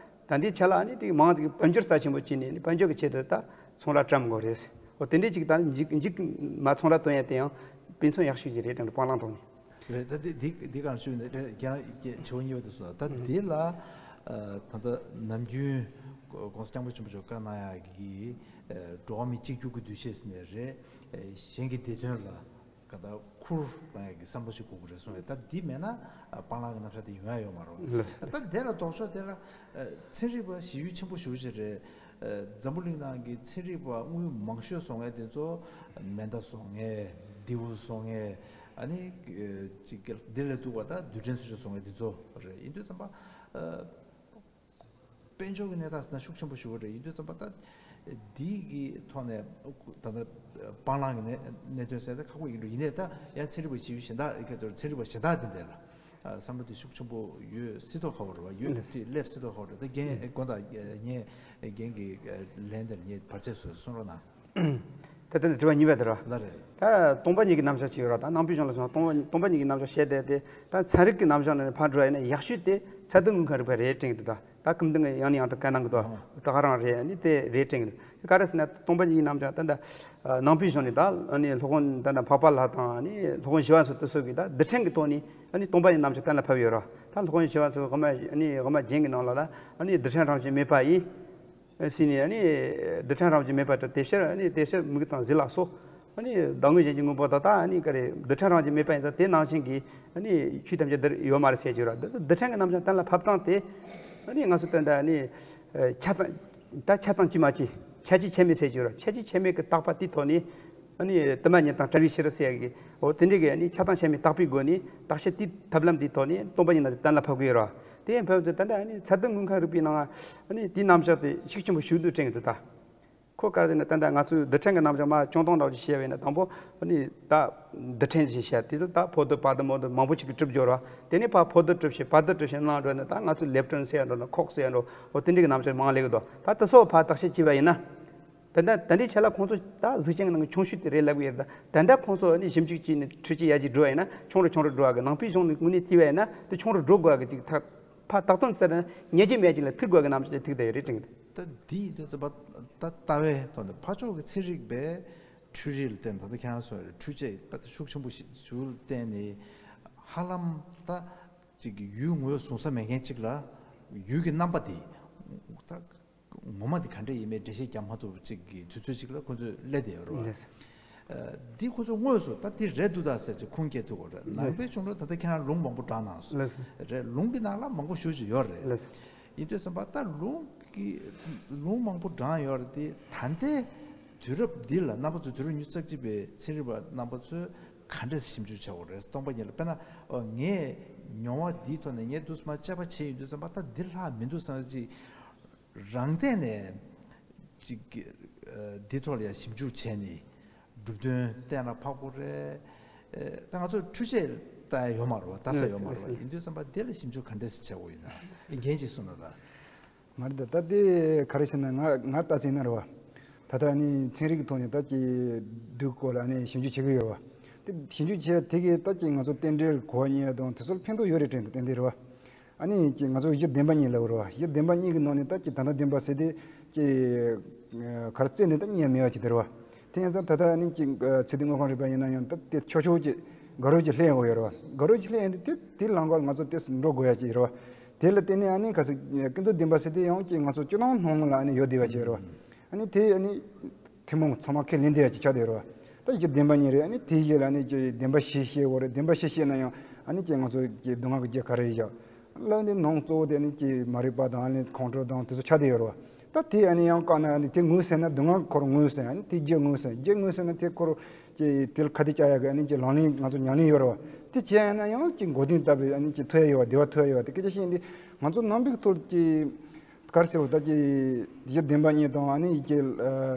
ད་འདི་ཆ་ལ་ཨ་ནི་དེ་མང་ཅིག་དཔལ་འབྱོར་རྩ་ཆེན་པོ་ཅིག་ནས་ནི་དཔལ་འབྱོར་གི་ཆེད་དུ་ད་ཚོང་ར་བཀྲམ་དགོས་རེད། འོ་དེ་འདྲས་ཅིག་ད་ནི་འཇིག་འཇིག་མ་ཚོང་ར་བཏོན་ཡ་དེ་ཡང་དཔེ་མཚོན་ཡག་ཤོས་ཅིག་རེད། དེ་འདྲ་སྤང་བླང་ཐོག་ནས། རེད། ད་དེ་དེ་དེ་གང་ཞུས་ནས་རེད། རྒན་ལགས་ཀྱིས་ཆེ་བོ་གཉིས་པ་དེ་སོང་། ད་དེ་ལ་ཨ་ད་ལྟ་ནམ་རྒྱུན་༸གོང་ས་༸སྐྱབས་མགོན་ཆེན་པོ་མཆོག་བཀའ་གནང་ཡག་གི་ཨ་འགྲོ་བ་མི་གཅིག་གྱུར་གྱི་འདུ་ཤེས་ཟེར་ནས་རེད། ཨ་གཞན་གྱི་བདེ་དོན་ལ་ག་ད་ཁུར་བླང་ཡག་གི་བསམ་བློ་ཞིག་དགོས་ཀྱི་རེད་གསུངས་རེད། ད་འདི་མེད་ན་ཨ་སྤང་བླང་གི་རྣམ་གཞག་དེ་ཡོང་ཡ་ཡོད་མ་རེད། ལགས་སོ། ད་དེ་ལ་ལྡོག་ཕྱོགས་དེ་ལ་ཨ་ཚན་རིག་པ་ཞིབ་འཇུག་ཆེན་པོ་ཞེ་པོ་ཅིག་རེད། ཨ་འཛམ་བུ་གླིང་ནང་གི་ཚན་རིག་པ་དངུལ་མང་ཤོས་བཟོ་མཁན་དེ་ཚོ་མེ་མདའ་བཟོ་མཁན། མདེའུ་བཟོ་མཁན། ཨ་ནི་ཅིག་འདི་ལས་སྡུག་པ་ད་རྡུལ་ཕྲན་སུ་ཅིག་བཟོ་མཁན་དེ་ཚོ་རེད། ཡིན་དུས་ཙམ་པ་ཨ་དཔལ་འབྱོར་གྱི་གནས་སྟངས་ཟེར་ན་ཤུགས་ཆེན་པོ་ཞེ་པོ་རེད། ཡིན་དུས་ཙམ་པ་ད་འདི་གི་ཐོག་ནས་ད་ལྟ་སྤང་བླང་གི་གནད་གནད་དོན་ཟེར་ད་ཁག་པོ་ཡིན་འགྲོ། ཡིན་ནའི་ད་ཡང་ཚན་རིག་པ་ཞིབ་འཇུག་གཞན་དག་གི་ཚོར་ཚན་རིག་པ་གཞན་དག་དེ་འདྲ་ལ་ཨ་བསམ་བློ་དེ་ཤུགས་ཆེན་པོ་ཡོད་སྲིད་མདོག་ཁ་པོ་རེད་བ། ཡོད་ཅེས་སླེབས་སྲིད་མདོག་ཁ་པོ་རེད། ད་རྒན་དགོངས་དག་ངས་རྒན་གྱི་ལན་དེར་ངས་བར་ཆད་བཟོས་གསུང་རོགས་གནང་། ད་ལྟ་ནས་དྲི་བ་གཉིས་པ་དེ་རེད་བ། ལགས་རེད། ད་སྟོང་པ་ཉིད་ཀྱི་རྣམ་གཞག་ཅིག་ཡོད་ར། ད་ནང་པའི་གཞུང་ལ་སོང་སྟོང་པ་སྟོང་པ་ཉིད་ཀྱི་རྣམ་གཞག་བཤད་བསྡད་དེ། ད་ཚན་རིག་གི་རྣམ་གཞག་ནང་ནས་ཕར་འགྲོ་ཡ་ཡིན་ན་ཡག་ཤོས་དེ་ཚད་ལྡན་དངོས་ཁམས་རིག་པ་རེད་དྲན་གྱི་འདུག་ད་ད་ཀུན་ལྡན་གྱི་ཡང་ནས་ཡང་དུ་བཀའ་གནང་གི་འདུག་ད་ག་རང་རེད། ཨ་ནི་དེ་རེད་དྲན་གྱི་འདུག་ག་རེ་ཟེར་ན་སྟོང་པ་ཉིད་ཀྱི་རྣམ་གཞག་ད་ད་ནང་པའི་གཞུང་ནས་ད་ཨ་ནི་སློབ་དཔོན་ད་ད་འཕགས་པ་ལྷ་དང་ཨ་ནི་སློབ་དཔོན་ཞི་བ་འཚོ་དེ་ཚོ་གིས་ད་རྡུལ་ཕྲན་གྱི་ཐོག་ནས་ཨ་ནི་སྟོང་པ་ཉིད་རྣམ་གཞག་གཏན་ལ་ཕབ་ཡོད་ར། ད་སློབ་དཔོན་ཞི་བ་འཚོ་དབུ་མ་ཨ་ནི་དབུ་མ་རྒྱན་གྱི་ནང་ལ་ལ་ཨ་ནི་རྡུལ་ཕྲན་རང་བཞིན་མེད་པ་ཡིན། ཟེར་ནས་ཨ་ནི་རྡུལ་ཕྲན་རང་བཞིན་མེད་པ་དང་དེ་ཕྱིར་ཨ་ནི་དེ་ཕྱིར་མིག་དང་གཟི་ལ་སོགས་ཨ་ནི་བདག་དངོས་གཞན་གྱི་དངོས་པོ་དག་དང་ཨ་ནི་ག་རེ་རྡུལ་ཕྲན་རང་བཞིན་མེད་པ་ཡིན་ཙང་དེ་ནང་བཞིན་གྱི་ཨ་ནི་ཆོས་ཐམས་ཅད་འདིར་ཡོད་མ་རེད་ཟེར་གྱི་ཡོད་ར། རྡུལ་ཕྲན་གྱི་རྣམ་གཞག་གཏན་ལ་ཕབ་སྟངས་དེ་ཨ་ནི་ང་ཚོ་ད་ལྟ་ཨ་ནི་ཆ་དང་ད་ཆ་དང་ཅི་མ་ཅི་ཆ་ཅི་ཆ་མེད་ཟེར་གྱི་ཡོད་ར། ཆ་ཅི་ཆ་མེད་ཀྱི་བརྟག་པ་དེའི་ཐོག་ནས་ཨ་ནི་དུ་མ་ཉིད་དང་བྲལ་བའི་ཕྱིར་ཟེར་ཡ་གི་འོ་དེ་འདྲའི་གི་ཨ་ནི་ཆ་དང་ཆ་མེད་བརྟག་པའི་སྒོ་ནས་བརྟག་དཔྱད་དེའི་ཐབས་ལམ་དེའི་ཐོག་ནས་སྟོང་པ་ཉིད་རྣམ་གཞག་གཏན་ལ་ཕབ་གི་ཡོད་ར། དེ་ཡང་བོད་དུ་ད་ལྟ་ཨ་ནི་ཚད་ལྡན་དངོས་ཁམས་རིག་པའི་ནང་ཨ་ནི་དེའི་རྣམ་གཞག་དེ་ཤུགས་ཆེན་པོ་ཞིག་ཏུ་དྲན་གྱི་འདུག་ད་ཁོ་ག་རེ་ཟེར་ན་ད་ལྟ་ང་ཚོའི་རྡུལ་ཕྲན་གྱི་རྣམ་གཞག་མ་བྱུང་སྟངས་འདྲ་བོ་ཞིག་བཤད་པ་ཡིན་ན་དང་པོ་ཨ་ནི་ད་རྡུལ་ཕྲན་ཞིག་བཤད། དེ་ཚོ་ད་ཕོ་རྡུལ་བ་རྡུལ་མོ་རྡུལ་མང་པོ་ཞིག་གིས་གྲུབ་ཡོད་ར། དེ་ནས་ཕར་ཕོ་རྡུལ་གྲུབ་བྱས་བ་རྡུལ་གྲུབ་བྱས་གནང་འགྲོ་ན་ད་ང་ཚོས་ལེབ་ཀྲོན་ཟེར་ཡ་འགྲོ་ན་ཁོག་ཟེར་ཡ་འགྲོ་འོ་དེ་འདྲའི་གི་རྣམ་གཞག་མང་སླེབས་ཀྱི་འདུག་ད་དེ་ཚོ་ཕར་བརྟག་དཔྱད་བྱས་པ་ཡིན་ན། ད་ལྟ་ད་ལྟའི་ཆ་ལ་ཁོང་ཚོ་ད་གཟི་བྱིའུ་ནང་གི་ཆུང་ཤོས་དེ་རེད་ལབ་ཀྱི་ཡོད་རེད། ད་ད་ལྟ་ཁོང་ཚོ་ནི་ཞིབ་འཇུག་བྱས་ནས་འཕྲུལ་ཆས་ཡར་རྒྱས་འགྲོ་བ་ཡིན་ན་ཆུང་རུ་ཆུང་རུ་འགྲོ་བ་གི། ནང་པའི་གཞུང་ནས་དངོས་གནས་བལྟས་པ་ཡིན་ན་དེ་ཆུང་རུ་འགྲོ་དགོས་པ་གི་ཅིག་ཐག་ཕ་ཏག་ཏག་ཟེར་ན་ཉེས་ཀྱི་མེད་ཀྱི་ལ་ཐུག་དགོས་གི་རྣམ་གཞག་ཐུག་བསྡད་ཡོད་རེད་དྲན་གི་འདུག་ད་འདི་ཡིན་དུས་ཙམ་པ་ད་ལྟ་བའི་ཐོག་ནས་ཕར་ཕྱོགས་ཀྱི་ཚན་རིག་པས་འཕྲུལ་རིག་ལ་བརྟེན་ད་ལྟ་ཁྱེད་རང་གསུངས་ཡོད་རེད། འཕྲུལ་ཆས་ད་ལྟ་ཤུགས་ཆེན་པོ་ཞིག་ཞིག་ལ་བརྟེན་ནས་ཧ་ལམ་ད་ཅིག་ཡུལ་ངོས་བཟུང་ས་མེད་མཁན་ཅིག་ལ་ཡུལ་གྱི་རྣམ་པ་དེ་ད་ངོ་མ་དེ་ག་འདྲ་ཡིན་མིན་འགྲེལ་བཤད་རྒྱག་མ་ཐུབ་ཅིག་གི་དུས་ཚོད་ཅིག་ལ་ཁོ་ཚོས་སླེབས་བསྡད་ཡོད་རེད་བ། ལགས་སོ། ཨ། འདི་ཁོ་ཚོས་དངོས་སུ་ད་འདི་རེད་འདུག་ད་ཟེར་ཅིག་ཁུངས་སྐྱེལ་ཐུབ་ཀྱི་རེད། ནང་པའི་གཞུང་ལ་ད་ལྟ་ཁྱེད་རང་ལུང་མང་པོ་དྲངས་གནང་སོང་། ལགས་སོ། རེད། ལུང་གི་ནང་ལ་མང་པོ་ཞེ་ཅིག་ཡོད་རེད། ལགས་སོ། ཡིན་དུས་ཙམ་པ་ད་ལུང་གི་ལུང་མང་པོ་དྲངས་ཡོད་རེད་དེ། ད་ལྟའི་དུས་རབས་འདི་ལ་རྣམ་པ་ཚོས་དུས་རབས་ཉི་ཤུ་རྩ་གཅིག་པའི་ཚན་རིག་པ་རྣམ་པ་ཚོས་ག་འདྲས་ཞིབ་འཇུག་བྱ་དགོས་རེད། སྟོང་པ་ཉིད་ལ་དཔེར་ན་ངས་མྱོང་བ་འདིའི་ཐོག་ནས་ངས་དུས་མ་དཔྱད་པ་བྱས་ཡོང་དུས་ཙམ་པ་ད་འདི་ལྷག་མི་འདུག་བསམ་ཅིག་རང་སྟེང་ནས་ཅིག་ཨ་འདི་ཐོག་ལ་ཡང་ཞིབ་འཇུག་བྱས་ནས་གྲུབ་དོན་གཏན་ལ་ཕབ་དགོས་རེད། ཨ་ད་ང་ཚོ་འཕྲུལ་ཆས་ལྟ་ཡ་ཡོད་མ་རེད་བ། ལྟ་ས་ཡོད་མ་རེད་བ། ཡིན་དུས་ཙམ་པ་དེ་ལ་ཞིབ་འཇུག་ག་འདྲས་སེ་བྱེད་དགོས་ཡིན་ན་འགན་ཅིག་གསུངས་ན་ད། མ་རེད་ད། ད་དེ་ག་རེ་ཟེར་ན་ང་ང་ལྟ་ཚེ་ན་རེད་བ། ད་ལྟ་ནི་ཚན་རིག་གི་ཐོག་ནས་ད་ཅི་འདུག་སྐོར་ལ་ནི་ཞིབ་འཇུག་བྱེད་ཀྱི་ཡོད་བ། དེ་ཞིབ་འཇུག་བྱས་དེ་གི་ད་ཅི་ང་ཚོ་རྟེན་འབྲེལ་གོ་བ་རྙེད་དང་དེ་ཚོར་ཕན་ཐོགས་ཡོད་རེད་དྲན་འདུག་རྟེན་འབྲེལ་རེད་བ། ཨ་ནི་ཅིག་ང་ཚོ་གཞི་བདེན་པ་གཉིས་ལབ་རེད་བ། གཞི་བདེན་པ་གཉིས་ཀྱི་ནང་ནས་ད་ཅིག་ད་ལྟ་བདེན་པ་ཟེར་དེ་ཅིག་ག་རེ་རྩད་ནས་ད་རྙེད་མེད་པ་ཅིག་དེ་རེད་བ། དེ་ཡིན་ཙང་ད་ལྟ་ནི་ཅིག་ཚེ་འདས་དངོས་ཁམས་རིག་པ་ཡིན་ན་ཡང་ད་དེ་ཆོག་ཆོག་ཅིག་དགའ་རབ་ཅིག་ལྷན་དགོས་ཡོད་རེད་བ། དགའ་རབ་ཅིག་ལྷན་ཡིན་དུས་དེ་དེ་ལམ་ཁར་ང་ཚོ་དེ་འགྲོ་དགོས་ཡ་ཅིག་རེད་བ། དེ་ལ་བརྟེན་ནས་ཨ་ནི་ག་ཚོད་ཀུན་རྫོབ་བདེན་པ་ཟེར་དེ་ཡང་ཅིག་ང་ཚོ་སྤྱི་བཏང་སྣང་ངོ་ལ་ཨ་ནི་ཡོད་བསྡད་པ་ཅིག་རེད་བ། ཨ་ནི་དེ་ཨ་ནི་ཐུན་མོང་ཚང་མ་ཁས་ལེན་བསྡད་ཡ་ཅིག་ཆགས་བསྡད་རེད་བ། ད་ཡི་གེ་བདེན་པ་གཉིས་རེད། ཨ་ནི་དེའི་རྗེས་ལ་ཨ་ནི་ཅིག་བདེན་པ་བཞི་བཤད་དགོས་རེད། བདེན་པ་བཞི་བཤད་ན་ཡང་ཨ་ནི་ཅིག་ང་ཚོ་ཅིག་སྡུག་བསྔལ་གྱི་རྒྱུ་ག་རེ་རེད་བཞག་ལབ་ནས་ནང་གཙོ་བོ་དེ་ཨ་ནི་ཅིག་མ་རིག་པ་དང་ཨ་ནི་ཁོང་ཁྲོ་དང་དེ་ཚོ་ཆགས་བསྡད་ཡོད་རེད་བ། ད་དེ་ཨ་ནི་ཡང་བཀག་ན་ཨ་ནི་དེ་ངོས་ཟིན་ན་སྡུག་བསྔལ་སྐོར་ངོས་ཟིན། ཨ་ནི་དེ་རྒྱུ་ངོས་ཟིན། རྒྱུ་ངོས་ཟིན་ན་དེ་སྐོར་ཅིག་དེ་ལ་ཁ་གཏད་བཅག་ཡག་གི་ཨ་ནི་ཅིག་ལག་ལེན་ང་ཚོ་ཉམས་ལེན་ཡོད་རེད་བ། དེ་བྱས་ན་ཡང་ཅིག་འགོག་བདེན་ལྟ་བུའི་ཨ་ནི་ཅིག་ཐོབ་ཡ་ཡོད་བ། བདེ་བ་ཐོབ་ཡ་ཡོད་བ། དེ་སྐད་ཆ་བཤད་འདི་ང་ཚོ་ནང་པའི་ཐོག་ཅིག་ག་རེ་ཟེར་བ་ད་ཅིག་ཡི་གེ་བདེན་པ་གཉིས་དང་ཨ་ནི་ཡི་གེ་ཨ་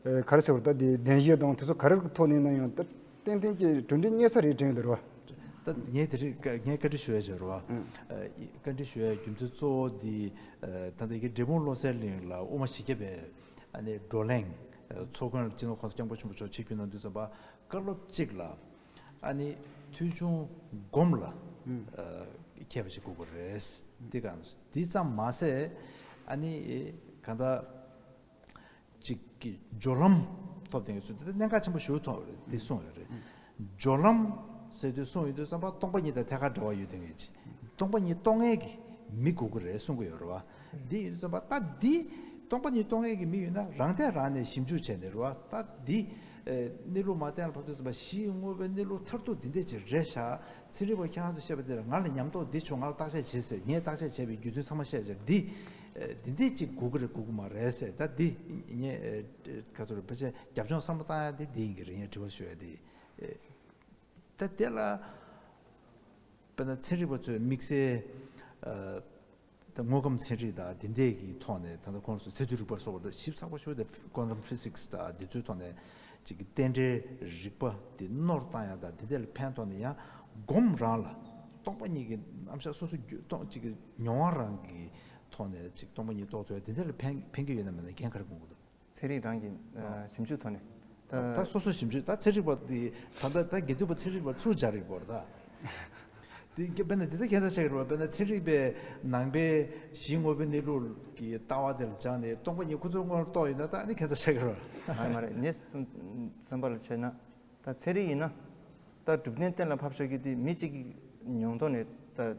ཨ་ག་རེ་ཟེར་བ་ད་དེ་བདེན་བཞི་དང་དེ་ཚོ་ག་རེ་གི་ཐོག་ནས་ན་ཡང་ད་ཏན་ཏན་ཅིག་གྲུབ་འབྲས་རྙེད་ས་རེད་དྲན་ཡོད་རེད་བ། ད་ངས་དེ་རིང་ངས་བཀའ་འདྲི་ཞུ་ཡ་བྱས་རེད་བ། ཨ་བཀའ་འདྲི་ཞུ་ཡ་རྒྱུ་མཚན་གཙོ་བོ་འདི་ཨ་ད་ལྟ་ཡི་གེ་འབྲས་སྤུངས་བློ་གསལ་གླིང་ལ་དབུ་མ་བཞི་བརྒྱ་པའི་ཨ་ནི་བགྲོ་གླེང་ཚོགས་མཁན་སྤྱི་ནོར་གོང་ས་སྐྱབས་མགོན་ཆེན་པོ་མཆོག་ཆིབས་བསྒྱུར་གནང་དུས་ཙམ་པ་བཀའ་སློབ་གཅིག་ལ་ཨ་ནི་ཐོས་བྱུང་སྒོམ་ལ་ཨ་མཁས་པ་ཞིག་དགོས་ཀྱི་རེད། འདི་གང་འདི་ཙམ་མ་ཟད་ཨ་ནི་གང་ལྟར་ཅིག་གི་སྦྱོར་ལམ་ཐོབ་ལྡན་གྱི་ཚུལ་དེ་གནད་འགག་ཆེན་པོ་ཞིག་ཐོག་འདི་གསུངས་ཡོད་རེད། སྦྱོར་ལམ་ཟེར་དུས་གསུངས་ཡོད་དུས་ཙམ་པ་སྟོང་པ་ཉིད་དང་ཐད་ཀར་འབྲེལ་བ་ཡོད་དོན་ངེས་ཅིག་སྟོང་པ་ཉིད་རྟོགས་མཁན་གྱི་མི་དགོས་ཀྱི་རེད་གསུང་གི་ཡོད་རེད་བ། འདི་ཡིན་དུས་ཙམ་པ་ད་འདི་སྟོང་པ་ཉིད་རྟོགས་མཁན་གྱི་མི་ཡོད་ན་རང་ཐད་རང་ནས་ཞིབ་འཇུག་བྱས་ནས་རེད་བ། ད་འདི་ཨེ་གནས་ལུགས་མ་གཏན་ལ་ཕབ་དུས་ཙམ་པ་གཞི་དངོས་པོའི་གནས་ལུགས་མཐར་ཐུག་འདི་འདྲས་ཅིག་རེད་ཤག་ཚན་རིག་པ་ཁྱེད་རང་ཚོས་བཤད་པ་འདི་ལ་ང་ལ་ཉམས་རྟོགས་འདི་བྱུང་། ང་ལ་བརྟག་དཔྱད་བྱེད་ཟེར། ངས་བརྟག་དཔྱད་བྱས་པའི་རྒྱུ་མཚན་ཚང་མ་བཤད་བྱས་འདི་ཨེ་འདི་འདྲས་ཅིག་དགོས་ཀྱི་རེད་དགོས་ཀྱི་མ་རེད་ཟེར། ད་འདི་ངས་ཨེ་ག་ཚོད་རེད་ཕལ་ཆེར་རྒྱབ་ལྗོངས་བསམ་བློ་བཏང་ཡ་འདི་འདི་ཡིན་གྱི་རེད། ངས་དྲི་བ་ཞུ་ཡ་འདི་ཨེ། ད་དེ་ལ་དཔེར་ན་ཚན་རིག་པ་ཚོས་དམིགས་བསལ་ཨ་ད་དངོས་ཁམས་ཚན་རིག་དང་དེ་འདྲས་ཀྱི་ཐོག་ནས་ད་ལྟ་ཁོང་ཚོས་ཚད་རྡུལ་རིག་པ་སོགས་ད་ཞིབ་ཚགས་པོ་ཞུ་དེ་quantum physics དང་དེ་ཚོའི་ཐོག་ནས་ཅིག་གི་རྟེན་འབྲེལ་རིག་པ་དེ་རྣོར་བཏང་ཡ་དང་དེ་འདྲས་ལ་ཕན་ཐོགས་ནས་ཡང་སྒོམ་རང་ལ་སྟོང་པ་ཉིད་ཀྱི་རྣམ་གཞག་སོ་སོ་རྒྱུད་སྟོང་ཅིག་གི་མྱོང་བ་རང་གི་ཐོག་ནས་ཅིག་སྟོང་པ་ཉིད་རྟོགས་ཐུབ་ཡ་དེ་འདྲས་ལ་ཕན་ཕན་གྱི་ཡོད་ན་མེད་ན་འགན་ག་རེ་འཁུར་དགོས་འདུག་ཚན་རིག་རང་གི་ཨ་ཞིབ་འཇུག་ཐོག་ནས་ད། ད་སོ་སོ་ཞིབ་འཇུག་ད་ཚན་རིག་པ་དེ་ད་ལྟ་ད་དགེ་འདུན་པ་ཚན་རིག་པ་ཚུར་སྦྱར་ཡོད་པ་རེད་ད། དེ་དཔེར་ན་དེ་ལྟར་ཁྱད་མཚར་ཆགས་ཀྱི་རེད་བ། དཔེར་ན་ཚན་རིག་པས་ནང་པའི་གཞི་དངོས་པོའི་གནས་ལུགས་ཀྱི་ལྟ་བ་དེ་ལ་སྦྱངས་ནས་སྟོང་པ་ཉིད་ཁོ་ཚོར་དངོས་རྟོགས་ཡོད་ན་ད་ཨ་ནི་ཁྱད་མཚར་ཆགས་ཀྱི་རེད་བ། མ་རེད་མ་རེད། ངས་བསམ་བསམ་པ་ལ་བྱས་ན། ད་ཚན་རིག་ཡིན་ན་ད་གྲུབ་དོན་གཏན་ལ་ཕབ་ཤོག་གི་དེ་མི་གཅིག་གི་མྱོང་ཐོག་ནས་ད་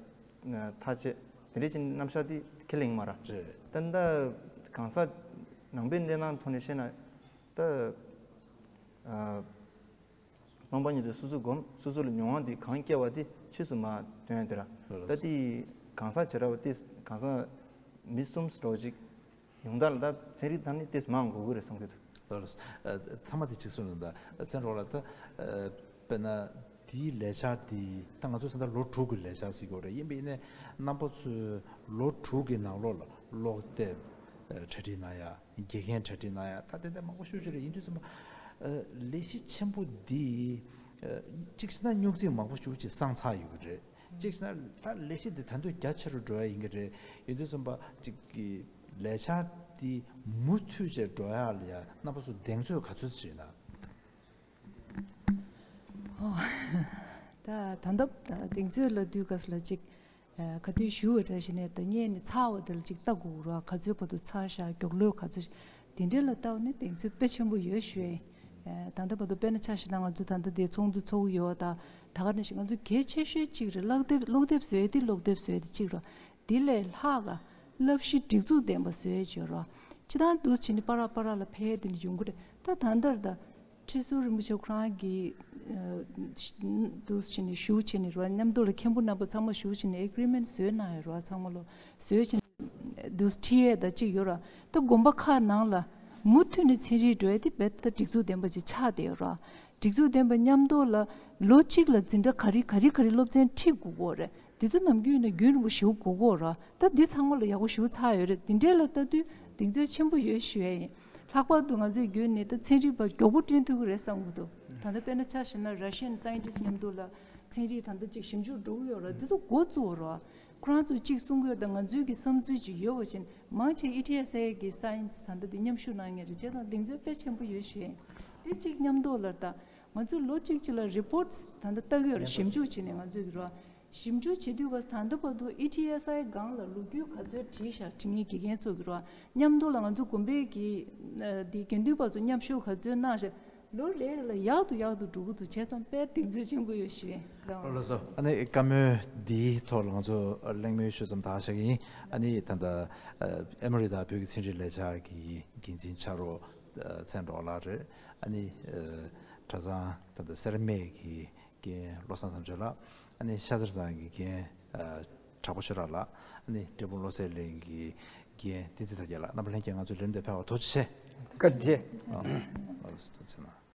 ཐག་བཅད་དེ་འདྲ་ཅིག་རྣམ་གཞག་དེ་ཁས་ལེན་མ་ར། རེད། ད་ད་གང་ཟག་ནང་པའི་གནས་སྟངས་ཐོག་ནས་བཤད་ན་ད་ཨ་སྟོང་པ་ཉིད་དུ་སོ་སོ་སྒོམ་སོ་སོ་ལ་མྱོང་བ་དེ་གང་སྐྱེ་བ་དེ་ཕྱིས་སུ་མ་སྟོན་ཡ་དེ་ར། ལགས། ད་དེ་གང་ཟག་བྱེ་བྲག་པ་དེ་གང་ཟག་མི་གསུམ་འདྲ་བོ་ཅིག་ཡོང་ད་ལ་ད་ཚན་རིག་དང་ནི་ཏེས་མང་དགོས་ཀྱི་རེད་བསམ་གྱི་འདུག་ལགས། ཨ་མཐའ་མ་དེ་གཅིག་གསུངས་ཡོང་ད་ཚན་རོགས་ལ་ད་ཨ་དཔེར་ན་དེའི་ལས་འཆར་དེ་ད་ང་ཚོ་ད་ལྟ་ལོ་དྲུག་གི་ལས་འཆར་ཟེར་གྱི་ཡོད་རེད། ཡིན་པ་ཡིན་ནའི་རྣམ་པ་ཚོས་ལོ་དྲུག་གི་ནང་ལོགས་ལ་ཀློག་དེབ་ཨ་གྲ་སྒྲིག་གནང་ཡ། དགེ་རྒན་གྲ་སྒྲིག་གནང་ཡ། ད་དེ་འདྲ་མང་པོ་ཤོད་ཀྱི་རེད། ཡིན་དུས་ཙམ་པ་ཨ་ལས་གཞི་ཆེན་པོ་འདི་ཨ་གཅིག་བྱས་ན་རྙོག་འཛིང་མང་པོ་ཞེ་པོ་ཅིག་སངས་ཚར་ཡོད་ཀྱི་རེད། གཅིག་བྱས་ན་ད་ལས་གཞི་འདི་ད་དུང་རྒྱ་ཆེ་རུ་འགྲོ་ཡ་ཡིན་གྱི་རེད། ཡིན་དུས་ཙམ་པ་གཅིག་གི་ ལས་འཆར་འདི་མུ་མཐུད་བྱས་འགྲོ་ཡག་ལ་ཡ་རྣམ་པ་ཚོ་གདེང་ཚོད་ག་ཚོད་ཅིག་ཡོད་ན། ཨོ། ད་ད་ལྟ་གདེང་ཚོད་ལབ་དུས་སྐབས་ལ་ཅིག་ཨ། ག་དུས་ཞུ་བ་འདྲ་ཞིག་ནས་ད་སྔོན་ནས་ཚར་བ་དེ་ལ་ཅིག་ལྟ་དགོས་ར། ག་ཚོད་བར་དུ་ཚར་ཤག་མགྱོགས་ལོས་ག་ཚོད་ཤག་དེ་འདྲ་ལ་ལྟ་བ་ནི་གདེང་ཚོད་དཔེ་ཆེན་པོ་ཡོད་ཞུ་ཡ་ཡིན། ཨ། ད་ལྟ་བར་དུ་དཔེར་ན་ཆ་བཞག་ན་ང་ཚོ་ད་ལྟ་དེ་ཚོགས་འདུ་ཚོགས་ཀྱི་ཡོད་ད། ད་ག་ནང་བཞིན་ང་ཚོ་གལ་ཆེ་ཤོས་གཅིག་རེད། ཀློག་དེབ་ཀློག་དེབ་བཟོ་ཡ་དེ་ཀློག་དེབ་བཟོ་ཡ་དེ་གཅིག་ར། དེ་ལས་ལྷག་ག་བསླབ་གཞི་སྒྲིག་འཛུགས་ལྡན་པ་བཟོ་ཡ་ཅིག་ཡོད་ར། སྤྱིར་བཏང་འདུག་བྱས་ནས་པ་ར་པ་ར་ལ་ཕེབས་ཡ་དེ་འདྲ་ཡོང་གི་རེད། ད་ད་ལྟར་ད། ཁྲི་ཟུར་རིན་པོ་ཆེ་ཁོ་རང་གིས་ཨ། འདུག་བྱས་ནས་ཞུ་བྱས་ནས་རོ། མཉམ་དུ་ལ་མཁན་པོ་རྣམ་པ་ཚང་མ་ཞུ་བྱས་ནས་ཨེ་གྷི་རི་མེན་ཊི་བཟོས་གནང་ཡོད་རོ། ཚང་མ་ལོ་བཟོས་བྱས་ནས་འདུག་ཁྲིད་ཡས་ད་གཅིག་ཡོད་ར། ད་དགོན་པ་ཁག་ནང་ལ་མུ་མཐུད་ནས་ཚན་རིག་འགྲོ་ཡས་དེ་རྦད་དེ་སྒྲིག་འཛུགས་ལྡན་པ་ཅིག་ཆགས་བསྡད་ཡོད་ར། སྒྲིག་འཛུགས་ལྡན་པ་མཉམ་དུ་ལ་ལོ་གཅིག་ལ་འཛིན་གྲྭ་ག་རེ་ག་རེ་ག་རེ་སློབ་ཚན་ཁྲིད་དགོས་ཀྱི་ཡོད་རེད། དེ་ཚོ་ནམ་རྒྱུན་ནས་རྒྱུན་རིང་པོ་ཞུ་དགོས་ཀྱི་ཡོད་ར། ད་འདི་ཚང་མ་ལ་ཡག་པོ་ཞུ་ཚར་ཡོད་རེད། འདི་འདྲའི་ལ་ལྟ་དུས་གདེང་ཚོད་ཆེན་པོ་ཡོད་ཞུ་ཡས་ཡིན། ལྷག་པར་དུ་ང་ཚོའི་བརྒྱུད་ནས་ད་ཚན་རིག་པ་མགྱོགས་པོ་བསྐྲུན་ཐུབ་ཀྱི་རེད་བསམ་གྱི་འདུག་ད་ལྟ་དཔེར་ན་ཆ་བཞག་ན་ར་ཤི་ཡན་སའེན་ཊིསཊ་མཉམ་དུ་ལ་ཚན་རིག་ད་ལྟ་ཅིག་ཞིབ་འཇུག་འགྲོ་གི་ཡོད་རེད། འདི་ཚོ་འགོ་བཙུགས་རོགས། ཁོ་རང་ཚོས་གཅིག་གསུང་གི་ཡོད། ད་ང་ཚོའི་གི་བསམ་ཚུལ་ཅིག་ཡོད་པ་བཞིན་མང་ཆེ་ཨི་ཊི་ཨེས་ཨའི་གི་སའེན་ཊིསཊ་ད་ལྟ་འདི་མཉམ་ཞུགས་གནང་མཁན་རེད། བྱས་ཙང་གདེང་ཚོད་དཔེ་ཆེན་པོ་ཡོད་ཞུ་ཡིན། དེ་གཅིག་མཉམ་དུ་ལ་ད་ང་ཚོས་ལོ་གཅིག་གཅིག་ལ་རི་པོར་ཊི་ད་ལྟ་ལྟ་གི་ཡོད་རེད། ཞིབ་འཇུག་བྱས་ནས་ང་ཚོས་གི་རོགས། ཞིབ་འཇུག་བྱེད་དུས་སྐབས་ད་ལྟ་བར་དུ་ཨི་ཊི་ཨེས་ཨའི་སྒང་ལ་ལོ་རྒྱུས་ག་ཚོད་བྲིས་ཤག་བྲིས་མཁན་དགེ་རྒན་ཚོ་གི་རོགས། མཉམ་དུ་ལ་ང་ཚོ་དགོན་པའི་གི་ཨ། དེ་དགེ་འདུན་པ་ཚོ་མཉམ་ཞུགས་ག་ཚོད་གནང་ཤག་ལོ་རེ་རེ་ལ་ཡག་ཏུ་ཡག་ཏུ་འགྲོ་གི་འདུག་བྱས་ཙང་དཔེ་གདེང་ཚོད་ཆེན་པོ་ཡོད་ཞུ་ཡིན། ལགས་སོ། ཨ་ནི་བཀའ་མོལ་འདིའི་ཐོག་ལ་ང་ཚོ་གླེང་མོལ་ཞུ་མཚམས་དག་བཞག་གི་ཡིན། ཨ་ནི་ད་ལྟ་ཨ། ཨེ་མོ་རི་དང་བོད་ཀྱི་ཚན་རིག་ལས་འཆར་གྱི་འགན་འཛིན་ཕྱག་རོགས་ཨ། མཚན་སྒྲོལ་ལགས་རེད། ཨ་ནི་ཨ། གྲྭ་ཚང་ད་ལྟ་སེར་སྨད་ཀྱི་རྒན་བློ་བཟང་དམ་ཆོས་ལགས། ཨ་ནི་ཤར་རྩ་རྫོང་གི་རྒན་ཨ། གྲགས་པ་ཆོས་གྲགས་ལགས། ཨ་ནི་འབྲས་སྤུངས་བློ་གསལ་གླིང་གི་རྒན་བསྟན་འཛིན་དར་རྒྱས་ལགས། རྣམ་པ་ལྷན་རྒྱས་ང་ཚོའི་ལས་རིམ་དེར་ཕེབས་པར་ཐུགས་རྗེ་ཆེ། བཀའ་དྲིན་ཆེ། ཨ།